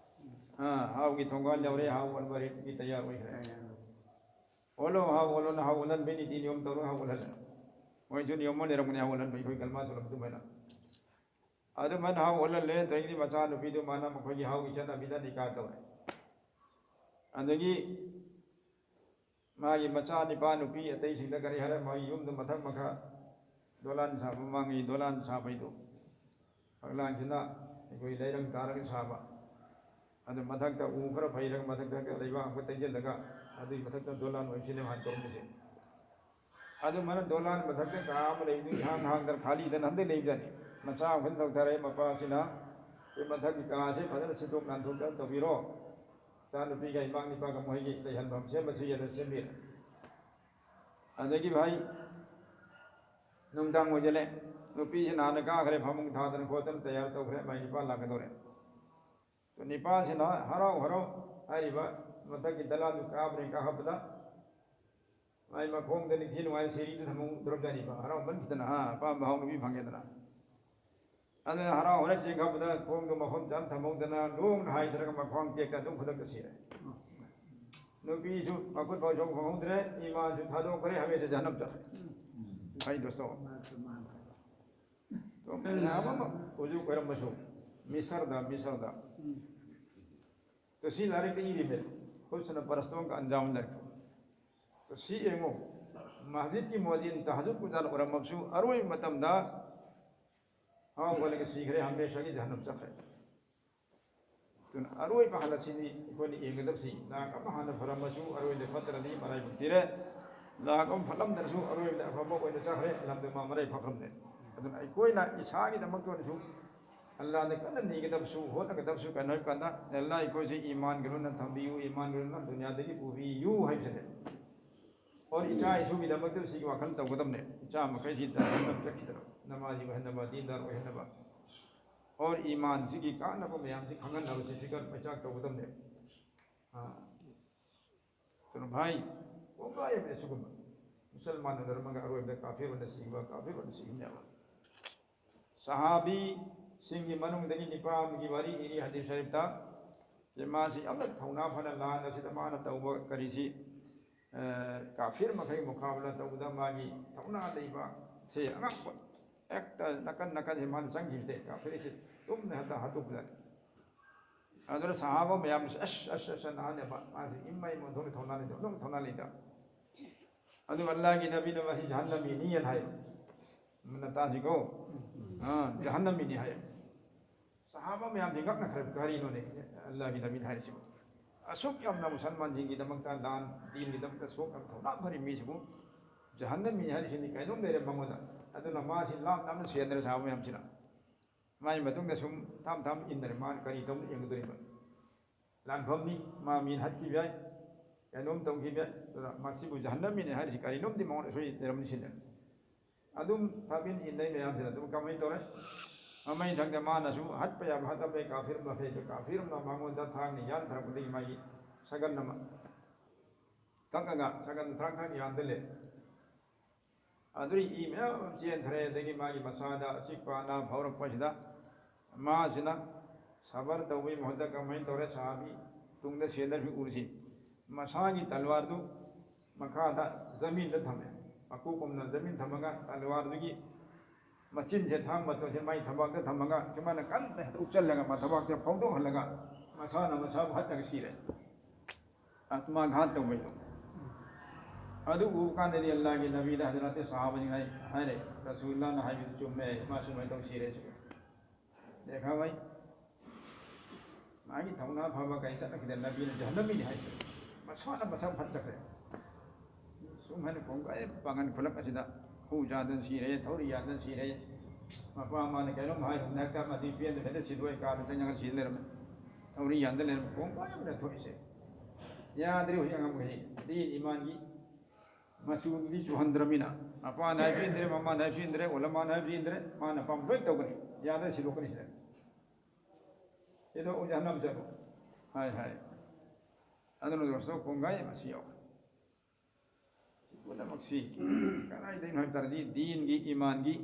ꯑꯥ, ꯍꯥꯎꯒꯤ ꯊꯣꯡꯒꯥꯜ ꯌꯧꯔꯦ, ꯍꯥꯎ ꯑꯣꯟꯕ ꯔꯦꯗꯤꯒꯤ ꯇꯌꯥꯔ ꯑꯣꯏꯈ꯭ꯔꯦ꯫ ꯑꯣꯜꯂꯣ, ꯍꯥꯎ ꯑꯣꯜꯂꯣꯅ ꯍꯥꯎ ꯑꯣꯜꯍꯟꯕꯩ ꯅꯤꯇꯤ ꯅꯤꯌꯣꯝ ꯇꯧꯔꯒ ꯍꯥꯎ ꯑꯣꯜꯍꯜꯂꯦ꯫ ꯃꯣꯏꯁꯨ ꯅꯤꯌꯣꯝ ꯑꯃ ꯂꯩꯔꯝꯒꯅꯤ ꯍꯥꯎ ꯑꯣꯜꯍꯟꯕ, ꯑꯩꯈꯣꯏ ꯀꯜꯃꯥ ꯁꯣꯂꯝ ꯑꯗꯨꯃꯥꯏꯅ꯫ ꯑꯗꯨꯃꯥꯏꯅ ꯍꯥꯎ ꯑꯣꯜꯍꯜꯂꯦ, ꯑꯗꯒꯤꯗꯤ ꯃꯆꯥꯅꯨꯄꯤꯗꯨ ꯃꯥꯅ ꯃꯈꯣꯏꯒꯤ ꯍꯥꯎꯒꯤ ꯆꯠꯅꯕꯤꯗ ꯅꯤꯀꯥ ꯇꯧꯔꯦ꯫ ꯑꯗꯒꯤ ꯃꯥꯒꯤ ꯃꯆꯥ ꯅꯤꯄꯥ ꯅꯨꯄꯤ ꯑꯇꯩꯁꯤꯡꯗ ꯀꯔꯤ ꯍꯥꯏꯔꯦ? ꯃꯥꯒꯤ ꯌꯨꯝꯗ ꯃꯊꯛ ꯃꯈꯥ ꯗꯣꯂꯥꯟ ꯁꯥꯕ, ꯃꯃꯥꯡꯒꯤ ꯗꯣꯂꯥꯟ ꯁꯥꯕꯩꯗꯣ, ꯐꯛꯂꯥꯡꯁꯤꯅ ꯑꯩꯈꯣꯏ ꯂꯩꯔꯪ ꯇꯥꯔꯒ ꯁꯥꯕ, ꯑꯗꯨ ꯃꯊꯛꯇ ꯎ ꯈꯔ ꯐꯩꯔꯒ ꯃꯊꯛꯇ ꯂꯩꯕꯥꯛ ꯑꯃ ꯇꯩꯁꯤꯜꯂꯒ ꯑꯗꯨꯒꯤ ꯃꯊꯛꯇ ꯗꯣꯂꯥꯟ ꯑꯣꯏꯕꯁꯤꯅꯦ ꯍꯥꯟꯅ ꯇꯧꯔꯝꯃꯤꯁꯦ꯫ ꯑꯗꯨꯃꯥꯏꯅ ꯗꯣꯂꯥꯟ ꯃꯊꯛꯇ ꯀꯥ ꯑꯃ ꯂꯩꯕꯗꯨ ꯏꯍꯥꯡ ꯍꯥꯡꯗꯅ ꯈꯥꯂꯤꯗꯅ ꯍꯟꯗꯛ ꯂꯩꯕꯖꯥꯠꯅꯤ꯫ ꯃꯆꯥ ꯑꯃꯈꯛ ꯇꯧꯊꯔꯦ, ꯃꯄꯥꯁꯤꯅ ꯑꯩꯈꯣꯏ ꯃꯊꯛꯀꯤ ꯀꯥꯁꯦ ꯐꯖꯅ ꯁꯤꯠꯇꯣꯛ ꯅꯥꯟꯊꯣꯛꯇꯅ ꯇꯧꯕꯤꯔꯣ, ꯏꯆꯥꯅꯨꯄꯤꯒ ꯏꯃꯥ ꯅꯤꯄꯥꯒ ꯃꯣꯏꯒꯤ ꯂꯩꯍꯟꯐꯝ ꯁꯦꯝꯕꯁꯤ ꯍꯥꯏꯅ ꯁꯦꯝꯕꯤꯔꯦ꯫ ꯑꯗꯒꯤ ꯚꯥꯏ, ꯅꯨꯡꯗꯥꯡ ꯑꯣꯏꯁꯤꯜꯂꯦ, ꯅꯨꯄꯤꯁꯤ ꯅꯍꯥꯟꯅ ꯀꯥꯈ꯭ꯔꯦ, ꯐꯃꯨꯡ ꯊꯥꯗꯅ ꯈꯣꯠꯇꯅ ꯇꯌꯥꯔ ꯇꯧꯈ꯭ꯔꯦ, ꯃꯥꯏ ꯅꯤꯄꯥ ꯂꯥꯛꯀꯗꯧꯔꯦ꯫ ꯅꯤꯄꯥꯁꯤꯅ ꯍꯔꯥꯎ ꯍꯔꯥꯎ ꯍꯥꯏꯔꯤꯕ ꯃꯊꯛꯀꯤ ꯗꯂꯥꯟꯗꯨ ꯀꯥꯕꯅꯦ, ꯀꯥꯈꯠꯄꯗ ꯃꯥꯏ ꯃꯈꯣꯡꯗ ꯅꯤꯡꯊꯤ ꯅꯨꯡꯉꯥꯏ ꯁꯤꯔꯤꯗꯨ ꯊꯝꯍꯧꯗ꯭ꯔꯕꯖꯥꯠꯅꯤꯕ, ꯍꯔꯥꯎꯃꯟꯈꯤꯗꯅ, ꯍꯥ, ꯑꯄꯥꯝꯕ ꯍꯥꯎ ꯅꯨꯄꯤ ꯐꯪꯉꯦꯗꯅ꯫ ꯑꯗꯨꯅ ꯍꯔꯥꯎ ꯍꯔꯥꯎ ꯆꯦꯟꯈꯠꯄꯗ ꯈꯣꯡꯗꯣ ꯃꯐꯝ ꯆꯥꯅ ꯊꯝꯍꯧꯗꯅ ꯂꯣꯡꯅ ꯍꯥꯏꯊꯔꯒ ꯃꯈ꯭ꯋꯥꯡ ꯇꯦꯛꯇ ꯑꯗꯨꯝ ꯈꯨꯗꯛꯇ ꯁꯤꯔꯦ꯫ ꯅꯨꯄꯤꯁꯨ ꯃꯈꯨꯠ ꯐꯥꯎ ꯁꯣꯛ ꯐꯪꯍꯧꯗ꯭ꯔꯦ, ꯏꯃꯥꯁꯨ ꯊꯥꯗꯣꯛꯈ꯭ꯔꯦ, ꯍꯥꯃꯦꯡꯁꯨ ꯖꯍꯟꯅꯝ ꯆꯠꯈ꯭ꯔꯦ꯫ ꯑꯩ ꯗꯣꯁꯇꯣ꯫ ꯃꯌꯥꯝ ꯑꯃ ꯍꯧꯖꯤꯛ ꯑꯣꯏꯔꯝꯕꯁꯨ ꯃꯤꯁꯔꯗ, ꯃꯤꯁꯔꯗ꯫ ꯇꯣ ꯁꯤ ꯂꯥꯏꯔꯤꯛꯇ ꯏꯔꯤꯃꯦ꯫ ꯍꯨꯁꯅ ꯄꯔꯁꯇꯣꯡ ꯀ ꯑꯟꯖꯥꯝ ꯂꯥꯏꯔꯤꯛꯇꯣ꯫ ꯇꯣ ꯁꯤ ꯌꯦꯡꯉꯣ꯫ ꯃꯁꯖꯤꯗꯀꯤ ꯃꯣꯖꯤꯟ ꯇꯍꯖꯨꯗ ꯄꯨꯖꯥꯔꯤ ꯑꯣꯏꯔꯝꯃꯕꯁꯨ ꯑꯔꯣꯏꯕ ꯃꯇꯝꯗ ꯍꯥꯎ ꯑꯣꯜꯂꯒ ꯁꯤꯈ꯭ꯔꯦ, ꯍꯃꯦꯁꯥꯒꯤ ꯖꯍꯟꯅꯝ ꯆꯠꯈ꯭ꯔꯦ꯫ ꯑꯗꯨꯅ ꯑꯔꯣꯏꯕ ꯍꯥꯂꯠꯁꯤꯅꯤ ꯑꯩꯈꯣꯏꯅ ꯌꯦꯡꯒꯗꯕꯁꯤ꯫ ꯂꯥꯛ ꯑꯃ ꯍꯥꯟꯅ ꯐꯔꯝꯃꯁꯨ ꯑꯔꯣꯏꯕꯗ ꯐꯠꯇ꯭ꯔꯗꯤ ꯃꯔꯥꯏꯕꯛ ꯊꯤꯔꯦ꯫ ꯂꯥꯛ ꯑꯃ ꯐꯠꯂꯝꯗ꯭ꯔꯁꯨ ꯑꯔꯣꯏꯕꯗ ꯑꯐꯕ ꯑꯣꯏꯅ ꯆꯠꯈ꯭ꯔꯦ, ꯂꯝꯗ ꯃꯥ ꯃꯔꯥꯏ ꯐꯈ꯭ꯔꯕꯅꯦ꯫ ꯑꯗꯨꯅ ꯑꯩꯈꯣꯏꯅ ꯏꯁꯥꯒꯤꯗꯃꯛꯇ ꯑꯣꯏꯔꯁꯨ ꯑꯜꯂꯥꯗ ꯀꯟꯅ ꯅꯤꯒꯗꯕꯁꯨ ꯍꯣꯠꯅꯒꯗꯕꯁꯨ ꯀꯩꯅꯣ ꯍꯥꯏꯕ ꯀꯥꯟꯗ, "ꯑꯜꯂꯥ, ꯑꯩꯈꯣꯏꯁꯦ ꯏꯃꯥꯟꯒꯤ ꯂꯣꯟꯅ ꯊꯝꯕꯤꯌꯨ, ꯏꯃꯥꯟꯒꯤ ꯂꯣꯟꯅ ꯗꯨꯅꯤꯌꯥꯗꯒꯤ ꯄꯨꯕꯤꯌꯨ" ꯍꯥꯏꯕꯁꯤꯅꯦ꯫ ꯑꯣꯔ ꯏꯆꯥ ꯏꯁꯨꯒꯤꯗꯃꯛꯇ ꯁꯤꯒꯤ ꯋꯥꯈꯜ ꯇꯧꯒꯗꯕꯅꯦ꯫ ꯏꯆꯥ ꯃꯈꯩꯁꯤ ꯖꯍꯟꯅꯝ ꯆꯠꯈꯤꯗꯅ ꯅꯃꯥꯖꯤ ꯑꯣꯏꯍꯟꯅꯕ, ꯗꯤꯟꯗꯥꯔ ꯑꯣꯏꯍꯟꯅꯕ, ꯑꯣꯔ ꯏꯃꯥꯟꯁꯤꯒꯤ ꯀꯥꯟꯅꯕ ꯃꯌꯥꯝꯁꯤ ꯈꯪꯍꯟꯅꯕꯁꯤ ꯐꯤꯀꯔ ꯃꯩꯆꯥꯛ ꯇꯧꯒꯗꯕꯅꯦ꯫ ꯑꯥ꯫ ꯑꯗꯨꯅ ꯚꯥꯏ, ꯀꯣꯡꯒꯥꯏ ꯑꯃꯗꯤ ꯁꯤꯒꯨꯝꯕ ꯃꯨꯁꯜꯃꯥꯟ ꯑꯣꯏꯅꯔꯝꯃꯒ ꯑꯔꯣꯏꯕꯗ ꯀꯥꯐꯤꯔ ꯑꯣꯏꯅ ꯁꯤꯈꯤꯕ, ꯀꯥꯐꯤꯔ ꯑꯣꯏꯅ ꯁꯤꯈꯤꯕꯅꯦꯕ꯫ ꯁꯍꯥꯕꯤꯁꯤꯡꯒꯤ ꯃꯅꯨꯡꯗꯒꯤ ꯅꯤꯄꯥ ꯑꯃꯒꯤ ꯋꯥꯔꯤ ꯏꯔꯤ ꯍꯗꯤꯁ ꯁꯔꯤꯐꯇ꯫ ꯁꯤ ꯃꯥꯁꯤ ꯌꯥꯝꯅ ꯊꯧꯅꯥ ꯐꯅ ꯂꯥꯟ ꯑꯁꯤꯗ ꯃꯥꯅ ꯇꯧꯕ ꯀꯔꯤꯁꯤ, ꯑ, ꯀꯥꯐꯤꯔ ꯃꯈꯩ ꯃꯨꯀꯥꯕꯂꯥ ꯇꯧꯕꯗ ꯃꯥꯒꯤ ꯊꯧꯅꯥ ꯂꯩꯕ ꯁꯤ ꯑꯉꯛꯄ꯫ ꯍꯦꯛꯇ ꯅꯥꯀꯟ ꯅꯥꯀꯟꯁꯤ ꯃꯥꯅ ꯆꯪꯈꯤꯕꯁꯦ ꯀꯥꯐꯤꯔꯁꯤ ꯇꯨꯝꯅ ꯍꯦꯛꯇ ꯍꯥꯠꯇꯣꯛꯄꯖꯥꯠꯅꯤ꯫ ꯑꯗꯨꯅ ꯁꯍꯥꯕ ꯃꯌꯥꯝꯁꯨ ꯑꯁ, ꯑꯁ, ꯑꯁ, ꯅꯍꯥꯟꯅꯦꯕ ꯃꯥꯁꯤ ꯏꯃꯩ ꯑꯣꯟꯊꯣꯛꯅ ꯊꯧꯅꯥ ꯂꯩꯇꯕ, ꯑꯗꯨꯝ ꯊꯧꯅꯥ ꯂꯩꯇꯕ꯫ ꯑꯗꯨꯒ ꯑꯜꯂꯥꯍꯒꯤ ꯅꯕꯤꯅ ꯃꯁꯤ ꯖꯍꯟꯅꯃꯤꯅꯤꯅ ꯍꯥꯏ꯫ ꯃꯨꯟꯅ ꯇꯥꯁꯤꯀꯣ꯫ ꯑꯥ, ꯖꯍꯟꯅꯃꯤꯅꯤ ꯍꯥꯏ꯫ ꯁꯍꯥꯕ ꯃꯌꯥꯝꯁꯤ ꯉꯛꯅꯈ꯭ꯔꯦ, "ꯀꯔꯤꯅꯣꯅꯦ ꯑꯜꯂꯥꯍꯒꯤ ꯅꯕꯤꯅ ꯍꯥꯏꯔꯤꯁꯤꯕꯨ? ꯑꯁꯨꯛ ꯌꯥꯝꯅ ꯃꯨꯁꯜꯃꯥꯟꯁꯤꯡꯒꯤꯗꯃꯛꯇ, ꯂꯥꯟ ꯗꯤꯟꯒꯤꯗꯃꯛꯇ ꯁꯣꯛꯅ ꯊꯧꯅꯥ ꯐꯔꯤ ꯃꯤꯁꯤꯕꯨ ꯖꯍꯟꯅꯃꯤꯅꯤ ꯍꯥꯏꯔꯤꯁꯤꯅꯤ, ꯀꯩꯅꯣꯝ ꯂꯩꯔꯦ ꯃꯉꯣꯟꯗ"꯫ ꯑꯗꯨꯅ ꯃꯥꯁꯤ ꯂꯥꯞ ꯂꯥꯞꯅ ꯆꯦꯟꯗ꯭ꯔꯦ ꯁꯍꯥꯕ ꯃꯌꯥꯝꯁꯤꯅ꯫ ꯃꯥꯒꯤ ꯃꯇꯨꯡꯗ ꯁꯨꯝ ꯊꯥꯝ ꯊꯥꯝ ꯏꯟꯗ꯭ꯔꯦ, ꯃꯥꯅ ꯀꯔꯤ ꯇꯧꯅ ꯌꯦꯡꯒꯗꯣꯔꯤꯕ? ꯂꯥꯟꯐꯝꯅꯤ, ꯃꯥ ꯃꯤꯅ ꯍꯥꯠꯈꯤꯕ ꯌꯥꯏ, ꯀꯩꯅꯣꯝ ꯇꯧꯈꯤꯕ ꯌꯥꯏ꯫ ꯑꯗꯨꯅ ꯃꯁꯤꯕꯨ ꯖꯍꯟꯅꯃꯤꯅꯤ ꯍꯥꯏꯔꯤꯁꯤ ꯀꯔꯤꯅꯣꯝꯗꯤ ꯃꯉꯣꯟꯗ ꯁꯣꯏ ꯂꯩꯔꯝꯅꯤ ꯁꯤꯅꯦ꯫ ꯑꯗꯨꯝ ꯊꯥꯕꯤꯟ ꯏꯟꯅꯩ ꯃꯌꯥꯝꯁꯤꯅ ꯑꯗꯨꯝ ꯀꯃꯥꯏꯅ ꯇꯧꯔꯦ? ꯃꯃꯩ ꯊꯪꯗ ꯃꯥꯅꯁꯨ ꯍꯠꯄ ꯌꯥꯕ ꯍꯠꯂꯝꯃꯦ, ꯀꯥꯐꯤꯔ ꯃꯈꯩꯗꯣ꯫ ꯀꯥꯐꯤꯔ ꯑꯃꯅ ꯃꯉꯣꯟꯗ ꯊꯥꯡꯅ ꯌꯥꯟꯊꯔꯛꯄꯗꯒꯤ ꯃꯥꯒꯤ ꯁꯒꯟ ꯑꯃ ꯀꯛꯑꯒ ꯁꯒꯟ ꯊ꯭ꯔꯥꯛ ꯊ꯭ꯔꯥꯛ ꯌꯥꯟꯗ ꯂꯩ꯫ ꯑꯗꯨꯗꯒꯤ ꯏ ꯃꯌꯥꯝ ꯑꯃ ꯆꯦꯟꯊꯔꯦ꯫ ꯑꯗꯒꯤ ꯃꯥꯒꯤ ꯃꯁꯥꯗ ꯑꯆꯤꯛꯄ ꯑꯅꯥꯕ ꯐꯥꯎꯔꯛꯄꯁꯤꯗ ꯃꯥꯁꯤꯅ ꯁꯕꯔ ꯇꯧꯕꯒꯤ ꯃꯍꯨꯠꯇ ꯀꯃꯥꯏꯅ ꯇꯧꯔꯦ? ꯁꯍꯥꯕꯤ ꯇꯨꯡꯗ ꯆꯦꯟꯗꯔꯁꯨ ꯎꯔꯤꯁꯤ, ꯃꯁꯥꯒꯤ ꯇꯜꯋꯥꯔꯗꯨ ꯃꯈꯥꯗ ꯖꯃꯤꯟꯗ ꯊꯝꯃꯦ꯫ ꯃꯀꯣꯛ ꯀꯨꯝꯅ ꯖꯃꯤꯟ ꯊꯝꯃꯒ ꯇꯜꯋꯥꯔꯗꯨꯒꯤ ꯃꯆꯤꯟꯁꯦ, ꯊꯥꯡ ꯃꯇꯣꯟꯁꯦ ꯃꯥꯏ ꯊꯕꯥꯛꯇ ꯊꯝꯃꯒ ꯁꯨꯃꯥꯏꯅ ꯀꯟꯅ ꯍꯦꯛꯇ ꯎꯞꯆꯜꯂꯒ ꯃꯊꯕꯥꯛꯇ ꯐꯥꯎꯗꯣꯛꯍꯜꯂꯒ ꯃꯁꯥꯅ ꯃꯁꯥꯕꯨ ꯍꯠꯂꯒ ꯁꯤꯔꯦ꯫ ꯑꯥꯇꯃꯥ ꯘꯥꯠ ꯇꯧꯕꯩꯗꯣ꯫ ꯑꯗꯨ ꯎꯕ ꯀꯥꯟꯗꯗꯤ ꯑꯜꯂꯥꯍꯒꯤ ꯅꯕꯤꯗ ꯍꯖꯔꯠ ꯁꯍꯥꯕꯁꯤꯡ ꯍꯥꯏ-, ꯍꯥꯏꯔꯦ, "ꯔꯁꯨꯜꯂꯥꯍꯅ ꯍꯥꯏꯕꯗꯨ ꯆꯨꯝꯃꯦ, ꯃꯥ ꯁꯨꯃꯥꯏꯅ ꯇꯧ ꯁꯤꯔꯦ ꯁꯤꯕꯨ"꯫ ꯗꯦꯈꯥ ꯚꯥꯏ? ꯃꯥꯒꯤ ꯊꯧꯅꯥ ꯐꯕ ꯀꯩ ꯆꯠꯅꯈꯤꯗ ꯅꯕꯤꯅ ꯖꯍꯟꯅꯃꯤꯅꯤ ꯍꯥꯏ꯫ ꯃꯁꯥꯅ ꯃꯁꯥ ꯐꯠꯇꯈ꯭ꯔꯦ꯫ ꯁꯨꯝ ꯍꯥꯏꯅ ꯈꯣꯡꯒꯥꯏ ꯄꯥꯡꯒꯟ ꯈꯨꯂꯛ ꯑꯁꯤꯗ ꯍꯨ ꯆꯥꯗꯅ ꯁꯤꯔꯦ, ꯊꯧꯔꯤ ꯌꯥꯟꯗꯅ ꯁꯤꯔꯦ꯫ ꯃꯄꯥ ꯃꯃꯥꯅ ꯀꯩꯅꯣꯝ ꯍꯥꯏꯔꯨꯕꯗ ꯍꯦꯛꯇ ꯃꯗꯨ ꯄꯦꯟꯗ ꯍꯦꯛꯇ ꯁꯤꯗꯣꯛꯑꯦ, ꯀꯥꯗ ꯆꯪꯉꯒ ꯁꯤ ꯂꯩꯔꯝꯃꯦ꯫ ꯊꯧꯔꯤ ꯌꯥꯟꯗ ꯂꯩꯔꯝꯃꯦ꯫ ꯈꯣꯡꯒꯥꯏ ꯑꯃꯗ ꯊꯣꯛꯏꯁꯦ꯫ ꯌꯥꯗ꯭ꯔꯦ ꯍꯧꯖꯤꯛ ꯑꯉꯥꯡ ꯃꯈꯩ꯫ ꯗꯤꯟ ꯏꯃꯥꯟꯒꯤ ꯃꯆꯨꯗꯨꯗꯤ ꯆꯨꯍꯟꯗ꯭ꯔꯃꯤꯅ꯫ ꯃꯄꯥꯅ ꯍꯥꯏꯕꯁꯨ ꯏꯟꯗ꯭ꯔꯦ, ꯃꯃꯥꯅ ꯍꯥꯏꯕꯁꯨ ꯏꯟꯗ꯭ꯔꯦ, ꯎꯂꯃꯥꯅ ꯍꯥꯏꯕꯁꯨ ꯏꯟꯗ꯭ꯔꯦ, ꯃꯥꯅ ꯑꯄꯥꯝꯕ ꯂꯣꯏ ꯇꯧꯒꯅꯤ꯫ ꯌꯥꯗ꯭ꯔꯦ ꯁꯤꯗꯣꯛꯀꯅꯤ ꯁꯤꯗ꯫ ꯁꯤꯗꯣꯛ ꯖꯍꯟꯅꯝ ꯆꯠꯂꯣ꯫ ꯍꯥꯏ ꯍꯥꯏ꯫ ꯑꯗꯨꯅ ꯗꯣꯁꯇꯣ ꯈꯣꯡꯒꯥꯏ ꯑꯃ ꯁꯤ ꯌꯥꯎꯈ꯭ꯔꯦ꯫ ꯁꯤ ꯄꯨꯝꯅꯃꯛꯁꯤ ꯀꯗꯥꯏꯗꯒꯤꯅꯣ ꯍꯥꯏꯕ ꯇꯥꯔꯗꯤ ꯗꯤꯟꯒꯤ, ꯏꯃꯥꯟꯒꯤ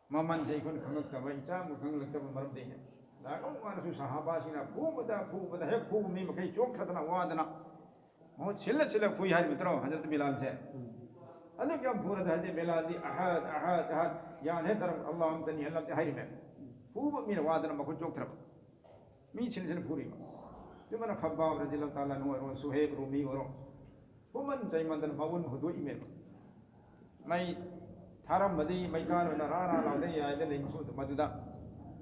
ꯃꯃꯜꯁꯦ ꯑꯩꯈꯣꯏꯅ ꯈꯪꯂꯛꯇꯕ, ꯏꯆꯥ ꯑꯃ ꯈꯪꯂꯛꯇꯕ ꯃꯔꯝꯗꯒꯤꯅꯦ꯫ ꯂꯥꯛꯂꯝ ꯋꯥꯔꯁꯨ ꯁꯍꯥꯕꯥꯁꯤꯡꯅ ꯐꯨꯕꯗ, ꯐꯨꯕꯗ, ꯍꯦꯛ ꯐꯨꯕ ꯃꯤ ꯃꯈꯩ ꯆꯣꯛꯊꯗꯅ, ꯋꯥꯗꯅ, ꯃꯍꯨꯠ ꯁꯤꯜꯂ ꯁꯤꯜꯂ ꯐꯨꯏ ꯍꯥꯏꯔꯤꯕ ꯅꯠꯇ꯭ꯔꯣ ꯍꯖꯔꯠ ꯕꯤꯂꯥꯜꯁꯦ? ꯑꯗꯨꯛ ꯌꯥꯝ ꯐꯨꯔꯗ ꯍꯥꯏꯗꯤ ꯕꯤꯂꯥꯜꯗꯤ ꯑꯍꯥꯗ, ꯑꯍꯥꯗ, ꯑꯍꯥꯗ, ꯌꯥꯟ ꯍꯦꯛ ꯇꯧꯔꯝ ꯑꯜꯂꯥꯍ ꯑꯃꯇꯅꯤ, ꯑꯜꯂꯥꯍ ꯑꯃꯇꯅꯤ ꯍꯥꯏꯔꯤꯃꯦ꯫ ꯐꯨꯕ ꯃꯤꯅ ꯋꯥꯗꯅ ꯃꯈꯨꯠ ꯆꯣꯛꯊꯔꯕ꯫ ꯃꯤ ꯁꯤꯟ ꯁꯤꯟ ꯐꯨꯔꯤꯕ꯫ ꯑꯗꯨꯃꯥꯏꯅ ꯈꯕꯥꯕ ꯔꯖꯤꯌꯜꯂꯥꯍꯨ ꯇꯥꯂꯥ ꯑꯟꯍꯨ ꯑꯣꯏꯔꯣ, ꯁꯨꯍꯩꯕ ꯔꯨꯃꯤ ꯑꯣꯏꯔꯣ, ꯐꯨꯃꯟ ꯆꯩꯃꯟꯗꯅ ꯃꯒꯨꯟ ꯍꯨꯟꯗꯣꯛꯏꯃꯦꯕ꯫ ꯃꯩ ꯊꯥꯔꯝꯕꯗꯤ ꯃꯩꯇꯥꯟ ꯑꯣꯏꯅ ꯔꯥ ꯔꯥ ꯂꯥꯎꯗ ꯌꯥꯏꯗ ꯂꯩ ꯃꯐꯝꯗꯨ ꯃꯗꯨꯗ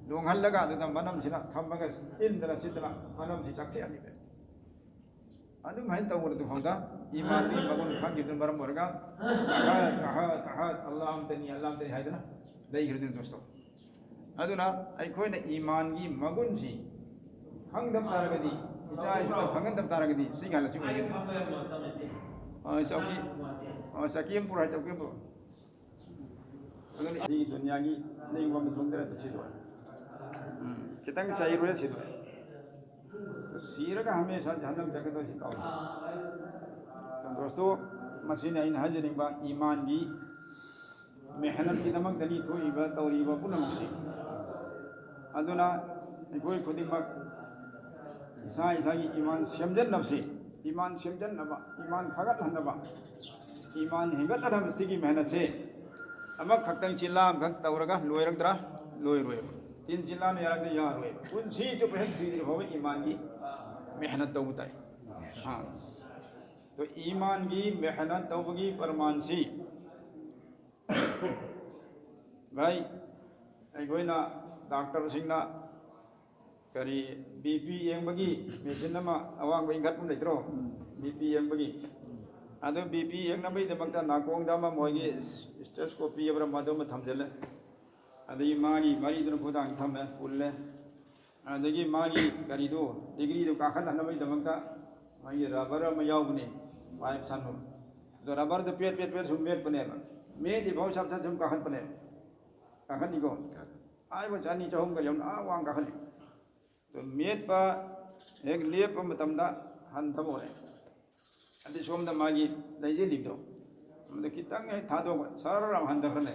ꯂꯣꯡꯍꯜꯂꯒ ꯑꯗꯨꯗ ꯃꯅꯝꯁꯤꯅ ꯊꯝꯃꯒ ꯏꯟꯗꯅ ꯁꯤꯠꯇꯅ ꯃꯅꯝꯁꯤ ꯆꯥꯛꯊꯦꯛꯍꯜꯂꯤꯃꯦ꯫ ꯑꯗꯨꯝꯍꯥꯏꯅ ꯇꯧꯕꯗꯨ ꯐꯥꯎꯗ ꯏꯃꯥꯟꯒꯤ ꯃꯒꯨꯟ ꯈꯪꯈꯤꯕꯗꯨꯅ ꯃꯔꯝ ꯑꯣꯏꯔꯒ ꯑꯍꯗ, ꯑꯍꯗ, ꯑꯍꯗ, ꯑꯜꯂꯥꯍ ꯑꯃꯇꯅꯤ, ꯑꯜꯂꯥꯍ ꯑꯃꯇꯅꯤ ꯍꯥꯏꯗꯅ ꯂꯩꯈ꯭ꯔꯗꯨꯅꯤ ꯗꯣꯁꯇꯣ꯫ ꯑꯗꯨꯅ ꯑꯩꯈꯣꯏꯅ ꯏꯃꯥꯟꯒꯤ ꯃꯒꯨꯟꯁꯤ ꯈꯪꯗꯕ ꯇꯥꯔꯒꯗꯤ, ꯏꯆꯥ ꯏꯁꯨꯗ ꯈꯪꯍꯟꯗꯕ ꯇꯥꯔꯒꯗꯤ ꯁꯤꯒꯤ ꯍꯥꯟꯅ ꯁꯤ ꯑꯣꯏꯒꯅꯤ꯫ ꯑ, ꯆꯧꯀꯤ, ꯑ, ꯆꯧꯀꯤ ꯑꯃ ꯄꯨꯔꯛꯑꯣ, ꯆꯧꯀꯤ ꯑꯃ ꯄꯨꯔꯛꯑꯣ꯫ ꯑꯗꯨꯅ ꯁꯤ ꯗꯨꯅꯤꯌꯥꯒꯤ ꯅꯤꯡꯕ ꯑꯃ ꯊꯨꯡꯗ꯭ꯔꯦ ꯁꯤꯗꯣ꯫ ꯎꯝ, ꯈꯤꯇꯪ ꯆꯩꯔꯨꯔꯦ ꯁꯤꯗꯣ꯫ ꯁꯤꯔꯒ ꯍꯃꯦꯁꯥ ꯖꯍꯟꯅꯝ ꯆꯠꯀꯗꯧꯔꯤ ꯁꯤ ꯀꯥꯎ꯫ ꯗꯣꯁꯇꯣ, ꯃꯁꯤꯅꯤ ꯑꯩꯅ ꯍꯥꯏꯖꯅꯤꯡꯕ ꯏꯃꯥꯟꯒꯤ ꯃꯦꯍꯅꯠꯀꯤꯗꯃꯛꯇꯅꯤ ꯊꯣꯛꯏꯕ ꯇꯧꯔꯤꯕ ꯄꯨꯝꯅꯃꯛꯁꯤ꯫ ꯑꯗꯨꯅ ꯑꯩꯈꯣꯏ ꯈꯨꯗꯤꯡꯃꯛ ꯏꯁꯥ ꯏꯁꯥꯒꯤ ꯏꯃꯥꯟ ꯁꯦꯝꯖꯟꯅꯕꯁꯤ, ꯏꯃꯥꯟ ꯁꯦꯝꯖꯟꯅꯕ, ꯏꯃꯥꯟ ꯐꯒꯠꯍꯟꯅꯕ, ꯏꯃꯥꯟ ꯍꯦꯟꯒꯠꯍꯟꯅꯕ ꯁꯤꯒꯤ ꯃꯦꯍꯅꯠꯁꯦ ꯑꯃꯈꯛꯇꯪ ꯆꯤꯟꯂꯥ ꯑꯃꯈꯛ ꯇꯧꯔꯒ ꯂꯣꯏꯔꯛꯇ꯭ꯔꯥ? ꯂꯣꯏꯔꯣꯏꯕ꯫ ꯆꯤꯟ ꯆꯤꯟꯂꯥꯅ ꯌꯥꯔꯛꯇ ꯌꯥꯔꯣꯏꯕ꯫ ꯄꯨꯟꯁꯤ ꯆꯨꯞꯄ ꯍꯦꯛ ꯁꯤꯗ꯭ꯔꯤ ꯐꯥꯎꯕ ꯏꯃꯥꯟꯒꯤ ꯃꯦꯍꯅꯠ ꯇꯧꯕ ꯇꯥꯏ꯫ ꯑꯥ꯫ ꯑꯗꯣ ꯏꯃꯥꯟꯒꯤ ꯃꯦꯍꯅꯠ ꯇꯧꯕꯒꯤ ꯄ꯭ꯔꯃꯥꯟꯁꯤ ꯚꯥꯏ, ꯑꯩꯈꯣꯏꯅ ꯗꯥꯛꯇꯔꯁꯤꯡꯅ ꯀꯔꯤ, ꯕꯤ ꯄꯤ ꯌꯦꯡꯕꯒꯤ ꯃꯦꯆꯤꯟ ꯑꯃ ꯑꯋꯥꯡꯕ ꯏꯟꯈꯠꯄ ꯂꯩꯇ꯭ꯔꯣ? ꯕꯤ ꯄꯤ ꯌꯦꯡꯕꯒꯤ꯫ ꯑꯗꯨ ꯕꯤ ꯄꯤ ꯌꯦꯡꯅꯕꯒꯤꯗꯃꯛꯇ ꯅꯥꯀꯣꯡꯗ ꯑꯃ ꯃꯣꯏꯒꯤ ꯁ꯭ꯇꯦꯊꯣꯁꯀꯣꯞ ꯍꯥꯏꯕ꯭ꯔꯥ, ꯃꯗꯨ ꯑꯃ ꯊꯝꯖꯤꯜꯂꯦ꯫ ꯑꯗꯒꯤ ꯃꯥꯒꯤ ꯃꯔꯤꯗꯨꯅ ꯈꯨꯗꯥꯡ ꯊꯝꯃꯦ, ꯄꯨꯜꯂꯦ꯫ ꯑꯗꯒꯤ ꯃꯥꯒꯤ ꯀꯔꯤꯗꯣ, ꯗꯤꯒ꯭ꯔꯤꯗꯣ ꯀꯥꯈꯠꯍꯟꯅꯕꯒꯤꯗꯃꯛꯇ ꯃꯥꯒꯤ ꯔꯕꯔ ꯑꯃ ꯌꯥꯎꯕꯅꯦ, ꯄꯥꯏꯞ ꯁꯥꯟꯅꯕ꯫ ꯑꯗꯣ ꯔꯕꯔꯗꯣ ꯄꯦꯠ ꯄꯦꯠ ꯄꯦꯠ ꯁꯨꯝ ꯃꯦꯠꯄꯅꯦꯕ꯫ ꯃꯦꯠꯂꯤ ꯐꯥꯎ ꯁꯠ ꯁꯠ ꯁꯨꯝ ꯀꯥꯈꯠꯄꯅꯦꯕ꯫ ꯀꯥꯈꯠꯂꯤꯀꯣ? ꯑꯥ, ꯆꯅꯤ ꯆꯍꯨꯝꯒ ꯌꯧꯅ ꯑꯥ ꯋꯥꯡ ꯀꯥꯈꯠꯂꯤ꯫ ꯑꯗꯨ ꯃꯦꯠꯄ ꯍꯦꯛ ꯂꯦꯞꯄ ꯃꯇꯝꯗ ꯍꯟꯊꯕ ꯍꯧꯔꯦ꯫ ꯑꯗꯩ ꯁꯣꯝꯗ ꯃꯥꯒꯤ ꯂꯩꯖꯤꯜꯂꯤꯕꯗꯣ, ꯃꯗꯨ ꯈꯤꯇꯪ ꯍꯦꯛ ꯊꯥꯗꯣꯛꯄ, ꯁꯔ ꯑꯃ ꯍꯟꯊꯈ꯭ꯔꯅꯦ꯫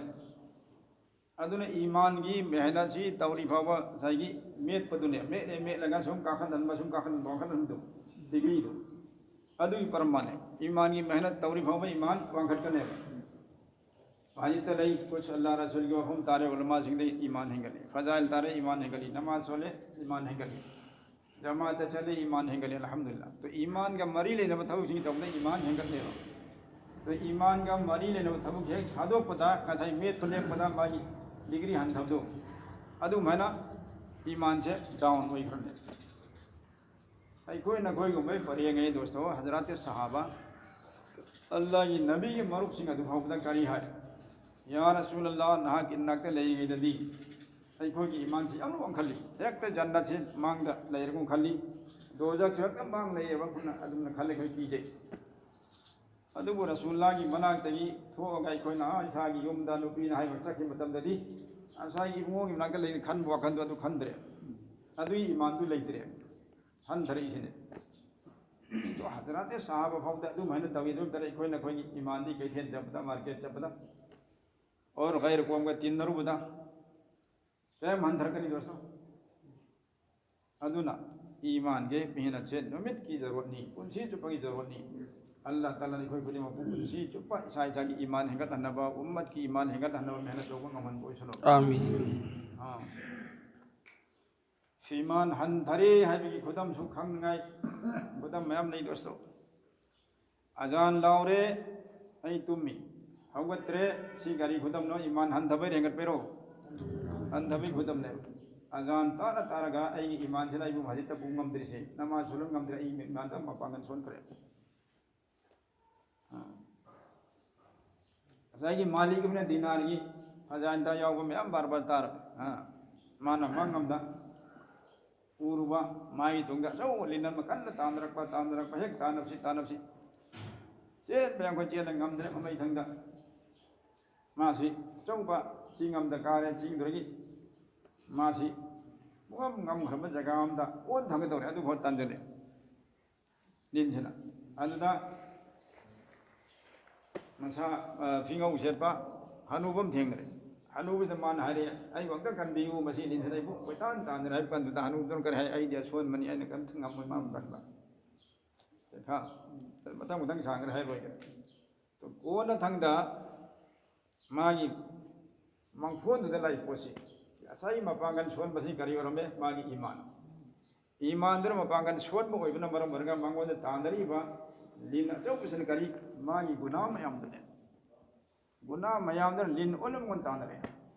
ꯑꯗꯨꯅ ꯏꯃꯥꯟꯒꯤ ꯃꯦꯍꯅꯠꯁꯤ ꯇꯧꯔꯤ ꯐꯥꯎꯕ ꯉꯁꯥꯏꯒꯤ ꯃꯦꯠꯄꯗꯨꯅꯦ, ꯃꯦꯠꯂꯦ ꯃꯦꯠꯂꯒ ꯁꯨꯝ ꯀꯥꯈꯠꯍꯟꯕ, ꯁꯨꯝ ꯀꯥꯈꯠꯍꯟꯕ, ꯋꯥꯡꯈꯠꯍꯟꯕꯗꯣ, ꯗꯤꯒ꯭ꯔꯤꯗꯣ, ꯑꯗꯨꯒꯤ ꯄ꯭ꯔꯃꯥꯟꯅꯦ꯫ ꯏꯃꯥꯟꯒꯤ ꯃꯦꯍꯅꯠ ꯇꯧꯔꯤ ꯐꯥꯎꯕ ꯏꯃꯥꯟ ꯋꯥꯡꯈꯠꯀꯅꯦꯕ꯫ ꯍꯧꯖꯤꯛꯇ ꯂꯩ, ꯀꯨꯁ ꯑꯜꯂꯥ ꯔꯁꯨꯜꯒꯤ ꯋꯥꯐꯝ ꯇꯥꯔꯦ, ꯎꯂꯃꯥꯁꯤꯡꯗ ꯏꯃꯥꯟ ꯍꯦꯟꯒꯠꯂꯤ, ꯐꯖꯥꯏꯜ ꯇꯥꯔꯦ, ꯏꯃꯥꯟ ꯍꯦꯟꯒꯠꯂꯤ, ꯅꯃꯥꯖ ꯁꯣꯜꯂꯦ, ꯏꯃꯥꯟ ꯍꯦꯟꯒꯠꯂꯤ, ꯖꯃꯥꯠꯇ ꯆꯠꯂꯦ, ꯏꯃꯥꯟ ꯍꯦꯟꯒꯠꯂꯤ, ꯑꯜꯍꯝꯗꯨꯂꯤꯜꯂꯥ꯫ ꯑꯗꯣ ꯏꯃꯥꯟꯒ ꯃꯔꯤ ꯂꯩꯅꯕ ꯊꯕꯛꯁꯤꯡ ꯇꯧꯕꯗ ꯏꯃꯥꯟ ꯍꯦꯟꯒꯠꯂꯦꯕ꯫ ꯑꯗꯣ ꯏꯃꯥꯟꯒ ꯃꯔꯤ ꯂꯩꯅꯕ ꯊꯕꯛꯁꯦ ꯍꯦꯛ ꯊꯥꯗꯣꯛꯄꯗ ꯉꯁꯥꯏ ꯃꯦꯠꯄ ꯂꯦꯞꯄꯗ ꯃꯥꯒꯤ ꯗꯤꯒ꯭ꯔꯤ ꯍꯟꯊꯕꯗꯣ, ꯑꯗꯨꯃꯥꯏꯅ ꯏꯃꯥꯟꯁꯦ ꯗꯥꯎꯟ ꯑꯣꯏꯈ꯭ꯔꯅꯦ꯫ ꯑꯩꯈꯣꯏ ꯅꯈꯣꯏꯒꯨꯝꯕꯩ ꯄꯔꯦꯡ ꯑꯩ ꯗꯣꯁꯇꯣ, ꯍꯖꯔꯥꯠ ꯁꯍꯥꯕꯥ, ꯑꯜꯂꯥꯍꯒꯤ ꯅꯕꯤꯒꯤ ꯃꯔꯨꯞꯁꯤꯡ ꯑꯗꯨ ꯐꯥꯎꯕꯗ ꯀꯔꯤ ꯍꯥꯏ? "ꯌꯥ ꯔꯁꯨꯂꯜꯂꯥꯍ, ꯅꯍꯥꯛꯀꯤ ꯅꯥꯛꯇ ꯂꯩꯔꯤꯉꯩꯗꯗꯤ ꯑꯩꯈꯣꯏꯒꯤ ꯏꯃꯥꯟꯁꯤ ꯌꯥꯝꯅ ꯋꯥꯡꯈꯠꯂꯤ, ꯍꯦꯛꯇ ꯖꯟꯅꯠꯁꯤ ꯃꯥꯡꯗ ꯂꯩꯔꯒꯨꯝ ꯈꯜꯂꯤ, ꯗꯣꯖꯈꯁꯨ ꯍꯦꯛꯇ ꯃꯥꯡ ꯂꯩꯌꯦꯕ, ꯑꯗꯨꯝꯅ ꯈꯜꯂꯦ, ꯑꯩꯈꯣꯏ ꯀꯤꯖꯩ꯫ ꯑꯗꯨꯕꯨ ꯔꯁꯨꯜꯂꯥꯍꯒꯤ ꯃꯅꯥꯛꯇꯒꯤ ꯊꯣꯛꯑꯒ ꯑꯩꯈꯣꯏꯅ, ꯑꯥ, ꯏꯁꯥꯒꯤ ꯌꯨꯝꯗ ꯅꯨꯄꯤꯅ ꯍꯥꯏꯕ ꯆꯠꯈꯤꯕ ꯃꯇꯝꯗꯗꯤ ꯉꯁꯥꯏꯒꯤ ꯏꯕꯨꯡꯉꯣꯒꯤ ꯃꯅꯥꯛꯇ ꯂꯩꯅ ꯈꯟꯕ ꯋꯥꯈꯜꯗꯣ ꯑꯗꯨ ꯈꯟꯗ꯭ꯔꯦ, ꯑꯗꯨꯒꯤ ꯏꯃꯥꯟꯗꯨ ꯂꯩꯇ꯭ꯔꯦ, ꯍꯟꯊꯔꯛꯏꯁꯤꯅꯦ꯫ ꯑꯗꯣ ꯍꯖꯔꯥꯠ ꯁꯍꯥꯕꯥ ꯐꯥꯎꯗ ꯑꯗꯨꯃꯥꯏꯅ ꯇꯧꯏ꯫ ꯑꯗꯨ ꯅꯠꯇ꯭ꯔ ꯑꯩꯈꯣꯏꯅ ꯑꯩꯈꯣꯏꯒꯤ ꯏꯃꯥꯟꯗꯤ ꯀꯩꯊꯦꯜ ꯆꯠꯄꯗ, ꯃꯥꯔꯀꯦꯠ ꯆꯠꯄꯗ, ꯑꯣꯔ ꯒꯩꯔ ꯀꯣꯝꯒ ꯇꯤꯟꯅꯔꯨꯕꯗ ꯀꯌꯥꯝ ꯍꯟꯊꯔꯛꯀꯅꯤ ꯗꯣꯁꯇꯣ? ꯑꯗꯨꯅ ꯏꯃꯥꯟꯒꯤ ꯃꯦꯍꯅꯠꯁꯦ ꯅꯨꯃꯤꯠꯀꯤ ꯖꯔꯨꯔꯠꯅꯤ, ꯄꯨꯟꯁꯤ ꯆꯨꯞꯄꯒꯤ ꯖꯔꯨꯔꯠꯅꯤ꯫ ꯑꯜꯂꯥꯍ ꯇꯥꯂꯥꯅ ꯑꯩꯈꯣꯏ ꯈꯨꯗꯤꯡꯃꯛꯄꯨ ꯄꯨꯟꯁꯤ ꯆꯨꯞꯄ ꯏꯁꯥ ꯏꯁꯥꯒꯤ ꯏꯃꯥꯟ ꯍꯦꯟꯒꯠꯍꯟꯅꯕ, ꯎꯝꯃꯠꯀꯤ ꯏꯃꯥꯟ ꯍꯦꯟꯒꯠꯍꯟꯅꯕ ꯃꯦꯍꯅꯠ ꯇꯧꯕ ꯉꯝꯍꯟꯕ ꯑꯣꯏꯁꯅꯨ꯫ ꯑꯥꯃꯤꯟ꯫ ꯑꯥ꯫ ꯏꯃꯥꯟ ꯍꯟꯊꯔꯦ ꯍꯥꯏꯕꯒꯤ ꯈꯨꯗꯝꯁꯨ ꯈꯪꯅꯤꯡꯉꯥꯏ ꯈꯨꯗꯝ ꯃꯌꯥꯝ ꯂꯩ ꯗꯣꯁꯇꯣ꯫ ꯑꯖꯥꯟ ꯂꯥꯎꯔꯦ, ꯑꯩ ꯇꯨꯝꯃꯤ, ꯍꯧꯒꯠꯇ꯭ꯔꯦ꯫ ꯁꯤ ꯀꯔꯤ ꯈꯨꯗꯝꯅꯣ? ꯏꯃꯥꯟ ꯍꯟꯊꯕꯩ ꯍꯦꯟꯒꯠꯄꯩꯔꯣ? ꯍꯟꯊꯕꯩ ꯈꯨꯗꯝꯅꯦꯕ꯫ ꯑꯖꯥꯟ ꯇꯥꯔ ꯇꯥꯔꯒ ꯑꯩꯒꯤ ꯏꯃꯥꯟꯁꯤꯅ ꯑꯩꯕꯨ ꯃꯁꯖꯤꯗꯇ ꯄꯨꯕ ꯉꯝꯗ꯭ꯔꯤꯁꯦ, ꯅꯃꯥꯖ ꯁꯣꯟꯕ ꯉꯝꯗ꯭ꯔꯦ, ꯑꯩ ꯏꯃꯥꯟꯗ ꯃꯄꯥꯡꯒꯜ ꯁꯣꯟꯈ꯭ꯔꯦ꯫ ꯑꯥ꯫ ꯉꯁꯥꯏꯒꯤ ꯃꯥꯂꯤꯛ ꯏꯕꯅ ꯗꯤꯅꯥꯔꯒꯤ ꯈꯖꯥꯏꯟꯗ ꯌꯥꯎꯕ ꯃꯌꯥꯝ ꯕꯥꯔ ꯕꯥꯔ ꯇꯥꯔꯕ꯫ ꯑꯥ꯫ ꯃꯥꯅ ꯃꯥꯡꯉꯝꯗ ꯎꯔꯨꯕ ꯃꯥꯒꯤ ꯇꯨꯡꯗ ꯑꯆꯧꯕ ꯂꯤꯟ ꯑꯃ ꯀꯟꯅ ꯇꯥꯟꯅꯔꯛꯄ, ꯇꯥꯟꯅꯔꯛꯄ, ꯍꯦꯛ ꯇꯥꯟꯅꯕꯁꯤ, ꯇꯥꯟꯅꯕꯁꯤ꯫ ꯆꯦꯟꯕ ꯌꯥꯡꯈꯣꯏ ꯆꯦꯜꯂ ꯉꯝꯗ꯭ꯔꯦ ꯃꯃꯩ ꯊꯪꯗ꯫ ꯃꯥꯁꯤ ꯑꯆꯧꯕ ꯆꯤꯡ ꯑꯃꯗ ꯀꯥꯔꯦ, ꯆꯤꯡꯗꯨꯗꯒꯤ ꯃꯥꯁꯤ ꯄꯨꯡꯉꯝ ꯉꯝꯈ꯭ꯔꯕ ꯖꯒꯥ ꯑꯃꯗ ꯑꯣꯟ ꯊꯥꯡꯒꯗꯧꯔꯦ, ꯑꯗꯨꯐꯥꯎ ꯇꯥꯟꯁꯤꯜꯂꯦ ꯂꯤꯟꯁꯤꯅ꯫ ꯑꯗꯨꯗ ꯃꯁꯥ, ꯑ, ꯐꯤꯉꯧ ꯁꯦꯠꯄ ꯍꯅꯨꯕ ꯑꯃ ꯊꯦꯡꯅꯔꯦ꯫ ꯍꯅꯨꯕꯁꯤꯗ ꯃꯥꯅ ꯍꯥꯏꯔꯛꯑꯦ, "ꯑꯩꯕꯨ ꯑꯝꯇ ꯀꯟꯕꯤꯌꯨ, ꯃꯁꯤ ꯂꯤꯟꯁꯤꯅ ꯑꯩꯕꯨ ꯀꯣꯏꯇꯥꯟ ꯇꯥꯟꯗꯅ" ꯍꯥꯏꯕ ꯀꯥꯟꯗꯨꯗ ꯍꯅꯨꯕꯗꯨꯅ ꯀꯔꯤ ꯍꯥꯏ? "ꯑꯩꯗꯤ ꯑꯁꯣꯟꯕꯅꯤ, ꯑꯩꯅ ꯀꯔꯤꯝꯇ ꯉꯝꯃꯣꯏ ꯃꯥꯕꯨ ꯀꯟꯕ"꯫ ꯃꯊꯪ ꯃꯊꯪ ꯁꯥꯡꯈ꯭ꯔꯦ, ꯍꯥꯏꯔꯣꯏꯒꯦ꯫ ꯀꯣꯟꯅ ꯊꯪꯗ ꯃꯥꯒꯤ ꯃꯪꯐꯣꯟꯗꯨꯗ ꯂꯥꯛꯏ ꯄꯣꯠꯁꯤ, ꯉꯁꯥꯏ ꯃꯄꯥꯡꯒꯜ ꯁꯣꯟꯕꯁꯤ ꯀꯔꯤ ꯑꯣꯏꯔꯝꯃꯦ? ꯃꯥꯒꯤ ꯏꯃꯥꯟ꯫ ꯏꯃꯥꯟꯗꯨꯅ ꯃꯄꯥꯡꯒꯜ ꯁꯣꯟꯕ ꯑꯣꯏꯕꯅ ꯃꯔꯝ ꯑꯣꯏꯔꯒ ꯃꯉꯣꯟꯗ ꯇꯥꯟꯅꯔꯤꯕ ꯂꯤꯟ ꯑꯆꯧꯕꯁꯤꯅ ꯀꯔꯤ? ꯃꯥꯒꯤ ꯒꯨꯅꯥ ꯃꯌꯥꯝꯗꯨꯅꯦ꯫ ꯒꯨꯅꯥ ꯃꯌꯥꯝꯗꯨꯅ ꯂꯤꯟ ꯑꯣꯜꯂ ꯃꯉꯣꯟꯗ ꯇꯥꯟꯅꯔꯦ꯫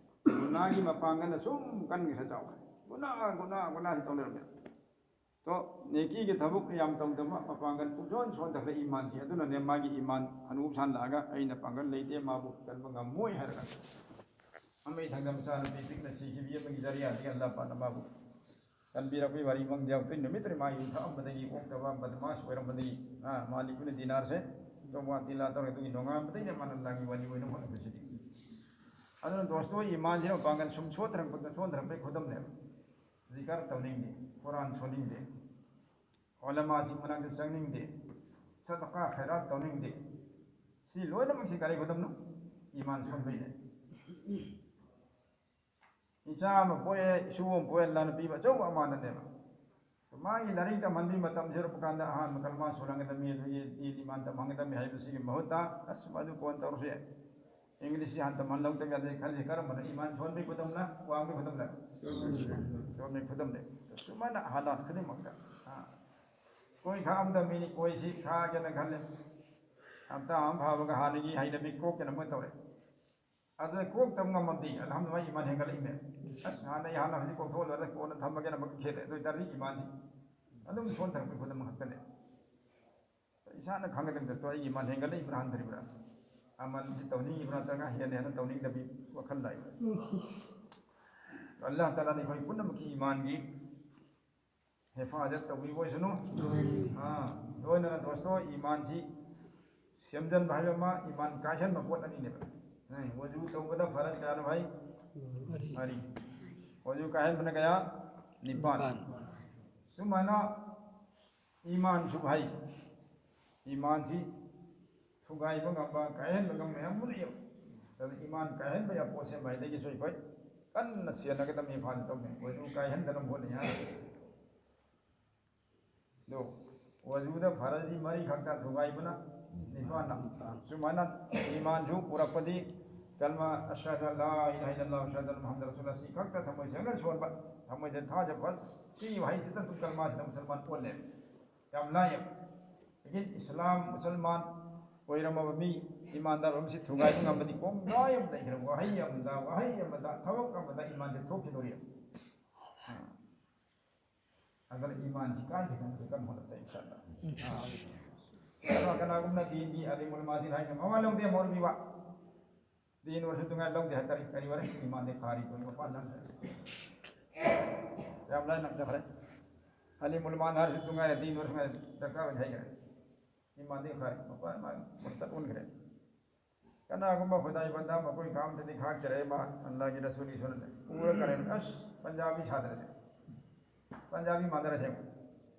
ꯒꯨꯅꯥꯒꯤ ꯃꯄꯥꯡꯒꯜꯅ ꯁꯨꯝ ꯀꯟꯈ꯭ꯔꯦ, ꯆꯥꯎꯈ꯭ꯔꯦ꯫ ꯒꯨꯅꯥ, ꯒꯨꯅꯥ, ꯒꯨꯅꯥ ꯁꯤ ꯇꯧ ꯂꯩꯔꯝꯃꯦ꯫ ꯇꯣ, ꯅꯦꯀꯤꯒꯤ ꯊꯕꯛ ꯌꯥꯝ ꯇꯧꯗꯕ, ꯃꯄꯥꯡꯒꯜ ꯄꯨꯡꯁꯣꯟ ꯁꯣꯟꯊꯈ꯭ꯔꯦ ꯏꯃꯥꯟꯁꯤ꯫ ꯑꯗꯨꯅꯅꯦ ꯃꯥꯒꯤ ꯏꯃꯥꯟ ꯍꯅꯨꯕ ꯁꯥꯟ ꯂꯥꯛꯑꯒ ꯑꯩꯅ ꯄꯥꯡꯒꯜ ꯂꯩꯇꯦ, ꯃꯥꯕꯨ ꯀꯟꯕ ꯉꯝꯃꯣꯏ ꯍꯥꯏꯔꯒ꯫ ꯑꯃꯒꯤ ꯊꯪꯗ ꯃꯆꯥꯅꯨꯄꯤ ꯄꯤꯛꯅ ꯁꯤꯈꯤꯕꯤ ꯑꯃꯒꯤ ꯖꯔꯤꯌꯥꯗꯒꯤ ꯑꯜꯂꯥ ꯄꯥꯛꯅ ꯃꯥꯕꯨ ꯀꯟꯕꯤꯔꯛꯄꯒꯤ ꯋꯥꯔꯤ ꯃꯪꯗ ꯌꯥꯎꯗꯣꯏ꯫ ꯅꯨꯃꯤꯠꯇꯨꯗ ꯃꯥ ꯌꯨ ꯊꯛꯑꯝꯕꯗꯒꯤ, ꯑꯣꯛꯇꯕ ꯕꯗꯃꯥꯁ ꯑꯣꯏꯔꯝꯕꯗꯒꯤ, ꯑꯥ, ꯃꯥꯂꯤꯛ ꯏꯕꯅ ꯗꯤꯅꯥꯔꯁꯦ ꯇꯧꯕ ꯇꯤꯜꯂꯥ ꯇꯧꯔꯦ꯫ ꯑꯗꯨꯒꯤ ꯅꯣꯡꯉꯥꯟꯕꯗꯒꯤ ꯃꯥꯅ ꯑꯜꯂꯥꯒꯤ ꯋꯥꯔꯤ ꯑꯣꯏꯅ ꯍꯣꯠꯅꯕꯁꯤꯗꯤ꯫ ꯑꯗꯨꯅ ꯗꯣꯁꯇꯣ ꯏꯃꯥꯟꯁꯤꯅ ꯃꯄꯥꯡꯒꯜ ꯁꯨꯝ ꯁꯣꯟꯊꯔꯛꯄꯗ ꯁꯣꯟꯊꯔꯛꯄꯒꯤ ꯈꯨꯗꯝꯅꯦꯕ꯫ ꯖꯤꯀꯔ ꯇꯧꯅꯤꯡꯗꯦ, ꯀꯨꯔꯥꯟ ꯁꯣꯟꯅꯤꯡꯗꯦ, ꯎꯂꯃꯥꯁꯤꯡ ꯃꯅꯥꯛꯇ ꯆꯪꯅꯤꯡꯗꯦ, ꯁꯗꯀꯥ ꯈꯩꯔꯥꯠ ꯇꯧꯅꯤꯡꯗꯦ꯫ ꯁꯤ ꯂꯣꯏꯅꯃꯛꯁꯤ ꯀꯔꯤ ꯈꯨꯗꯝꯅꯣ? ꯏꯃꯥꯟ ꯁꯣꯟꯕꯩꯅꯦ꯫ ꯏꯆꯥ ꯑꯃ ꯄꯣꯛꯑꯦ, ꯏꯁꯨ ꯑꯃ ꯄꯣꯛꯑꯦ, ꯑꯜꯂꯥꯅ ꯄꯤꯕ ꯑꯆꯧꯕ ꯑꯃꯥꯅꯠꯅꯦꯕ꯫ ꯃꯥꯒꯤ ꯂꯥꯏꯔꯤꯛ ꯇꯝꯍꯟꯕꯒꯤ ꯃꯇꯝꯁꯤ ꯌꯧꯔꯛꯄ ꯀꯥꯟꯗ ꯑꯍꯥꯟꯕ ꯀꯂꯃꯥ ꯁꯣꯜꯍꯟꯒꯗꯕꯅꯤ, ꯑꯗꯨꯒꯤ ꯏ ꯏꯃꯥꯟ ꯇꯝꯍꯟꯒꯗꯕꯅꯤ ꯍꯥꯏꯕꯁꯤꯒꯤ ꯃꯍꯨꯠꯇ, "ꯑꯁ, ꯃꯗꯨ ꯀꯣꯟ ꯇꯧꯔꯁꯨ ꯌꯥꯏ, ꯏꯪꯂꯤꯁꯁꯤ ꯍꯥꯟꯅ ꯇꯝꯍꯜꯍꯧꯗꯕ ꯌꯥꯗꯦ" ꯈꯜꯂꯤ꯫ ꯀꯔꯝꯕꯅ ꯏꯃꯥꯟ ꯁꯣꯟꯕꯒꯤ ꯈꯨꯗꯝꯅ, ꯋꯥꯡꯕꯒꯤ ꯈꯨꯗꯝꯅ? ꯁꯣꯟꯕꯒꯤ ꯈꯨꯗꯝꯅ꯫ ꯁꯨꯃꯥꯏꯅ ꯍꯥꯂꯥꯠ ꯈꯨꯗꯤꯡꯃꯛꯇ, ꯑꯥ, ꯑꯩꯈꯣꯏ ꯈꯥꯛꯑꯝꯗ ꯃꯤꯅꯤ ꯀꯣꯏꯁꯤ ꯈꯥꯒꯦꯅ ꯈꯜꯂꯦ꯫ ꯍꯞꯇꯥ ꯑꯃ ꯐꯥꯕꯒ ꯍꯥꯟꯅꯒꯤ ꯍꯩꯅꯕꯤ ꯀꯣꯛꯇꯅ ꯑꯃ ꯇꯧꯔꯦ꯫ ꯑꯗꯨꯅ ꯀꯣꯛꯇꯕ ꯉꯝꯃꯝꯗꯦ꯫ ꯑꯜꯍꯝꯗꯨꯂꯤꯜꯂꯥꯍ, ꯏꯃꯥꯟ ꯍꯦꯟꯒꯠꯂꯛꯏꯃꯦ꯫ ꯑꯁ, ꯍꯥꯟꯅ ꯑꯩ ꯍꯥꯟꯅ ꯍꯧꯖꯤꯛ ꯀꯣꯛꯊꯣꯛꯍꯜꯂꯨꯔꯦ, ꯀꯣꯟꯅ ꯊꯝꯃꯒꯦꯅ ꯑꯃꯨꯛ ꯈꯦꯠꯂꯦ꯫ ꯑꯗꯨ ꯑꯣꯏ ꯇꯥꯔꯗꯤ ꯏꯃꯥꯟꯁꯤ ꯑꯗꯨꯝ ꯁꯣꯟꯊꯔꯛꯄꯩ ꯈꯨꯗꯝ ꯈꯛꯇꯅꯦ꯫ ꯏꯁꯥꯅ ꯈꯪꯒꯗꯕꯗꯣ, ꯑꯩꯒꯤ ꯏꯃꯥꯟ ꯍꯦꯟꯒꯠꯂꯛꯏꯕ꯭ꯔꯥ ꯍꯟꯊꯔꯤꯕ꯭ꯔꯥ? ꯑꯃꯜꯁꯤ ꯇꯧꯅꯤꯡꯉꯤꯕ꯭ꯔꯥ ꯅꯠꯇ꯭ꯔꯒ ꯍꯦꯟꯅ ꯍꯦꯟꯅ ꯇꯧꯅꯤꯡꯗꯕꯤ ꯋꯥꯈꯜ ꯂꯥꯛꯏꯕ꯭ꯔꯥ? ꯑꯜꯂꯥꯍ ꯇꯥꯂꯥꯅ ꯑꯩꯈꯣꯏ ꯄꯨꯝꯅꯃꯛꯀꯤ ꯏꯃꯥꯟꯒꯤ ꯍꯤꯐꯥꯖꯠ ꯇꯧꯕꯤꯕ ꯑꯣꯏꯁꯅꯨ꯫ ꯑꯥ, ꯂꯣꯏꯅꯅ ꯗꯣꯁꯇꯣ, ꯏꯃꯥꯟꯁꯤ ꯁꯦꯝꯖꯤꯟꯕ ꯍꯥꯏꯕ ꯑꯃ, ꯏꯃꯥꯟ ꯀꯥꯏꯍꯟꯕ ꯄꯣꯠ ꯑꯅꯤꯅꯦꯕ꯫ ꯑꯦ, ꯋꯖꯨ ꯇꯧꯕꯗ ꯐꯔꯖ ꯀꯌꯥꯅꯣ ꯍꯥꯏ? ꯃꯔꯤ꯫ ꯃꯔꯤ꯫ ꯋꯖꯨ ꯀꯥꯏꯍꯟꯕꯅ ꯀꯌꯥ? ꯅꯤꯄꯥꯟ꯫ ꯅꯤꯄꯥꯟ꯫ ꯁꯨꯃꯥꯏꯅ ꯏꯃꯥꯟꯁꯨ ꯍꯥꯏ꯫ ꯏꯃꯥꯟꯁꯤ ꯊꯨꯒꯥꯏꯕ ꯉꯝꯕ, ꯀꯥꯏꯍꯟꯕ ꯉꯝꯕ ꯃꯌꯥꯝ ꯑꯃ ꯂꯩꯌꯦꯕ꯫ ꯑꯗꯨꯅ ꯏꯃꯥꯟ ꯀꯥꯏꯍꯟꯕ ꯌꯥꯕ ꯄꯣꯠꯁꯦ ꯃꯥꯏꯗꯒꯤꯁꯨ ꯑꯩꯈꯣꯏ ꯀꯟꯅ ꯁꯦꯟꯅꯒꯗꯕꯅꯤ, ꯏꯝꯐꯥꯜ ꯇꯧꯅꯤ꯫ ꯋꯖꯨ ꯀꯥꯏꯍꯟꯗꯅꯕ ꯍꯣꯠꯅꯩ ꯍꯥꯏ꯫ ꯑꯗꯣ ꯋꯖꯨꯗ ꯐꯔꯖꯤ ꯃꯔꯤ ꯈꯛꯇ, ꯊꯨꯒꯥꯏꯕꯅ ꯅꯤꯄꯥꯟꯅ꯫ ꯁꯨꯃꯥꯏꯅ ꯏꯃꯥꯟꯁꯨ ꯄꯨꯔꯛꯄꯗꯤ ꯀꯜꯃꯥ ꯑꯁꯍꯗꯨ ꯑꯜꯂꯥ ꯏꯂꯥꯍ ꯏꯜꯂꯜꯂꯥꯍ ꯑꯁꯍꯗꯨ ꯑꯟꯅ ꯃꯨꯍꯝꯃꯗ ꯔꯁꯨꯂꯨꯜꯂꯥꯍ ꯁꯤ ꯈꯛꯇ ꯊꯃꯣꯏ ꯁꯦꯡꯅ ꯁꯣꯟꯕ, ꯊꯃꯣꯏꯗ ꯊꯥꯖꯕ, ꯁꯤ ꯋꯥꯍꯩꯁꯤꯗ ꯑꯗꯨꯝ ꯀꯜꯃꯥꯁꯤꯗ ꯃꯨꯁꯜꯃꯥꯟ ꯑꯣꯜꯂꯦ꯫ ꯌꯥꯝ ꯂꯥꯏꯌꯦꯕ꯫ ꯂꯦꯀꯤꯟ ꯏꯁꯂꯥꯝ ꯃꯨꯁꯜꯃꯥꯟ ꯑꯣꯏꯔꯝꯃꯕ ꯃꯤ, ꯏꯃꯥꯟꯗꯥꯔ ꯑꯣꯏꯔꯝꯕꯁꯤ ꯊꯨꯒꯥꯏꯕ ꯉꯝꯕꯗꯤ ꯀꯣꯡꯒꯥꯏ ꯑꯃ ꯂꯩꯈ꯭ꯔꯦ꯫ ꯋꯥꯍꯩ ꯑꯃꯗ, ꯋꯥꯍꯩ ꯑꯃꯗ, ꯊꯕꯛ ꯑꯃꯗ ꯏꯃꯥꯟꯁꯦ ꯊꯣꯛꯈꯤꯗꯧꯔꯤ꯫ ꯑꯗꯨꯅ ꯏꯃꯥꯟꯁꯤ ꯀꯥꯏꯗꯅꯕ ꯀꯟꯅ ꯍꯣꯠꯅꯕ ꯇꯥꯏ, ꯏꯟꯁꯥ ꯑꯜꯂꯥ꯫ ꯀꯅꯥ ꯀꯅꯥꯒꯨꯝꯅ ꯗꯤꯟꯒꯤ ꯑꯂꯤꯃꯨꯜ ꯃꯥꯖꯤꯟ ꯍꯥꯏꯅ ꯃꯋꯥ ꯂꯧꯗꯦ, ꯃꯧꯂꯕꯤ ꯋꯥ꯫ ꯗꯤꯟ ꯑꯣꯏꯔꯁꯨ ꯇꯣꯉꯥꯟ ꯂꯧꯗꯦ ꯍꯥꯏꯇꯥꯔꯦ꯫ ꯀꯔꯤ ꯑꯣꯏꯔꯦ? ꯏꯃꯥꯟꯗꯤ ꯈꯥꯔꯤ ꯑꯣꯏ ꯃꯄꯥꯟ ꯂꯝꯗ꯫ ꯌꯥꯝ ꯂꯥꯏꯅ ꯆꯠꯈ꯭ꯔꯦ꯫ ꯑꯂꯤꯃꯨꯜ ꯃꯥꯟ ꯍꯥꯏꯔꯁꯨ ꯇꯣꯉꯥꯟꯅ ꯗꯤꯟ ꯑꯣꯏꯔꯁꯨ ꯇꯣꯉꯥꯟꯅ ꯗꯔꯀꯥꯔ ꯑꯣꯏꯅ ꯍꯥꯏꯈ꯭ꯔꯦ꯫ ꯏꯃꯥꯟꯗꯤ ꯈꯥꯔꯤ ꯃꯄꯥꯟ ꯃꯥ ꯃꯨꯔꯇꯠ ꯑꯣꯟꯈ꯭ꯔꯦ꯫ ꯀꯅꯥꯒꯨꯝꯕ ꯈꯨꯗꯥꯏ ꯕꯟꯗꯥ ꯃꯈꯣꯏ ꯀꯥꯝꯗꯗꯤ ꯈꯥꯛꯆꯔꯦ ꯃꯥ ꯑꯜꯂꯥꯒꯤ ꯔꯁꯨꯜꯒꯤ ꯁꯨꯅꯟꯅꯦ꯫ ꯄꯨꯔ ꯀꯔꯦ ꯑꯁ ꯄꯟꯖꯥꯕꯤ ꯁꯥꯗ꯭ꯔꯁꯦ꯫ ꯄꯟꯖꯥꯕꯤ ꯃꯥꯟꯅꯔꯁꯦ꯫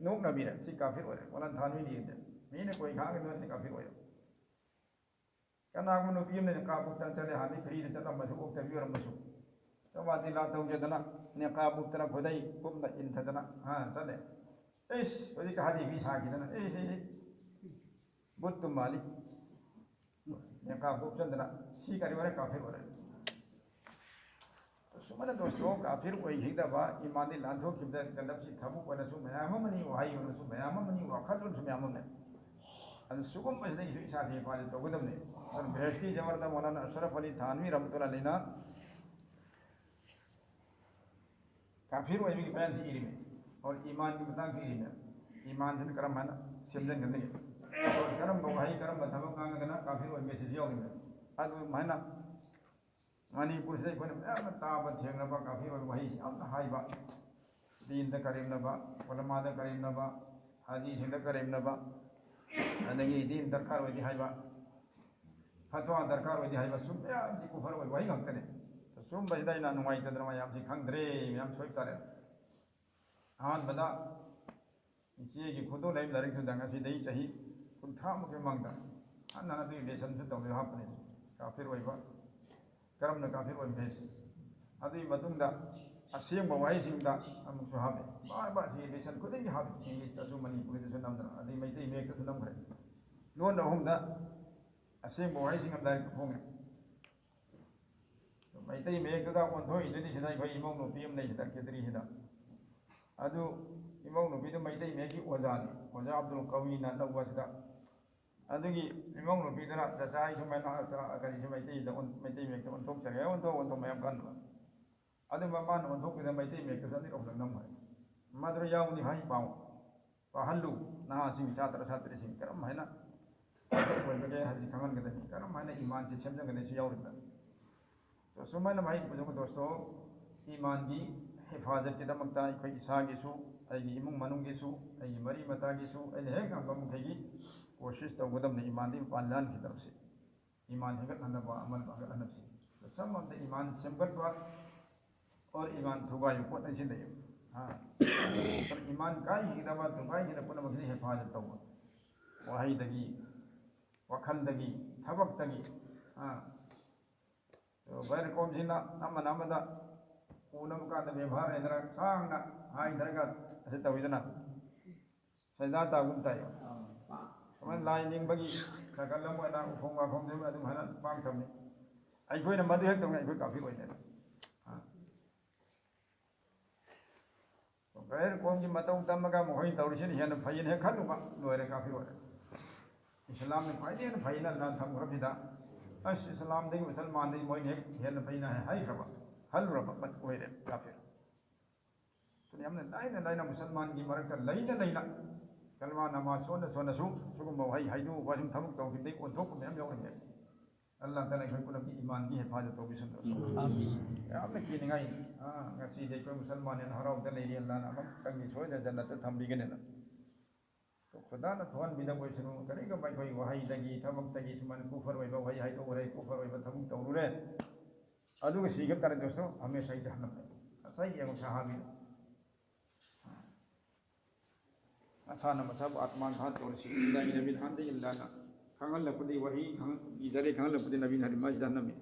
ꯅꯣꯛꯅꯕꯤꯔꯦ꯫ ꯁꯤ ꯀꯥꯐꯤꯔ ꯑꯣꯏꯔꯦ꯫ ꯋꯥꯂꯟ ꯊꯥꯟ ꯃꯤ ꯂꯤꯔꯗꯦ꯫ ꯃꯤꯅ ꯀꯣꯏ ꯈꯥꯡꯒꯗꯣꯏꯅ ꯁꯤ ꯀꯥꯐꯤꯔ ꯑꯣꯏꯔꯦ꯫ ꯀꯅꯥꯒꯨꯝꯕ ꯅꯨꯄꯤ ꯑꯃꯅ ꯅꯤꯀꯥꯞ ꯎꯞꯇꯅ ꯆꯠꯂꯦ, ꯍꯥꯟꯅꯗꯤ ꯐ꯭ꯔꯤꯗ ꯆꯠꯂꯝꯕꯁꯨ, ꯑꯣꯛꯇꯕꯤ ꯑꯣꯏꯔꯝꯕꯁꯨ꯫ ꯆꯧꯃꯥ ꯆꯤꯂꯥ ꯇꯧꯖꯗꯅ, ꯅꯤꯀꯥꯞ ꯎꯞꯇꯅ, ꯈꯨꯗꯩ ꯀꯨꯝꯅ ꯏꯟꯊꯗꯅ, ꯍꯥ, ꯆꯠꯂꯦ꯫ ꯏꯁ, ꯍꯧꯖꯤꯛꯇꯤ ꯍꯥꯖꯤꯕꯤ ꯁꯥꯈꯤꯗꯅ, ꯑꯦ, ꯑꯦ, ꯑꯦ, ꯕꯨꯠꯇꯨ ꯃꯥꯜꯂꯤ꯫ ꯅꯤꯀꯥꯞ ꯎꯞꯁꯟꯗꯅ, ꯁꯤ ꯀꯔꯤ ꯑꯣꯏꯔꯦ? ꯀꯥꯐꯤꯔ ꯑꯣꯏꯔꯦ꯫ ꯁꯨꯃꯥꯏꯅ ꯗꯣꯁꯇꯣ ꯀꯥꯐꯤꯔ ꯑꯣꯏꯈꯤꯗꯕ, ꯏꯃꯥꯟꯗꯤ ꯂꯥꯟꯊꯣꯛꯈꯤꯕꯗ ꯒꯟꯗꯞꯁꯤ ꯊꯕꯛ ꯑꯣꯏꯅꯁꯨ ꯃꯌꯥꯝ ꯑꯃꯅꯤ, ꯋꯥꯍꯩ ꯑꯣꯏꯅꯁꯨ ꯃꯌꯥꯝ ꯑꯃꯅꯤ, ꯋꯥꯈꯜꯂꯣꯟꯁꯨ ꯃꯌꯥꯝ ꯑꯃꯅꯤ꯫ ꯑꯗꯨꯅ ꯁꯤꯒꯨꯝꯕꯁꯤꯗꯒꯤꯁꯨ ꯏꯁꯥꯁꯦ ꯍꯤꯐꯥꯖꯠ ꯇꯧꯒꯗꯕꯅꯤ꯫ ꯑꯗꯨꯅ ꯕꯦꯍꯦꯁꯇꯤ ꯖꯋꯥꯔꯗ ꯃꯧꯂꯥꯅꯥ ꯑꯁꯔꯐ ꯑꯂꯤ ꯊꯥꯟꯋꯤ ꯔꯍꯃꯇꯨꯜꯂꯥꯍꯤ ꯑꯂꯩꯅ ꯀꯥꯐꯤꯔ ꯑꯣꯏꯕꯒꯤ ꯕꯌꯥꯟꯁꯤ ꯏꯔꯤꯃꯤ꯫ ꯑꯣꯔ ꯏꯃꯥꯟꯒꯤ ꯃꯇꯥꯡꯁꯨ ꯏꯔꯤꯃꯤ꯫ ꯏꯃꯥꯟꯁꯤꯅ ꯀꯔꯝ ꯍꯥꯏꯅ ꯁꯦꯝꯖꯤꯟꯒꯅꯤ? ꯑꯣꯔ ꯀꯔꯝꯕ ꯋꯥꯍꯩ, ꯀꯔꯝꯕ ꯊꯕꯛ ꯉꯥꯡꯉꯒꯅ ꯀꯥꯐꯤꯔ ꯑꯣꯏꯕ ꯃꯦꯁꯦꯖ ꯌꯥꯎꯔꯤꯃꯤ? ꯑꯗꯨꯃꯥꯏꯅ ꯃꯅꯤꯄꯨꯔꯁꯤꯗ ꯑꯩꯈꯣꯏꯅ ꯃꯌꯥꯝꯅ ꯇꯥꯕ ꯊꯦꯡꯅꯕ ꯀꯥꯐꯤꯔ ꯑꯣꯏꯕ ꯋꯥꯍꯩꯁꯤ ꯌꯥꯝꯅ ꯍꯥꯏꯕ, ꯗꯤꯟꯗ ꯀꯔꯦꯝꯅꯕ, ꯎꯂꯃꯥꯗ ꯀꯔꯦꯝꯅꯕ, ꯍꯥꯖꯤꯁꯤꯡꯗ ꯀꯔꯦꯝꯅꯕ, ꯑꯗꯒꯤ ꯗꯤꯟ ꯗꯔꯀꯥꯔ ꯑꯣꯏꯗꯦ ꯍꯥꯏꯕ, ꯐꯠꯋꯥ ꯗꯔꯀꯥꯔ ꯑꯣꯏꯗꯦ ꯍꯥꯏꯕ, ꯁꯨꯝ ꯃꯌꯥꯝꯁꯤ ꯀꯨꯐꯔ ꯑꯣꯏꯕ ꯋꯥꯍꯩ ꯉꯥꯛꯇꯅꯦ꯫ ꯁꯨꯝꯕꯁꯤꯗ ꯑꯩꯅ ꯅꯨꯡꯉꯥꯏꯇꯗꯅ ꯃꯌꯥꯝꯁꯤ ꯈꯪꯗ꯭ꯔꯦ, ꯃꯌꯥꯝ ꯁꯣꯏꯕ ꯇꯥꯔꯦ꯫ ꯑꯍꯥꯟꯕꯗ ꯏꯆꯦꯒꯤ ꯈꯨꯗꯣꯜ ꯂꯩꯕ ꯂꯥꯏꯔꯤꯛꯇꯨꯗ ꯉꯁꯤꯗꯒꯤ ꯆꯍꯤ ꯀꯨꯟꯊ꯭ꯔꯥꯃꯨꯛꯀꯤ ꯃꯃꯥꯡꯗ ꯍꯟꯅ ꯑꯗꯨꯒꯤ ꯂꯦꯁꯟꯁꯨ ꯇꯧꯕꯤꯌꯨ ꯍꯥꯞꯄꯅꯤ꯫ ꯀꯥꯐꯤꯔ ꯑꯣꯏꯕ ꯀꯔꯝꯅ ꯀꯥꯐꯤꯔ ꯑꯣꯏꯕꯒꯦ? ꯑꯗꯨꯒꯤ ꯃꯇꯨꯡꯗ ꯑꯁꯦꯡꯕ ꯋꯥꯍꯩꯁꯤꯡꯗ ꯑꯃꯨꯛꯁꯨ ꯍꯥꯞꯄꯦ꯫ ꯕꯥꯔ ꯕꯥꯔ ꯁꯤ ꯂꯦꯁꯟ ꯈꯨꯗꯤꯡꯒꯤ ꯍꯥꯞꯄꯦ꯫ ꯏꯪꯂꯤꯁꯇꯁꯨ, ꯃꯅꯤꯄꯨꯔꯤꯗꯁꯨ ꯅꯝꯗꯅ, ꯑꯗꯩ ꯃꯩꯇꯩ ꯃꯌꯦꯛꯇꯁꯨ ꯅꯝꯈ꯭ꯔꯦ꯫ ꯂꯣꯟ ꯑꯍꯨꯝꯗ ꯑꯁꯦꯡꯕ ꯋꯥꯍꯩꯁꯤꯡ ꯑꯃ ꯂꯥꯏꯔꯤꯛꯇ ꯐꯣꯡꯉꯦ꯫ ꯃꯩꯇꯩ ꯃꯌꯦꯛꯇꯨꯗ ꯑꯣꯟꯊꯣꯛꯏꯗꯨꯗꯤ ꯁꯤꯗ ꯑꯩꯈꯣꯏ ꯏꯃꯧ ꯅꯨꯄꯤ ꯑꯃ ꯂꯩ ꯁꯤꯗ, ꯀꯦꯗ꯭ꯔꯤꯁꯤꯗ꯫ ꯑꯗꯨ ꯏꯃꯧ ꯅꯨꯄꯤꯗꯨ ꯃꯩꯇꯩ ꯃꯌꯦꯛꯀꯤ ꯑꯣꯖꯥꯅꯤ, ꯑꯣꯖꯥ ꯑꯕꯗꯨꯜ ꯀꯋꯤꯅ ꯂꯧꯕ ꯁꯤꯗ꯫ ꯑꯗꯨꯒꯤ ꯏꯃꯧ ꯅꯨꯄꯤꯗꯨꯅ, "ꯆꯆꯥ, ꯑꯩ ꯁꯨꯃꯥꯏꯅ, ꯑ, ꯀꯔꯤꯁꯦ ꯃꯩꯇꯩꯗ ꯑꯣꯟ-, ꯃꯩꯇꯩ ꯃꯌꯦꯛꯇ ꯑꯣꯟꯊꯣꯛꯆꯔꯦ", ꯑꯣꯟꯊꯣꯛ ꯑꯣꯟꯊꯣꯛ ꯃꯌꯥꯝ ꯀꯟꯕ꯫ ꯑꯗꯨ ꯃꯃꯥꯅ ꯑꯣꯟꯊꯣꯛꯄꯗ ꯃꯩꯇꯩ ꯃꯌꯦꯛꯇꯁꯨ ꯑꯅꯤꯔꯛ ꯑꯍꯨꯝꯂꯛ ꯅꯝꯈ꯭ꯔꯦ꯫ ꯃꯗꯨꯗ ꯌꯥꯎꯕꯅꯤ ꯍꯥꯏ ꯄꯥꯎ꯫ ꯄꯥꯍꯜꯂꯨ꯫ ꯅꯍꯥꯁꯤꯡ, ꯁꯥꯇ꯭ꯔ ꯁꯥꯇ꯭ꯔꯤꯁꯤꯡ ꯀꯔꯝ ꯍꯥꯏꯅ ꯑꯣꯏꯕꯒꯦ ꯍꯥꯏꯕꯁꯤ ꯈꯪꯍꯟꯒꯗꯕꯅꯤ꯫ ꯀꯔꯝ ꯍꯥꯏꯅ ꯏꯃꯥꯟꯁꯤ ꯁꯦꯝꯖꯒꯅꯤ ꯁꯤ ꯌꯥꯎꯔꯤꯕ꯫ ꯁꯨꯃꯥꯏꯅ ꯃꯍꯩ ꯄꯨꯖꯧ ꯗꯣꯁꯇꯣ, ꯏꯃꯥꯟꯒꯤ ꯍꯤꯐꯥꯖꯠꯀꯤꯗꯃꯛꯇ ꯑꯩꯈꯣꯏ ꯏꯁꯥꯒꯤꯁꯨ, ꯑꯩꯒꯤ ꯏꯃꯨꯡ ꯃꯅꯨꯡꯒꯤꯁꯨ, ꯑꯩꯒꯤ ꯃꯔꯤ ꯃꯇꯥꯒꯤꯁꯨ ꯑꯩꯅ ꯍꯦꯛ ꯉꯝꯕ ꯃꯈꯩꯒꯤ ꯀꯣꯁꯤꯁ ꯇꯧꯒꯗꯕꯅꯤ ꯏꯃꯥꯟꯗꯤ ꯃꯄꯥꯟ ꯂꯥꯟꯈꯤꯗꯕꯁꯤ꯫ ꯏꯃꯥꯟ ꯍꯦꯟꯒꯠꯍꯟꯅꯕ, ꯑꯃꯜ ꯍꯦꯟꯒꯠꯍꯟꯅꯕꯁꯤ꯫ ꯆꯞ ꯃꯥꯟꯅ ꯏꯃꯥꯟ ꯁꯦꯝꯒꯠꯄ ꯑꯣꯔ ꯏꯃꯥꯟ ꯊꯨꯒꯥꯏꯕ ꯄꯣꯠ ꯑꯅꯤꯁꯤ ꯂꯩꯌꯦꯕ꯫ ꯑꯥ꯫ ꯑꯗꯨꯅ ꯏꯃꯥꯟ ꯀꯥꯏꯈꯤꯒꯗꯕ, ꯊꯨꯒꯥꯏꯈꯤꯗꯕ ꯄꯨꯝꯅꯃꯛꯁꯤꯅ ꯍꯤꯐꯥꯖꯠ ꯇꯧꯕ꯫ ꯋꯥꯍꯩꯗꯒꯤ, ꯋꯥꯈꯜꯗꯒꯤ, ꯊꯕꯛꯇꯒꯤ꯫ ꯑꯥ꯫ ꯒꯩꯔ ꯀꯣꯝꯁꯤꯅ ꯑꯃꯅ ꯑꯃꯗ ꯎꯅꯕ ꯀꯥꯟꯗ ꯕꯦꯕꯥꯔ ꯂꯩꯅꯔ ꯁꯥꯡꯅ ꯍꯥꯏꯅꯔꯒ ꯑꯁꯤ ꯇꯧꯋꯤꯗꯅ꯫ ꯁꯩꯗꯥ ꯇꯥꯒꯨꯝ ꯇꯥꯏ꯫ ꯁꯨꯃꯥꯏꯅ ꯂꯥꯏ ꯅꯤꯡꯕꯒꯤ ꯁꯥꯏꯀꯜ ꯑꯃ ꯑꯣꯏꯅ ꯎꯐꯣꯡ ꯋꯥꯐꯣꯡꯁꯦ ꯑꯗꯨꯝ ꯍꯥꯏꯅ ꯄꯥꯡꯊꯕꯅꯤ꯫ ꯑꯩꯈꯣꯏꯅ ꯃꯗꯨ ꯍꯦꯛ ꯇꯧꯅ ꯑꯩꯈꯣꯏ ꯀꯥꯐꯤꯔ ꯑꯣꯏꯅ꯫ ꯒꯩꯔ ꯀꯣꯝꯒꯤ ꯃꯇꯧ ꯇꯝꯃꯒ ꯃꯈꯣꯏꯅ ꯇꯧꯔꯤꯁꯤꯅ ꯍꯦꯟꯅ ꯐꯩꯌꯦꯅ ꯍꯦꯛ ꯈꯜꯂꯨꯕ, ꯂꯣꯏꯔꯦ, ꯀꯥꯐꯤꯔ ꯑꯣꯏꯔꯦ꯫ ꯏꯁꯂꯥꯝꯅ ꯈ꯭ꯋꯥꯏꯗꯒꯤ ꯍꯦꯟꯅ ꯐꯩꯅ ꯑꯜꯂꯥꯍꯅ ꯊꯝꯈ꯭ꯔꯕꯁꯤꯗ, ꯑꯁ, ꯏꯁꯂꯥꯝꯗꯒꯤ ꯃꯨꯁꯜꯃꯥꯟꯗꯒꯤ ꯃꯣꯏꯅ ꯍꯦꯛ ꯍꯦꯟꯅ ꯐꯩꯅ ꯍꯥꯏꯈ꯭ꯔꯕ, ꯈꯜꯂꯨꯔꯕ, ꯃꯁꯤ ꯑꯣꯏꯔꯦ ꯀꯥꯐꯤꯔ꯫ ꯑꯗꯨꯅ ꯌꯥꯝꯅ ꯂꯥꯏꯅ ꯂꯥꯏꯅ ꯃꯨꯁꯜꯃꯥꯟꯒꯤ ꯃꯔꯛꯇ ꯂꯩꯅ ꯂꯩꯅ ꯀꯜꯃꯥ ꯅꯃꯥ ꯁꯣꯟꯅ ꯁꯣꯟꯅꯁꯨ ꯁꯤꯒꯨꯝꯕ ꯋꯥꯍꯩ ꯍꯥꯏꯗꯣꯛꯎꯕ, ꯁꯨꯝ ꯊꯕꯛ ꯇꯧꯈꯤꯕꯗꯒꯤ ꯑꯣꯟꯊꯣꯛꯄ ꯃꯌꯥꯝ ꯌꯥꯎꯔꯝꯃꯦ꯫ ꯑꯜꯂꯥꯍ ꯇꯥꯂꯥ ꯑꯩꯈꯣꯏ ꯄꯨꯝꯅꯃꯛꯀꯤ ꯏꯃꯥꯟꯒꯤ ꯍꯤꯐꯥꯖꯠ ꯇꯧꯕꯤꯁꯅꯨ꯫ ꯑꯃꯤꯟ꯫ ꯌꯥꯝꯅ ꯀꯤꯅꯤꯡꯉꯥꯏ, ꯑꯥ, ꯉꯁꯤꯗꯤ ꯑꯩꯈꯣꯏ ꯃꯨꯁꯜꯃꯥꯟꯅꯦꯅ ꯍꯔꯥꯎꯗ ꯂꯩꯔꯤ, ꯑꯜꯂꯥꯍꯅ ꯑꯃꯨꯛꯇꯪꯗꯤ ꯁꯣꯏꯗꯅ ꯖꯟꯅꯠꯇ ꯊꯝꯕꯤꯒꯅꯦꯅ꯫ ꯈꯨꯗꯥꯅ ꯊꯣꯛꯍꯟꯕꯤꯗꯕ ꯑꯣꯏꯁꯅꯨ꯫ ꯀꯔꯤꯒꯨꯝꯕ ꯑꯩꯈꯣꯏ ꯋꯥꯍꯩꯗꯒꯤ, ꯊꯕꯛꯇꯒꯤ ꯁꯨꯃꯥꯏꯅ ꯀꯨꯐꯔ ꯑꯣꯏꯕ ꯋꯥꯍꯩ ꯍꯥꯏꯗꯣꯛꯎꯔꯦ, ꯀꯨꯐꯔ ꯑꯣꯏꯕ ꯊꯕꯛ ꯇꯧꯔꯨꯔꯦ, ꯑꯗꯨꯒ ꯁꯤꯈꯤꯕ ꯇꯥꯔꯗꯤ ꯗꯣꯁꯇꯣ, ꯍꯃꯦꯁꯥꯒꯤ ꯖꯍꯟꯅꯝꯗ꯫ ꯉꯁꯥꯏꯒꯤ ꯌꯦꯡꯉꯨ ꯁꯍꯥꯕꯤꯗꯣ꯫ ꯃꯁꯥꯅ ꯃꯁꯥꯕꯨ ꯑꯥꯠꯃꯥ ꯘꯥꯠ ꯇꯧꯔ ꯁꯤꯈꯤꯕꯗꯥꯏ ꯅꯕꯤꯅ ꯍꯥꯟꯗꯒꯤ ꯑꯜꯂꯥꯍꯅ ꯈꯪꯍꯜꯂꯛꯄꯗꯤ, ꯋꯥꯍꯤ ꯈꯪ-, ꯏꯖꯔꯦ ꯈꯪꯍꯜꯂꯛꯄꯗꯤ ꯅꯕꯤꯅ ꯍꯥꯏꯔꯤ ꯃꯥꯁꯤ ꯖꯍꯟꯅꯝꯅꯤ꯫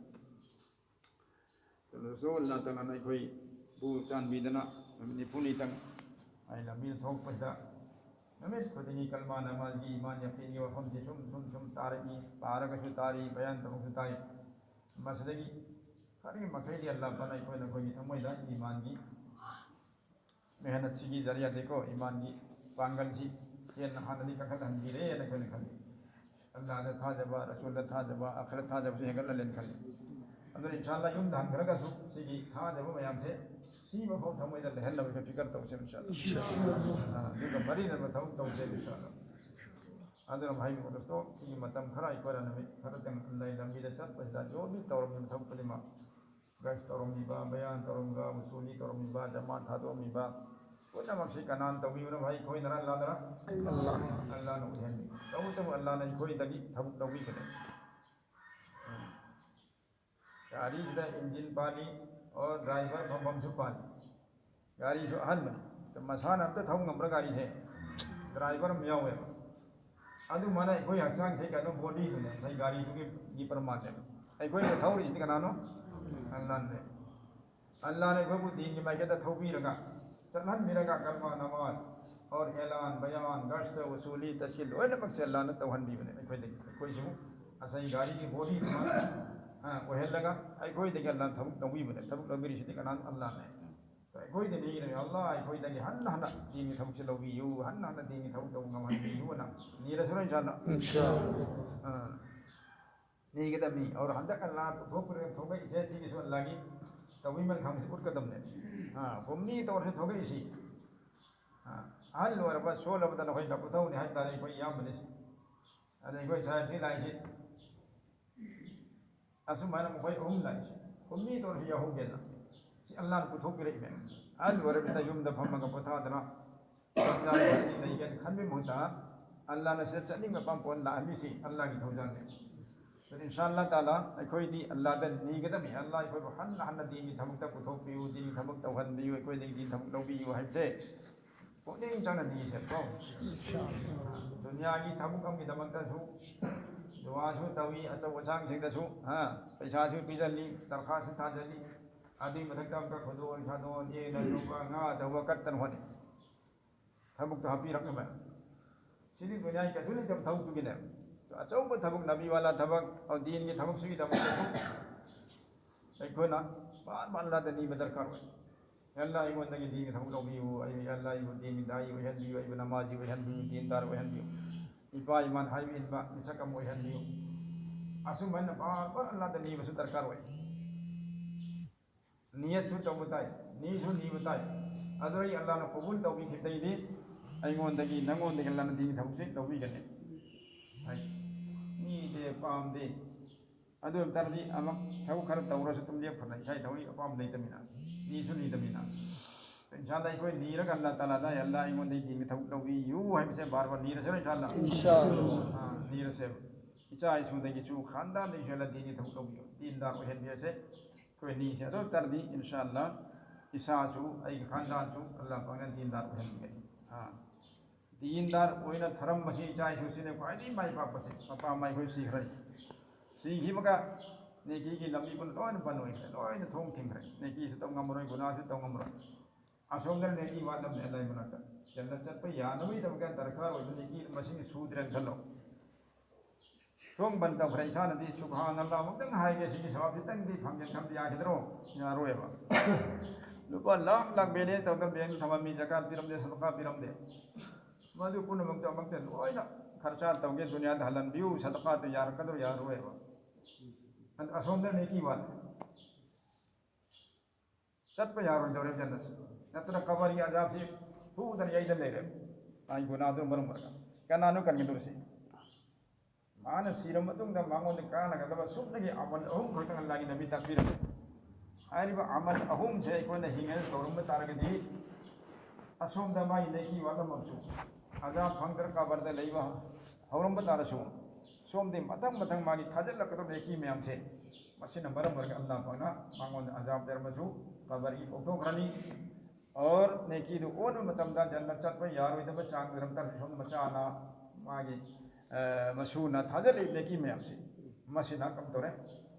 ꯑꯗꯨꯁꯨ ꯑꯜꯂꯥꯍ ꯇꯥꯂꯥꯅ ꯑꯩꯈꯣꯏꯕꯨ ꯆꯥꯟꯕꯤꯗꯅ ꯅꯨꯃꯤꯠ ꯅꯤꯐꯨꯅꯤꯇꯪ ꯑꯩ ꯂꯝꯕꯤꯗ ꯊꯣꯛꯄꯁꯤꯗ ꯅꯨꯃꯤꯠ ꯈꯨꯗꯤꯡꯒꯤ ꯀꯜꯃꯥ ꯅꯃꯥꯖꯒꯤ ꯏꯃꯥꯟ ꯌꯥꯈꯤꯟꯒꯤ ꯋꯥꯐꯝꯁꯤ ꯁꯨꯝ ꯁꯨꯝ ꯁꯨꯝ ꯇꯥꯔꯛꯏ, ꯄꯥꯔꯒꯁꯨ ꯇꯥꯔꯤ, ꯕꯌꯥꯟ ꯇꯧꯔꯒꯁꯨ ꯇꯥꯔꯤ꯫ ꯃꯁꯤꯗꯒꯤ ꯈꯔꯒꯤ ꯃꯈꯩꯗꯤ ꯑꯜꯂꯥꯍ ꯄꯥꯛꯅ ꯑꯩꯈꯣꯏꯅ ꯑꯩꯈꯣꯏꯒꯤ ꯊꯃꯣꯏꯗ ꯏꯃꯥꯟꯒꯤ ꯃꯦꯍꯅꯠꯁꯤꯒꯤ ꯖꯔꯤꯌꯥꯗꯒꯤꯀꯣ ꯏꯃꯥꯟꯒꯤ ꯄꯥꯡꯒꯜꯁꯤ ꯍꯦꯟꯅ ꯍꯥꯟꯅꯗꯤ ꯀꯟꯈꯠꯍꯟꯕꯤꯔꯦꯅ ꯑꯩꯈꯣꯏꯅ ꯈꯜꯂꯤ꯫ ꯑꯜꯂꯥꯍꯗ ꯊꯥꯖꯕ, ꯔꯁꯨꯜꯗ ꯊꯥꯖꯕ, ꯑꯥꯈꯤꯔꯠ ꯊꯥꯖꯕꯁꯨ ꯍꯦꯟꯒꯠꯍꯜꯂꯦꯅ ꯈꯜꯂꯤ꯫ ꯑꯗꯨꯅ ꯏꯟꯁꯥ ꯑꯜꯂꯥꯍ ꯌꯨꯝꯗ ꯍꯟꯈ꯭ꯔꯒꯁꯨ ꯁꯤꯒꯤ ꯊꯥꯖꯕ ꯃꯌꯥꯝꯁꯦ ꯁꯤꯕ ꯐꯥꯎ ꯊꯃꯣꯏꯗ ꯂꯩꯍꯟꯅꯕꯒꯤ ꯐꯤꯀꯔ ꯇꯧꯁꯦ ꯏꯟꯁꯥ ꯑꯜꯂꯥꯍ꯫ ꯑꯥ, ꯑꯗꯨꯒ ꯃꯔꯤꯅꯕ ꯊꯕꯛ ꯇꯧꯁꯦ ꯏꯟꯁꯥ ꯑꯜꯂꯥꯍ꯫ ꯑꯗꯨꯅ ꯚꯥꯏ ꯃꯣꯗꯣꯁꯇꯣ ꯁꯤꯒꯤ ꯃꯇꯝ ꯈꯔ ꯑꯩꯈꯣꯏꯅ ꯅꯨꯃꯤꯠ ꯈꯔꯇꯪ ꯑꯜꯂꯥꯍꯒꯤ ꯂꯝꯕꯤꯗ ꯆꯠꯄꯁꯤꯗ ꯖꯣꯕꯤ ꯇꯧꯔꯝꯃꯤꯕ ꯊꯕꯛ ꯈꯨꯗꯤꯡꯃꯛ, ꯒꯁ ꯇꯧꯔꯝꯃꯤꯕ, ꯕꯌꯥꯟ ꯇꯧꯔꯝꯃꯤꯕ, ꯎꯁꯨꯂꯤ ꯇꯧꯔꯝꯃꯤꯕ, ꯖꯃꯥꯠ ꯊꯥꯗꯣꯛꯑꯝꯃꯤꯕ ꯄꯨꯝꯅꯃꯛꯁꯤ ꯀꯅꯥꯅ ꯇꯧꯕꯤꯕꯅꯣ? ꯚꯥꯏ, ꯑꯩꯈꯣꯏꯅꯔ ꯑꯜꯂꯥꯍꯅꯔ? ꯑꯜꯂꯥꯍ꯫ ꯑꯜꯂꯥꯍꯅ ꯑꯣꯏꯍꯟꯕꯤ꯫ ꯇꯧꯕꯇꯕꯨ ꯑꯜꯂꯥꯍꯅ ꯑꯩꯈꯣꯏꯗꯒꯤ ꯊꯕꯛ ꯂꯧꯕꯤꯒꯅꯤ꯫ ꯒꯥꯔꯤꯁꯤꯗ ꯏꯟꯖꯤꯟ ꯄꯥꯜꯂꯤ, ꯑꯣ, ꯗ꯭ꯔꯥꯏꯚꯔ ꯐꯝꯐꯝꯁꯨ ꯄꯥꯜꯂꯤ꯫ ꯒꯥꯔꯤꯁꯨ ꯑꯍꯟꯕꯅꯤ꯫ ꯃꯁꯥꯅ ꯑꯝꯇ ꯊꯧ ꯉꯝꯕ꯭ꯔꯥ ꯒꯥꯔꯤꯁꯦ? ꯗ꯭ꯔꯥꯏꯚꯔ ꯑꯃ ꯌꯥꯎꯋꯦꯕ꯫ ꯑꯗꯨꯃꯥꯏꯅ ꯑꯩꯈꯣꯏ ꯍꯛꯆꯥꯡꯁꯦ ꯀꯩꯅꯣ, ꯕꯣꯗꯤꯗꯨꯅꯦ ꯉꯁꯥꯏ ꯒꯥꯔꯤꯗꯨꯒꯤ, ꯒꯤ ꯄ꯭ꯔꯃꯥꯟꯅꯦꯕ꯫ ꯑꯩꯈꯣꯏꯅ ꯊꯧꯔꯤꯁꯤꯗꯤ ꯀꯅꯥꯅꯣ? ꯑꯜꯂꯥꯍꯅꯦ꯫ ꯑꯜꯂꯥꯍꯅ ꯑꯩꯈꯣꯏꯕꯨ ꯗꯤꯟꯒꯤ ꯃꯥꯏꯀꯩꯗ ꯊꯧꯕꯤꯔꯒ, ꯆꯠꯍꯟꯕꯤꯔꯒ, ꯀꯜꯃꯥ ꯅꯃꯥꯖ, ꯑꯣꯔ ꯑꯦꯂꯥꯟ, ꯕꯌꯥꯟ, ꯒꯁꯇ, ꯎꯁꯨꯂꯤ, ꯇꯁꯤꯜ ꯂꯣꯏꯅꯃꯛꯁꯦ ꯑꯜꯂꯥꯍꯅ ꯇꯧꯍꯟꯕꯤꯕꯅꯦ ꯑꯩꯈꯣꯏꯗꯒꯤ꯫ ꯑꯩꯈꯣꯏꯁꯤꯕꯨ ꯉꯁꯥꯏ ꯒꯥꯔꯤꯒꯤ ꯕꯣꯗꯤ ꯑꯗꯨꯃꯥꯏꯅ, ꯑ, ꯑꯣꯏꯍꯜꯂꯒ ꯑꯩꯈꯣꯏꯗꯒꯤ ꯑꯜꯂꯥꯍꯅ ꯊꯕꯛ ꯂꯧꯕꯤꯕꯅꯦ꯫ ꯊꯕꯛ ꯂꯧꯕꯤꯔꯤꯁꯤꯗꯤ ꯀꯅꯥꯅꯣ? ꯑꯜꯂꯥꯍꯅꯦ꯫ ꯑꯩꯈꯣꯏꯗ ꯅꯤꯒꯗꯕꯅꯤ, "ꯑꯜꯂꯥ, ꯑꯩꯈꯣꯏꯗꯒꯤ ꯍꯟꯅ ꯍꯟꯅ ꯗꯤꯟꯒꯤ ꯊꯕꯛꯁꯦ ꯂꯧꯕꯤꯌꯨ, ꯍꯟꯅ ꯍꯟꯅ ꯗꯤꯟꯒꯤ ꯊꯕꯛ ꯇꯧꯕ ꯉꯝꯍꯟꯕꯤꯌꯨꯅ" ꯅꯤꯔꯁꯤꯔꯣ, ꯏꯟꯁꯥ ꯑꯜꯂꯥ? ꯑꯥ꯫ ꯅꯤꯒꯗꯕꯅꯤ꯫ ꯑꯣꯔ ꯍꯟꯗꯛ ꯑꯜꯂꯥ ꯄꯨꯊꯣꯛꯄꯤꯔꯒ ꯊꯣꯛꯂꯛꯏꯁꯦ ꯁꯤꯒꯤꯁꯨ ꯑꯜꯂꯥꯒꯤ ꯇꯧꯕꯤꯃꯜ ꯈꯪꯕꯁꯤ ꯎꯠꯀꯗꯕꯅꯦ꯫ ꯑꯥ, ꯀꯨꯝꯅꯤ ꯇꯧꯔꯁꯨ ꯊꯣꯛꯂꯛꯏꯁꯤ꯫ ꯑꯥ, ꯑꯍꯜ ꯑꯣꯏꯔꯕ ꯁꯣꯜꯂꯕꯗ ꯅꯈꯣꯏꯅ ꯄꯨꯊꯣꯛꯅꯤ ꯍꯥꯏ ꯇꯥꯔꯦ, ꯑꯩꯈꯣꯏ ꯏꯌꯥꯝꯕꯅꯤ ꯁꯤ꯫ ꯑꯗ ꯑꯩꯈꯣꯏ ꯁꯥꯏꯗꯤ ꯂꯥꯛꯏꯁꯤ꯫ ꯑꯁꯨꯃꯥꯏꯅ ꯃꯈꯣꯏ ꯑꯍꯨꯝ ꯂꯥꯛꯏꯁꯦ꯫ ꯀꯨꯝꯅꯤ ꯇꯧꯔꯁꯨ ꯌꯥꯎꯍꯧꯒꯦꯅ꯫ ꯁꯤ ꯑꯜꯂꯥꯅ ꯄꯨꯊꯣꯛꯄꯤꯔꯛꯏꯅꯦ꯫ ꯑꯍꯜ ꯑꯣꯏꯔꯕꯅꯤꯅ ꯌꯨꯝꯗ ꯐꯝꯃꯒ ꯄꯣꯊꯥꯗꯅ ꯂꯩꯒꯦꯅ ꯈꯟꯕꯒꯤ ꯃꯍꯨꯠꯇ ꯑꯜꯂꯥꯅ ꯁꯤꯗ ꯆꯠꯅꯤꯡꯕ ꯑꯄꯥꯝꯕ ꯄꯣꯠ ꯂꯥꯛꯍꯟꯕꯤꯁꯤ ꯑꯜꯂꯥꯒꯤ ꯊꯧꯖꯥꯜꯅꯦ꯫ ꯑꯗꯨꯅ ꯏꯟꯁꯥ ꯑꯜꯂꯥ ꯇꯥꯂꯥ ꯑꯩꯈꯣꯏꯗꯤ ꯑꯜꯂꯥꯗ ꯅꯤꯒꯗꯕꯅꯤ꯫ "ꯑꯜꯂꯥ, ꯑꯩꯈꯣꯏꯕꯨ ꯍꯟꯅ ꯍꯟꯅ ꯗꯤꯟꯒꯤ ꯊꯕꯛꯇ ꯄꯨꯊꯣꯛꯄꯤꯌꯨ, ꯗꯤꯟꯒꯤ ꯊꯕꯛ ꯇꯧꯍꯟꯕꯤꯌꯨ, ꯑꯩꯈꯣꯏꯗꯒꯤ ꯗꯤꯟ ꯊꯕꯛ ꯂꯧꯕꯤꯌꯨ" ꯍꯥꯏꯕꯁꯦ ꯄꯨꯛꯅꯤꯡ ꯆꯪꯅ ꯅꯤꯁꯦ ꯀꯣ꯫ ꯗꯨꯅꯤꯌꯥꯒꯤ ꯊꯕꯛ ꯑꯃꯒꯤꯗꯃꯛꯇꯁꯨ ꯗꯨꯋꯥꯁꯨ ꯇꯧꯏ, ꯑꯆꯧ ꯑꯁꯥꯡꯁꯤꯡꯗꯁꯨ, ꯍꯥ, ꯄꯩꯁꯥꯁꯨ ꯄꯤꯖꯜꯂꯤ, ꯗꯔꯈꯥꯁꯨ ꯊꯥꯖꯜꯂꯤ, ꯑꯗꯨꯒꯤ ꯃꯊꯛꯇ ꯑꯃꯨꯛꯀ ꯈꯨꯗꯣꯜ ꯁꯥꯗꯣꯜ, ꯌꯦꯟ ꯑꯆꯧꯕ, ꯉꯥ ꯑꯆꯧꯕ ꯀꯠꯇꯅ ꯍꯣꯠꯅꯩ꯫ ꯊꯕꯛꯇꯣ ꯍꯥꯞꯄꯤꯔꯛꯅꯕ꯫ ꯁꯤꯗꯤ ꯗꯨꯅꯤꯌꯥꯒꯤ ꯀꯩꯁꯨ ꯂꯩꯇꯕ ꯊꯕꯛꯇꯨꯒꯤꯅꯦ꯫ ꯑꯆꯧꯕ ꯊꯕꯛ, ꯅꯕꯤ ꯋꯥꯂꯥ ꯊꯕꯛ, ꯑꯧ, ꯗꯤꯟꯒꯤ ꯊꯕꯛꯁꯤꯒꯤꯗꯃꯛꯇꯁꯨ ꯑꯩꯈꯣꯏꯅ ꯕꯥꯔ ꯕꯥꯔ ꯑꯜꯂꯥꯗ ꯅꯤꯕ ꯗꯔꯀꯥꯔ ꯑꯣꯏ꯫ "ꯑꯜꯂꯥ, ꯑꯩꯉꯣꯟꯗꯒꯤ ꯗꯤꯟꯒꯤ ꯊꯕꯛ ꯂꯧꯕꯤꯌꯨ, ꯑꯩ, ꯑꯜꯂꯥ, ꯑꯩꯕꯨ ꯗꯤꯟꯒꯤ ꯗꯥꯏ ꯑꯣꯏꯍꯟꯕꯤꯌꯨ, ꯑꯩꯕꯨ ꯅꯃꯥꯖꯤ ꯑꯣꯏꯍꯟꯕꯤꯌꯨ, ꯗꯤꯟꯗꯥꯔ ꯑꯣꯏꯍꯟꯕꯤꯌꯨ, ꯏꯄꯥ ꯏꯃꯥꯅ ꯍꯥꯏꯕ ꯏꯟꯕ ꯃꯤꯁꯛ ꯑꯃ ꯑꯣꯏꯍꯟꯕꯤꯌꯨ"꯫ ꯑꯁꯨꯃꯥꯏꯅ ꯕꯥꯔ ꯕꯥꯔ ꯑꯜꯂꯥꯗ ꯅꯤꯕꯁꯨ ꯗꯔꯀꯥꯔ ꯑꯣꯏ꯫ ꯅꯤꯌꯠꯁꯨ ꯇꯧꯕ ꯇꯥꯏ, ꯅꯤꯁꯨ ꯅꯤꯕ ꯇꯥꯏ꯫ ꯑꯗꯨ ꯑꯩ ꯑꯜꯂꯥꯅ ꯀꯕꯨꯜ ꯇꯧꯕꯤꯈꯤꯕꯗꯩꯗꯤ ꯑꯩꯉꯣꯟꯗꯒꯤ, ꯅꯪꯉꯣꯟꯗꯒꯤ ꯑꯜꯂꯥꯅ ꯗꯤꯟꯒꯤ ꯊꯕꯛꯁꯤ ꯂꯧꯕꯤꯒꯅꯤ꯫ ꯍꯥꯏ꯫ ꯃꯤꯁꯦ ꯄꯥꯝꯗꯦ꯫ ꯑꯗꯨ ꯑꯣꯏꯕ ꯇꯥꯔꯗꯤ ꯑꯃꯨꯛ ꯊꯕꯛ ꯈꯔ ꯇꯧꯔꯁꯨ ꯑꯗꯨꯝ ꯂꯦꯞꯈ꯭ꯔꯅꯤ, ꯏꯁꯥꯒꯤ ꯊꯕꯛ ꯑꯄꯥꯝꯕ ꯂꯩꯇꯃꯤꯅ, ꯅꯤꯁꯨ ꯅꯤꯗꯃꯤꯅ꯫ ꯏꯟꯁꯥ ꯑꯜꯂꯥ ꯑꯩꯈꯣꯏ ꯅꯤꯔꯒ ꯑꯜꯂꯥ ꯇꯥꯂꯥꯗ, "ꯑꯜꯂꯥ, ꯑꯩꯉꯣꯟꯗꯒꯤ ꯗꯤꯟꯒꯤ ꯊꯕꯛ ꯂꯧꯕꯤꯌꯨ" ꯍꯥꯏꯕꯁꯦ ꯕꯥꯔ ꯕꯥꯔ ꯅꯤꯔꯁꯤꯔꯣ, ꯏꯟꯁꯥ ꯑꯜꯂꯥ? ꯏꯟꯁꯥ ꯑꯜꯂꯥ꯫ ꯑꯥ, ꯅꯤꯔꯁꯦꯕ꯫ ꯏꯆꯥ ꯏꯁꯨꯗꯒꯤꯁꯨ, ꯈꯥꯟꯗꯥꯟꯗꯒꯤꯁꯨ ꯑꯜꯂꯥ ꯗꯤꯟꯒꯤ ꯊꯕꯛ ꯂꯧꯕꯤꯌꯨ, ꯗꯤꯟꯗꯥꯔ ꯑꯣꯏꯍꯟꯕꯤꯔꯁꯦ꯫ ꯑꯩꯈꯣꯏ ꯅꯤꯁꯦ꯫ ꯑꯗꯨ ꯑꯣꯏꯕ ꯇꯥꯔꯗꯤ ꯏꯟꯁꯥ ꯑꯜꯂꯥ ꯏꯁꯥꯁꯨ ꯑꯩꯒꯤ ꯈꯥꯟꯗꯥꯟꯁꯨ ꯑꯜꯂꯥ ꯄꯥꯛꯅ ꯗꯤꯟꯗꯥꯔ ꯑꯣꯏꯍꯟꯕꯤꯒꯅꯤ꯫ ꯑꯥ꯫ ꯗꯤꯟꯗꯥꯔ ꯑꯣꯏꯅ ꯊꯔꯝꯕꯁꯤ ꯏꯆꯥ ꯏꯁꯨꯁꯤꯅ ꯈ꯭ꯋꯥꯏꯗꯒꯤ ꯃꯥꯏ ꯄꯥꯛꯄꯁꯦ꯫ ꯃꯄꯥ ꯃꯃꯥ ꯑꯩꯈꯣꯏ ꯁꯤꯈ꯭ꯔꯅꯤ꯫ ꯁꯤꯈꯤꯕꯒ ꯅꯦꯀꯤꯒꯤ ꯂꯝꯕꯤ ꯄꯨꯝꯅꯃꯛ ꯂꯣꯏꯅ ꯕꯟ ꯑꯣꯏꯈ꯭ꯔꯦ, ꯂꯣꯏꯅ ꯊꯣꯡ ꯊꯤꯡꯈ꯭ꯔꯦ꯫ ꯅꯦꯀꯤꯁꯨ ꯇꯧ ꯉꯝꯃꯔꯣꯏ, ꯒꯨꯅꯥꯁꯨ ꯇꯧ ꯉꯝꯃꯔꯣꯏ꯫ ꯑꯁꯣꯝꯗ ꯅꯦꯀꯤ ꯋꯥꯠꯂꯝꯅꯦ ꯑꯜꯂꯥꯍꯒꯤ ꯃꯅꯥꯛꯇ꯫ ꯖꯟꯅꯠ ꯆꯠꯄ ꯌꯥꯅꯕꯒꯤꯗꯃꯛꯇ ꯗꯔꯀꯥꯔ ꯑꯣꯏꯕ ꯅꯦꯀꯤ ꯃꯁꯤꯡ ꯁꯨꯗ꯭ꯔꯦꯅ ꯈꯜꯂꯣ꯫ ꯊꯣꯡ ꯕꯟ ꯇꯧꯈ꯭ꯔꯦ, ꯏꯁꯥꯅꯗꯤ ꯁꯨꯕꯍꯥꯅ ꯑꯜꯂꯥꯍ ꯑꯃꯨꯛꯇꯪ ꯍꯥꯏꯒꯦ, ꯁꯤꯒꯤ ꯁꯋꯥꯕꯁꯤꯇꯪꯗꯤ ꯐꯪꯒꯦꯅ ꯈꯟꯕ ꯌꯥꯈꯤꯗ꯭ꯔꯣ? ꯌꯥꯔꯣꯏꯕ꯫ ꯂꯨꯄꯥ ꯂꯥꯛ ꯂꯥꯛ balance ꯇꯧꯗꯅ ꯕꯦꯡꯗ ꯊꯝꯃꯝꯃꯤ, ꯖꯀꯥꯠ ꯄꯤꯔꯝꯗꯦ, ꯁꯗꯀꯥ ꯄꯤꯔꯝꯗꯦ꯫ ꯃꯗꯨ ꯄꯨꯝꯅꯃꯛꯇꯣ ꯑꯃꯨꯛꯇ ꯂꯣꯏꯅ ꯈꯔꯆꯥ ꯇꯧꯒꯦ, ꯗꯨꯅꯤꯌꯥꯗ ꯍꯜꯍꯟꯕꯤꯌꯨ, ꯁꯗꯀꯥꯇꯨ ꯌꯥꯔꯛꯀꯗ꯭ꯔꯣ? ꯌꯥꯔꯣꯏꯕ꯫ ꯑꯗ ꯑꯁꯣꯝꯗ ꯅꯦꯀꯤ ꯋꯥꯠꯂꯦ꯫ ꯆꯠꯄ ꯌꯥꯔꯣꯏꯗꯧꯔꯦ ꯖꯟꯅꯠꯁꯦ꯫ ꯅꯠꯇ꯭ꯔ ꯀꯕꯔꯒꯤ ꯑꯖꯥꯕꯁꯤ ꯐꯨꯗꯅ ꯌꯩꯗꯅ ꯂꯩꯔꯦ꯫ ꯃꯥꯒꯤ ꯒꯨꯅꯥꯗꯨꯅ ꯃꯔꯝ ꯑꯣꯏꯔꯒ꯫ ꯀꯅꯥꯅꯣ ꯀꯟꯒꯗꯧꯔꯤꯁꯦ? ꯃꯥꯅ ꯁꯤꯔꯕ ꯃꯇꯨꯡꯗ ꯃꯉꯣꯟꯗ ꯀꯥꯟꯅꯒꯗꯕ ꯁꯨꯞꯅꯒꯤ ꯑꯃꯜ ꯑꯍꯨꯝ ꯈꯛꯇꯪ ꯑꯜꯂꯥꯍꯒꯤ ꯅꯕꯤ ꯇꯥꯛꯄꯤꯔꯝꯃꯤ꯫ ꯍꯥꯏꯔꯤꯕ ꯑꯃꯜ ꯑꯍꯨꯝꯁꯦ ꯑꯩꯈꯣꯏꯅ ꯍꯤꯡꯉꯩꯗ ꯇꯧꯔꯝꯕ ꯇꯥꯔꯒꯗꯤ, ꯑꯁꯣꯝꯗ ꯃꯥꯒꯤ ꯅꯦꯀꯤ ꯋꯥꯠꯂꯝꯃꯁꯨ, ꯑꯖꯥꯕ ꯐꯪꯗ꯭ꯔ ꯀꯕꯔꯗ ꯂꯩꯕ ꯍꯧꯔꯝꯕ ꯇꯥꯔꯁꯨ, ꯁꯣꯝꯗꯤ ꯃꯊꯪ ꯃꯊꯪ ꯃꯥꯒꯤ ꯊꯥꯖꯤꯜꯂꯛꯀꯗꯕ ꯅꯦꯀꯤ ꯃꯌꯥꯝꯁꯦ, ꯃꯁꯤꯅ ꯃꯔꯝ ꯑꯣꯏꯔꯒ ꯑꯜꯂꯥꯍ ꯄꯥꯛꯅ ꯃꯉꯣꯟꯗ ꯑꯖꯥꯕ ꯄꯤꯔꯝꯃꯁꯨ ꯀꯕꯔꯒꯤ ꯀꯣꯛꯊꯣꯛꯈ꯭ꯔꯅꯤ꯫ ꯑꯣꯔ ꯅꯦꯀꯤꯗꯨ ꯑꯣꯟꯕ ꯃꯇꯝꯗ ꯖꯟꯅꯠ ꯆꯠꯄ ꯌꯥꯔꯣꯏꯗꯕ ꯆꯥꯡ ꯑꯣꯏꯔꯝ ꯇꯥꯔꯁꯨ, ꯁꯣꯝꯗ ꯃꯆꯥꯅ, ꯃꯥꯒꯤ, ꯑ, ꯃꯁꯨꯅ ꯊꯥꯖꯤꯜꯂꯤꯕ ꯅꯦꯀꯤ ꯃꯌꯥꯝꯁꯦ, ꯃꯁꯤꯅ ꯀꯝꯗꯧꯔꯦ?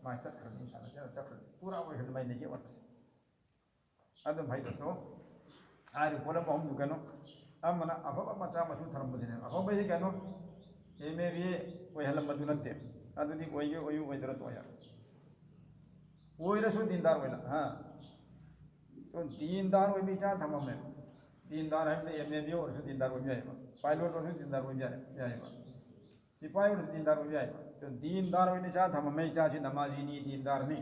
ꯃꯥꯒꯤ ꯆꯠꯈ꯭ꯔꯅꯤ, ꯏꯟꯁꯥꯟꯅ ꯖꯟꯅꯠ ꯆꯠꯈ꯭ꯔꯅꯤ꯫ ꯄꯨꯔꯥ ꯑꯣꯏꯍꯟꯕ ꯃꯥꯒꯤ ꯅꯦꯀꯤ ꯑꯣꯟꯕꯁꯦ꯫ ꯑꯗꯨꯝ ꯍꯩ ꯗꯣꯁꯇꯣ, ꯍꯥꯏꯔꯤꯕ ꯄꯣꯠꯂꯝ ꯑꯍꯨꯝꯗꯨ ꯀꯩꯅꯣ? ꯑꯃꯅ ꯑꯐꯕ ꯃꯆꯥ ꯃꯁꯨ ꯊꯔꯝꯕꯁꯤꯅꯦ꯫ ꯑꯐꯕ ꯍꯥꯏꯗꯤ ꯀꯩꯅꯣ? ꯑꯦꯝ ꯑꯦ ꯕꯤ ꯑꯦ ꯑꯣꯏꯍꯜꯂꯝꯕꯗꯨ ꯅꯠꯇꯦ꯫ ꯑꯗꯨꯗꯤ ꯑꯣꯏꯒꯦ ꯑꯣꯏꯌꯨ ꯑꯣꯏꯗ꯭ꯔꯥ ꯇꯣꯛꯑ ꯌꯥꯔꯦ꯫ ꯑꯣꯏꯔꯁꯨ ꯗꯤꯟꯗꯥꯔ ꯑꯣꯏꯅ, ꯍꯥ? ꯑꯗꯨ ꯗꯤꯟꯗꯥꯔ ꯑꯣꯏꯕ ꯏꯆꯥ ꯊꯝꯃꯝꯃꯦ꯫ ꯗꯤꯟꯗꯥꯔ ꯍꯥꯏꯕꯗꯤ ꯑꯦꯝ ꯑꯦ ꯕꯤ ꯑꯦ ꯑꯣꯏꯔꯁꯨ ꯗꯤꯟꯗꯥꯔ ꯑꯣꯏꯕ ꯌꯥꯏꯑꯕ, ꯄꯥꯏꯂꯣꯠ ꯑꯣꯏꯔꯁꯨ ꯗꯤꯟꯗꯥꯔ ꯑꯣꯏꯕ ꯌꯥꯏ, ꯌꯥꯏꯑꯕ, ꯁꯤꯐꯥꯏ ꯑꯣꯏꯔꯁꯨ ꯗꯤꯟꯗꯥꯔ ꯑꯣꯏꯕ ꯌꯥꯏꯑꯕ꯫ ꯑꯗꯨ ꯗꯤꯟꯗꯥꯔ ꯑꯣꯏꯅ ꯏꯆꯥ ꯊꯝꯃꯝꯃꯦ, ꯏꯆꯥꯁꯤ ꯅꯃꯥꯖꯤꯅꯤ, ꯗꯤꯟꯗꯥꯔꯅꯤ꯫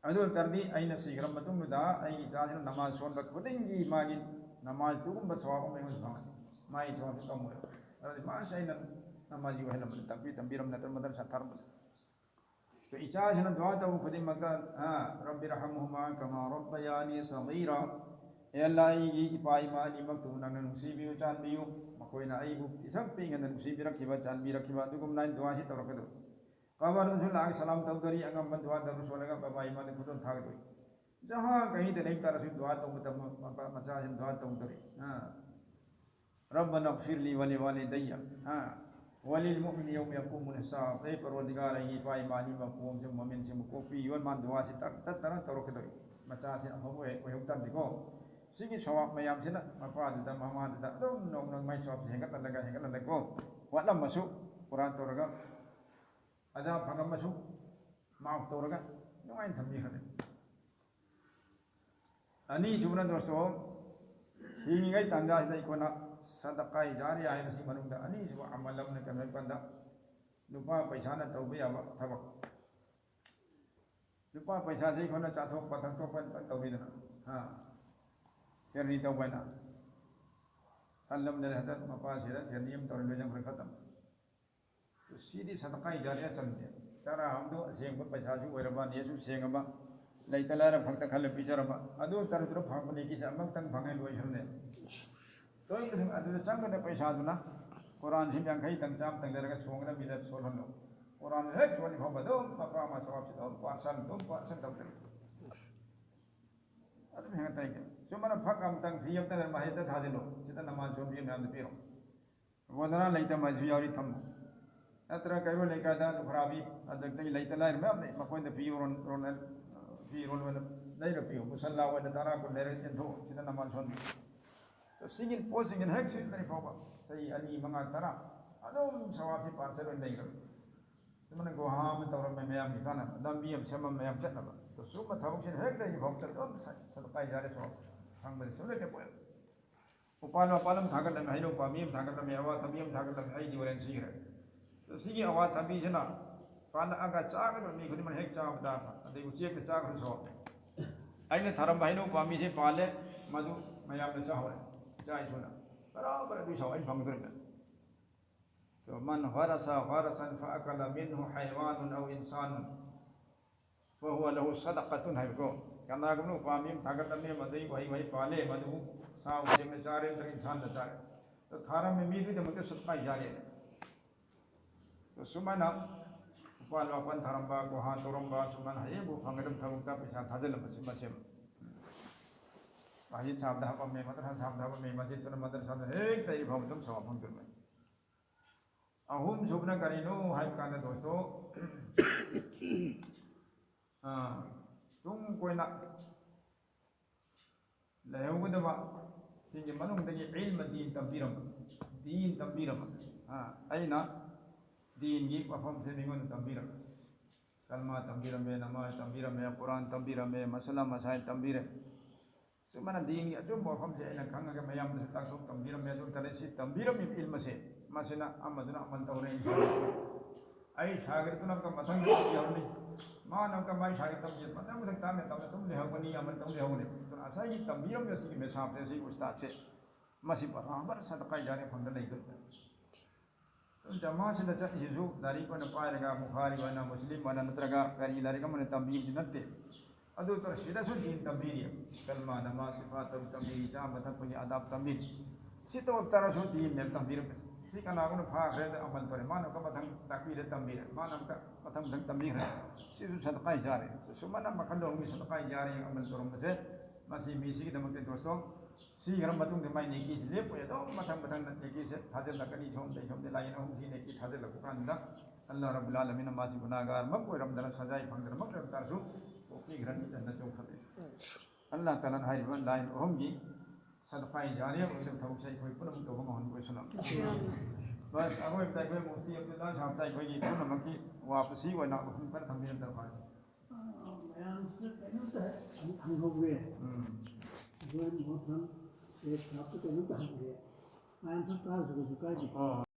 ꯑꯗꯨ ꯑꯣꯏ ꯇꯥꯔꯗꯤ ꯑꯩꯅ ꯁꯤꯈ꯭ꯔ ꯃꯇꯨꯡꯗꯨꯗ ꯑꯩꯒꯤ ꯏꯆꯥꯁꯤꯅ ꯅꯃꯥꯖ ꯁꯣꯟꯕ ꯈꯨꯗꯤꯡꯒꯤ ꯃꯥꯒꯤ ꯅꯃꯥꯖꯇꯨꯒꯨꯝꯕ ꯁꯋꯥꯕ ꯑꯃ ꯑꯩꯉꯣꯟꯗ ꯐꯪꯒꯅꯤ꯫ ꯃꯥꯒꯤ ꯁꯋꯥꯕꯁꯨ ꯀꯝꯃꯣꯏ꯫ ꯑꯗꯨꯗꯤ ꯃꯥꯁꯦ ꯑꯩꯅ ꯅꯃꯥꯖꯤ ꯑꯣꯏꯍꯜꯂꯝꯕꯅꯤ, ꯇꯥꯛꯄꯤ ꯇꯝꯕꯤꯔꯝ ꯅꯠꯇ꯭ꯔ ꯃꯗꯔꯁꯥ ꯊꯥꯔꯝꯕꯅꯤ꯫ ꯑꯗꯣ ꯏꯆꯥꯁꯤꯅ ꯗꯨꯋꯥ ꯇꯧꯕ ꯈꯨꯗꯤꯡꯃꯛꯇ, ꯑ, "ꯔꯕꯤꯔꯍꯝꯍꯨꯃꯥ ꯀꯃꯥ ꯔꯕꯌꯥꯅꯤ ꯁꯒꯤꯔꯥ"꯫ ꯑꯦ ꯑꯜꯂꯥ, ꯑꯩꯒꯤ ꯏꯄꯥ ꯏꯃꯥ ꯑꯅꯤꯃꯛꯇꯨ ꯅꯪꯅ ꯅꯨꯡꯁꯤꯕꯤꯌꯨ, ꯆꯥꯟꯕꯤꯌꯨ꯫ ꯃꯈꯣꯏꯅ ꯑꯩꯕꯨ ꯄꯤꯁꯛ ꯄꯤꯛꯏꯉꯩꯗ ꯅꯨꯡꯁꯤꯕꯤꯔꯛꯈꯤꯕ, ꯆꯥꯟꯕꯤꯔꯛꯈꯤꯕ꯫ ꯑꯗꯨꯒꯨꯝꯅ ꯑꯩꯅ ꯗꯨꯋꯥꯁꯤ ꯇꯧꯔꯛꯀꯗꯧ꯫ ꯀꯕꯔꯗꯁꯨ ꯂꯥꯛꯑꯒ ꯁꯂꯥꯝ ꯇꯧꯗꯣꯔꯤ, ꯑꯉꯝꯕ ꯗꯨꯋꯥ ꯇꯧꯔ ꯁꯣꯜꯂꯒ ꯕꯕꯥ ꯏꯃꯥꯗ ꯈꯨꯗꯣꯜ ꯊꯥꯒꯗꯣꯏ꯫ ꯖꯍꯥ ꯀꯍꯤꯗ ꯂꯩꯕ ꯇꯥꯔꯁꯨ ꯗꯨꯋꯥ ꯇꯧꯕ ꯃꯇꯝꯗ ꯃꯄꯥ-, ꯃꯆꯥꯁꯤꯡ ꯗꯨꯋꯥ ꯇꯧꯗꯣꯔꯤ꯫ ꯑꯥ꯫ "ꯔꯕꯅ ꯏꯒꯐꯤꯔ ꯂꯤ ꯋꯂꯤꯋꯥꯂꯤꯗꯩꯌ", ꯑꯥ, "ꯋꯂꯤꯜ ꯃꯨꯑꯃꯤꯅꯤꯅ ꯌꯧꯃ ꯌꯀꯨꯃꯨꯜ ꯍꯤꯁꯥꯕ"꯫ ꯑꯩ ꯄꯔꯋꯔꯗꯤꯒꯥꯔ, ꯑꯩꯒꯤ ꯏꯄꯥ ꯏꯃꯥ ꯑꯅꯤꯃꯛ ꯄꯣꯝꯁꯤꯡ ꯃꯣꯃꯤꯟꯁꯤꯡꯕꯨ ꯀꯣꯛꯄꯤꯌꯨ꯫ ꯃꯥꯅ ꯗꯨꯋꯥꯁꯤ ꯇꯠ-, ꯇꯠꯇꯅ ꯇꯧꯔꯛꯀꯗꯧꯔꯤ꯫ ꯃꯆꯥꯁꯤ ꯑꯐꯕ ꯑꯣꯏ-, ꯑꯣꯏꯍꯧ ꯇꯥꯔꯗꯤꯀꯣ꯫ ꯁꯤꯒꯤ ꯁꯋꯥꯕ ꯃꯌꯥꯝꯁꯤꯅ ꯃꯄꯥꯗꯨꯗ ꯃꯃꯥꯗꯨꯗ ꯑꯗꯨꯝ ꯅꯣꯡꯃ ꯅꯣꯡꯃꯒꯤ ꯁꯋꯥꯕꯁꯤ ꯍꯦꯟꯒꯠꯍꯜꯂꯒ, ꯍꯦꯟꯒꯠꯍꯜꯂꯒꯀꯣ, ꯋꯥꯠꯂꯝꯃꯁꯨ ꯀꯨꯔꯥꯟ ꯇꯧꯔꯒ, ꯑꯖꯥ ꯐꯪꯉꯝꯃꯁꯨ ꯃꯥꯐ ꯇꯧꯔꯒ ꯅꯨꯡꯉꯥꯏꯅ ꯊꯝꯕꯤꯈ꯭ꯔꯅꯤ꯫ ꯑꯅꯤꯁꯨꯕꯅ ꯗꯣꯁꯇꯣ, ꯍꯤꯡꯉꯤꯉꯩ ꯇꯥꯟꯖꯥꯁꯤꯗ ꯑꯩꯈꯣꯏꯅ ꯁꯗꯀꯥꯏ ꯖꯥꯔꯤꯌꯥ ꯍꯥꯏꯕꯁꯤ ꯃꯅꯨꯡꯗ ꯑꯅꯤꯁꯨꯕ ꯑꯃꯜ ꯑꯃꯅ ꯀꯩꯅꯣ ꯍꯥꯏꯕ ꯀꯥꯟꯗ, ꯂꯨꯄꯥ ꯄꯩꯁꯥꯅ ꯇꯧꯕ ꯌꯥꯕ ꯊꯕꯛ꯫ ꯂꯨꯄꯥ ꯄꯩꯁꯥꯁꯦ ꯑꯩꯈꯣꯏꯅ ꯆꯥꯊꯣꯛꯄ ꯊꯛꯇꯣꯛꯄ ꯇꯧꯔꯤꯗꯅ, ꯍꯥ, ꯁꯦꯔꯅꯤ ꯇꯧꯕ ꯍꯥꯏꯅ꯫ ꯍꯜꯂꯝꯗ ꯍꯟꯗꯛ ꯃꯄꯥ ꯁꯤꯔ ꯁꯦꯔꯅꯤ ꯑꯃ ꯇꯧꯔ ꯂꯣꯏꯁꯤꯟꯈ꯭ꯔꯦ, ꯈꯇꯝ꯫ ꯁꯤꯗꯤ ꯁꯗꯀꯥꯏ ꯖꯥꯔꯤꯌꯥ ꯆꯟꯗꯦ꯫ ꯇꯔꯥ ꯑꯃꯗꯨ ꯑꯁꯦꯡꯕ ꯄꯩꯁꯥꯁꯨ ꯑꯣꯏꯔꯕ, ꯅꯦꯁꯨ ꯁꯦꯡꯉꯕ, ꯂꯩꯇ ꯂꯥꯏꯔ ꯈꯛꯇ ꯈꯜꯂ ꯄꯤꯖꯔꯕ, ꯑꯗꯨ ꯇꯔꯨꯛ ꯇꯔꯨꯛ ꯐꯪꯉꯛꯄ ꯅꯦꯀꯤꯁꯦ ꯑꯃꯈꯛꯇꯪ ꯐꯪꯉꯦ, ꯂꯣꯏꯈ꯭ꯔꯅꯦ꯫ ꯇꯧꯔꯤꯕꯁꯤꯡ ꯑꯗꯨꯗ ꯆꯪꯒꯗꯕ ꯄꯩꯁꯥꯗꯨꯅ ꯀꯨꯔꯥꯟꯁꯤ ꯌꯥꯡꯈꯩ ꯇꯪ ꯆꯥꯝꯃ ꯇꯪ ꯂꯩꯔꯒ ꯁꯣꯡꯒꯗꯕ ꯃꯤꯗ ꯁꯣꯜꯍꯜꯂꯣ꯫ ꯀꯨꯔꯥꯟ ꯍꯦꯛ ꯁꯣꯜꯂꯤ ꯐꯥꯎꯕ ꯑꯗꯨꯝ ꯃꯄꯥ ꯑꯃ ꯁꯋꯥꯞꯁꯤ ꯑꯗꯨꯝ ꯄꯥꯔꯁꯟ ꯑꯗꯨꯝ ꯄꯥꯔꯁꯟ ꯇꯧꯗꯣꯏꯅꯤ꯫ ꯑꯗꯨꯝ ꯍꯦꯟꯒꯠꯇ ꯍꯦꯟꯒꯠ꯫ ꯁꯨꯃꯥꯏꯅ ꯐꯛ ꯑꯃꯇꯪ ꯐꯤ ꯑꯃꯇꯪ ꯃꯍꯩꯗ ꯊꯥꯖꯤꯜꯂꯣ꯫ ꯁꯤꯗ ꯅꯃꯥꯟ ꯁꯣꯟꯕꯤ ꯃꯌꯥꯝꯗ ꯄꯤꯔꯣ꯫ ꯒꯣꯟꯗꯅꯥ ꯂꯩꯇꯕ ꯍꯥꯏꯁꯨ ꯌꯥꯎꯔꯤ ꯊꯝꯃꯣ꯫ ꯅꯠꯇ꯭ꯔꯒ ꯀꯩꯔꯣꯜ ꯂꯩꯀꯥꯏꯗ ꯂꯨꯈ꯭ꯔꯥꯕꯤ, ꯑꯗꯒꯤ ꯂꯩꯇ ꯂꯥꯏꯔ ꯃꯌꯥꯝ ꯂꯩ, ꯃꯈꯣꯏꯗ ꯐꯤꯔꯣꯜ, ꯔꯣꯜ-, ꯐꯤꯔꯣꯜ ꯑꯣꯏꯅ ꯂꯩꯔ ꯄꯤꯌꯨ꯫ ꯃꯨꯁꯜꯂꯥ ꯑꯣꯏꯅ ꯇꯔꯥ ꯀꯨꯟ ꯂꯩꯔꯒ ꯆꯦꯟꯊꯣꯛꯑꯣ꯫ ꯁꯤꯗ ꯅꯃꯥꯟ ꯁꯣꯟꯕꯤ꯫ ꯁꯤꯒꯤ ꯄꯣꯠꯁꯤꯡꯁꯤꯅ ꯍꯦꯛ ꯁꯤꯖꯤꯟꯅꯔꯤ ꯐꯥꯎꯕ ꯆꯍꯤ ꯑꯅꯤ, ꯃꯉꯥ, ꯇꯔꯥ ꯑꯗꯨꯝ ꯁꯋꯥꯞꯁꯤ ꯄꯥꯔꯁꯦꯜ ꯑꯣꯏꯅ ꯂꯩꯈ꯭ꯔꯕ꯫ ꯁꯨꯃꯥꯏꯅ ꯒꯨꯍꯥ ꯑꯃ ꯇꯧꯔꯝꯃꯦ ꯃꯌꯥꯝꯒꯤ ꯀꯥꯟꯅꯕ, ꯂꯝꯕꯤ ꯑꯃ ꯁꯦꯝꯃꯝꯃꯦ ꯃꯌꯥꯝ ꯆꯠꯅꯕ꯫ ꯑꯗꯣ ꯁꯨꯝꯕ ꯊꯕꯛꯁꯤꯅ ꯍꯦꯛ ꯂꯩꯔꯤ ꯐꯥꯎꯕ ꯆꯠ-, ꯑꯗꯨꯝ ꯁ-, ꯁꯗꯀꯥꯏ ꯖꯥꯔꯤꯌꯥ ꯁꯋꯥꯞ ꯐꯪꯕꯗꯤ ꯁꯨꯡꯂꯦꯞ ꯂꯦꯞꯄꯣꯏ꯫ ꯎꯄꯥꯜ ꯋꯥꯄꯥꯜ ꯑꯃ ꯊꯥꯒꯠꯂꯝꯃꯤ, ꯍꯩꯅꯧ ꯄꯥꯝꯕꯤ ꯑꯃ ꯊꯥꯒꯠꯂꯝꯃꯤ, ꯑꯋꯥꯊꯕꯤ ꯑꯃ ꯊꯥꯒꯠꯂꯝꯃꯤ, ꯑꯩꯗꯤ ꯍꯣꯔꯦꯟ ꯁꯤꯈ꯭ꯔꯦ꯫ ꯑꯗꯣ ꯁꯤꯒꯤ ꯑꯋꯥꯊꯕꯤꯁꯤꯅ ꯄꯥꯜꯂꯛꯑꯒ ꯆꯥꯒꯗꯕ ꯃꯤ ꯈꯨꯗꯤꯡꯃꯛ ꯍꯦꯛ ꯆꯥꯕ ꯇꯥꯕ, ꯑꯗꯩ ꯎꯆꯦꯛꯅ ꯆꯥꯈ꯭ꯔꯁꯨ꯫ ꯑꯩꯅ ꯊꯥꯔꯝꯕ ꯍꯩꯅꯧ ꯄꯥꯝꯕꯤꯁꯦ ꯄꯥꯜꯂꯦ, ꯃꯗꯨ ꯃꯌꯥꯝꯅ ꯆꯥꯍꯧꯔꯦ, ꯏꯆꯥ ꯏꯁꯨꯅ꯫ ꯕꯔꯥꯕꯔ ꯑꯗꯨꯏ ꯁꯥꯎ ꯑꯩꯅ ꯐꯪꯗꯣꯔꯤꯕꯅꯦ꯫ ꯑꯗꯣ "من غرس غرسا فأكل منه حيوان أو إنسان فهو له صدقة" ꯍꯥꯏꯕꯀꯣ꯫ ꯀꯅꯥꯒꯨꯝꯕꯅ ꯎꯄꯥꯝꯕꯤ ꯑꯃ ꯊꯥꯒꯠꯂꯝꯃꯦ, ꯃꯗꯨꯗꯒꯤ ꯎꯍꯩ ꯋꯥꯍꯩ ꯄꯥꯜꯂꯦ, ꯃꯗꯨꯕꯨ ꯁꯥ ꯎꯆꯦꯛꯅ ꯆꯥꯔꯦ ꯅꯠꯇ꯭ꯔꯒ ꯏꯟꯁꯥꯟꯅ ꯆꯥꯔꯦ꯫ ꯑꯗꯣ ꯊꯥꯔꯝꯃꯤ ꯃꯤꯗꯨꯒꯤꯗꯃꯛꯇ ꯁꯗꯀꯥ ꯖꯥꯔꯤꯌꯥꯅꯤ꯫ ꯑꯗꯣ ꯁꯨꯃꯥꯏꯅ ꯎꯄꯥꯜ ꯋꯥꯄꯥꯜ ꯊꯥꯔꯝꯕ, ꯒꯨꯍꯥ ꯇꯧꯔꯝꯕ, ꯁꯨꯃꯥꯏꯅ ꯍꯌꯦꯡꯕꯨ ꯐꯪꯒꯗꯕ ꯊꯕꯛꯇ ꯄꯩꯁꯥ ꯊꯥꯖꯤꯜꯂꯝꯕꯁꯤ ꯃꯁꯦꯝ꯫ ꯃꯁꯖꯤꯗ ꯁꯥꯕꯗ ꯍꯥꯞꯄꯝꯃꯦ, ꯃꯗꯔꯁꯥ ꯁꯥꯕꯗ ꯍꯥꯄꯝꯃꯦ, ꯃꯁꯖꯤꯗꯇꯨꯅ ꯃꯗꯔꯁꯥꯗ ꯍꯦꯛ ꯂꯩꯔꯤ ꯐꯥꯎꯕ ꯑꯗꯨꯝ ꯁꯋꯥꯕ ꯐꯪꯗꯣꯔꯤꯕꯅꯤ꯫ ꯑꯍꯨꯝꯁꯨꯕꯅ ꯀꯔꯤꯅꯣ ꯍꯥꯏꯕ ꯀꯥꯟꯗ ꯗꯣꯁꯇꯣ, ꯑꯥ, ꯇꯨꯡ ꯀꯣꯏꯅ ꯂꯩꯍꯧꯒꯗꯕ ꯁꯤꯡꯒꯤ ꯃꯅꯨꯡꯗꯒꯤ ꯏꯜꯃ ꯗꯤꯟ ꯇꯝꯕꯤꯔꯝꯕ, ꯗꯤꯟ ꯇꯝꯕꯤꯔꯝꯕ꯫ ꯑꯥ, ꯑꯩꯅ ꯗꯤꯟꯒꯤ ꯋꯥꯐꯝꯁꯦ ꯃꯤꯉꯣꯟꯗ ꯇꯝꯕꯤꯔꯝꯃꯦ꯫ ꯀꯜꯃꯥ ꯇꯝꯕꯤꯔꯝꯃꯦ, ꯅꯃꯥꯖ ꯇꯝꯕꯤꯔꯝꯃꯦ, ꯀꯨꯔꯥꯟ ꯇꯝꯕꯤꯔꯝꯃꯦ, ꯃꯁꯂꯥ ꯃꯁꯥꯏꯜ ꯇꯝꯕꯤꯔꯦ꯫ ꯁꯨꯃꯥꯏꯅ ꯗꯤꯟꯒꯤ ꯑꯆꯨꯝꯕ ꯋꯥꯐꯝꯁꯦ ꯑꯩꯅ ꯈꯪꯉꯒ ꯃꯌꯥꯝꯗꯁꯨ ꯇꯥꯛꯊꯣꯛ ꯇꯝꯕꯤꯔꯝꯃꯦ꯫ ꯑꯗꯨ ꯇꯥꯔꯦ, ꯁꯤ ꯇꯝꯕꯤꯔꯝꯃꯤꯕ ꯏꯜꯃꯁꯦ, ꯃꯁꯤꯅ ꯑꯃꯗꯨꯅ ꯑꯃꯜ ꯇꯧꯔꯦ꯫ ꯑꯩ ꯁꯥꯒꯤꯔꯗꯨꯅ ꯑꯃꯨꯛꯀ ꯃꯊꯪꯗ ꯇꯝꯕꯤꯍꯧꯔꯅꯤ, ꯃꯥꯅ ꯑꯃꯨꯛꯀ ꯃꯥꯏ ꯁꯥꯒꯤꯔ ꯇꯝꯕꯤ, ꯃꯊꯪ ꯃꯊꯪ ꯇꯥꯝꯅ ꯇꯝꯅ ꯑꯗꯨꯝ ꯂꯩꯍꯧꯒꯅꯤ, ꯑꯃꯜ ꯇꯧ ꯂꯩꯍꯧꯒꯅꯤ꯫ ꯑꯗꯨꯅ ꯉꯁꯥꯏꯒꯤ ꯇꯝꯕꯤꯔꯝꯃꯤꯕ ꯁꯤꯒꯤ ꯃꯦꯁꯥꯞꯁꯦ, ꯁꯤꯒꯤ ꯎꯁꯇꯥꯠꯁꯦ, ꯃꯁꯤ ꯕꯔꯥꯕꯔ ꯁꯗꯀꯥ ꯖꯥꯔꯤꯌꯥ ꯐꯪꯗ ꯂꯩꯗꯣꯏꯅꯤ꯫ ꯖꯃꯥꯠꯁꯤꯗ ꯆꯠꯂꯤꯁꯤꯁꯨ ꯂꯥꯏꯔꯤꯛ ꯑꯣꯏꯅ ꯄꯥꯏꯔꯒ ꯕꯨꯈꯥꯔꯤ ꯑꯣꯏꯅ, ꯃꯨꯁꯂꯤꯝ ꯑꯣꯏꯅ, ꯅꯠꯇ꯭ꯔꯒ ꯀꯔꯤ ꯂꯥꯏꯔꯤꯛ ꯑꯃꯅ ꯇꯝꯕꯤꯕꯗꯤ ꯅꯠꯇꯦ꯫ ꯑꯗꯨ ꯇꯧꯔ ꯁꯤꯗꯁꯨ ꯗꯤꯟ ꯇꯝꯕꯤꯔꯤ꯫ ꯀꯜꯃꯥ, ꯅꯃꯥꯖ, ꯁꯤꯐꯥꯠ ꯇꯔꯨꯛ ꯇꯝꯕꯤꯔꯤ, ꯆꯥꯕ ꯊꯛꯄꯒꯤ ꯑꯗꯥꯕ ꯇꯝꯕꯤꯔꯤ꯫ ꯁꯤ ꯇꯧꯔ ꯇꯥꯔꯁꯨ ꯗꯤꯟꯅꯦꯕ ꯇꯝꯕꯤꯔꯝꯕꯁꯦ꯫ ꯁꯤ ꯀꯅꯥꯒꯨꯝꯕ ꯐꯥꯈ꯭ꯔꯦꯗ ꯑꯃꯜ ꯇꯧꯔꯦ, ꯃꯥꯅ ꯑꯃꯨꯛꯀ ꯃꯊꯪ ꯇꯥꯛꯄꯤꯔꯦ, ꯇꯝꯕꯤꯔꯦ, ꯃꯥꯅ ꯑꯃꯨꯛꯀ ꯃꯊꯪ ꯃꯊꯪ ꯇꯝꯕꯤꯈ꯭ꯔꯦ꯫ ꯁꯤꯁꯨ ꯁꯗꯀꯥ ꯖꯥꯔꯤꯌꯥ꯫ ꯁꯨꯃꯥꯏꯅ ꯃꯈꯜ ꯂꯣꯝꯒꯤ ꯁꯗꯀꯥ ꯖꯥꯔꯤꯌꯥ ꯑꯃꯜ ꯇꯧꯔꯝꯕꯁꯦ, ꯃꯁꯤ ꯃꯤꯁꯤꯒꯤꯗꯃꯛꯇ ꯗꯣꯁꯇꯣ ꯁꯤꯈ꯭ꯔ ꯃꯇꯨꯡꯗ ꯃꯥꯏ ꯅꯦꯀꯤꯁꯤ ꯂꯦꯞꯄꯣꯏ꯫ ꯑꯗꯨꯝ ꯃꯊꯪ ꯃꯊꯪ ꯅꯦꯀꯤꯁꯦ ꯊꯥꯖꯤꯜꯂꯛꯀꯅꯤ꯫ ꯁꯣꯝꯗꯩ ꯁꯣꯝꯗꯩ ꯂꯥꯏꯟ ꯑꯍꯨꯝꯁꯤ ꯅꯦꯀꯤ ꯊꯥꯖꯤꯜꯂꯛꯄ ꯀꯥꯟꯗ ꯑꯜꯂꯥꯍ ꯔꯕꯨꯜ ꯑꯥꯂꯃꯤꯟꯅ ꯃꯥꯁꯤ ꯒꯨꯅꯥꯍꯒꯥꯔ ꯑꯃ ꯑꯣꯏꯔꯝꯗꯅ ꯁꯖꯥꯏ ꯐꯪꯗꯅꯃꯛ ꯑꯣꯏꯔꯝ ꯇꯥꯔꯁꯨ ꯀꯣꯛꯄꯤꯈ꯭ꯔꯅꯤ꯫ ꯖꯟꯅꯠ ꯌꯧꯈ꯭ꯔꯅꯤ꯫ ꯑꯜꯂꯥꯍ ꯇꯥꯂꯥꯅ ꯍꯥꯏꯔꯤꯕ ꯂꯥꯏꯟ ꯑꯍꯨꯝꯒꯤ ꯁꯗꯀꯥ ꯖꯥꯔꯤꯌꯥ ꯑꯣꯏꯒꯗꯕ ꯊꯕꯛꯁꯦ ꯑꯩꯈꯣꯏ ꯄꯨꯝꯅꯃꯛ ꯇꯧꯕ ꯉꯝꯍꯟꯕ ꯑꯣꯏꯁꯅꯨ꯫ ꯕꯁ, ꯑꯔꯣꯏꯕꯗ ꯑꯩꯈꯣꯏ ꯃꯨꯐꯇꯤ ꯑꯕꯗꯨꯜꯂꯥ ꯁꯥꯍꯕꯇ ꯑꯩꯈꯣꯏꯒꯤ ꯄꯨꯝꯅꯃꯛꯀꯤ ꯋꯥꯐꯁꯤ ꯑꯣꯏꯅ ꯑꯍꯨꯝ ꯈꯔ ꯊꯝꯕꯤꯔꯝꯗꯕ ꯐꯔꯦ꯫ ꯃꯌꯥꯝꯁꯤꯗ ꯀꯩꯅꯣꯝꯇ ꯍꯪꯍꯧꯒꯦ꯫ ꯎꯝ꯫ ꯑꯩꯈꯣꯏ ꯃꯣꯠꯁꯝ ꯁꯦꯠ ꯁꯥꯞꯇ ꯀꯩꯅꯣꯝꯇ ꯍꯪꯒꯦ꯫ ꯃꯌꯥꯝꯁꯨ ꯇꯥꯔꯁꯨ ꯀꯩꯁꯨ ꯀꯥꯏꯗꯦ꯫ ꯑꯣ꯫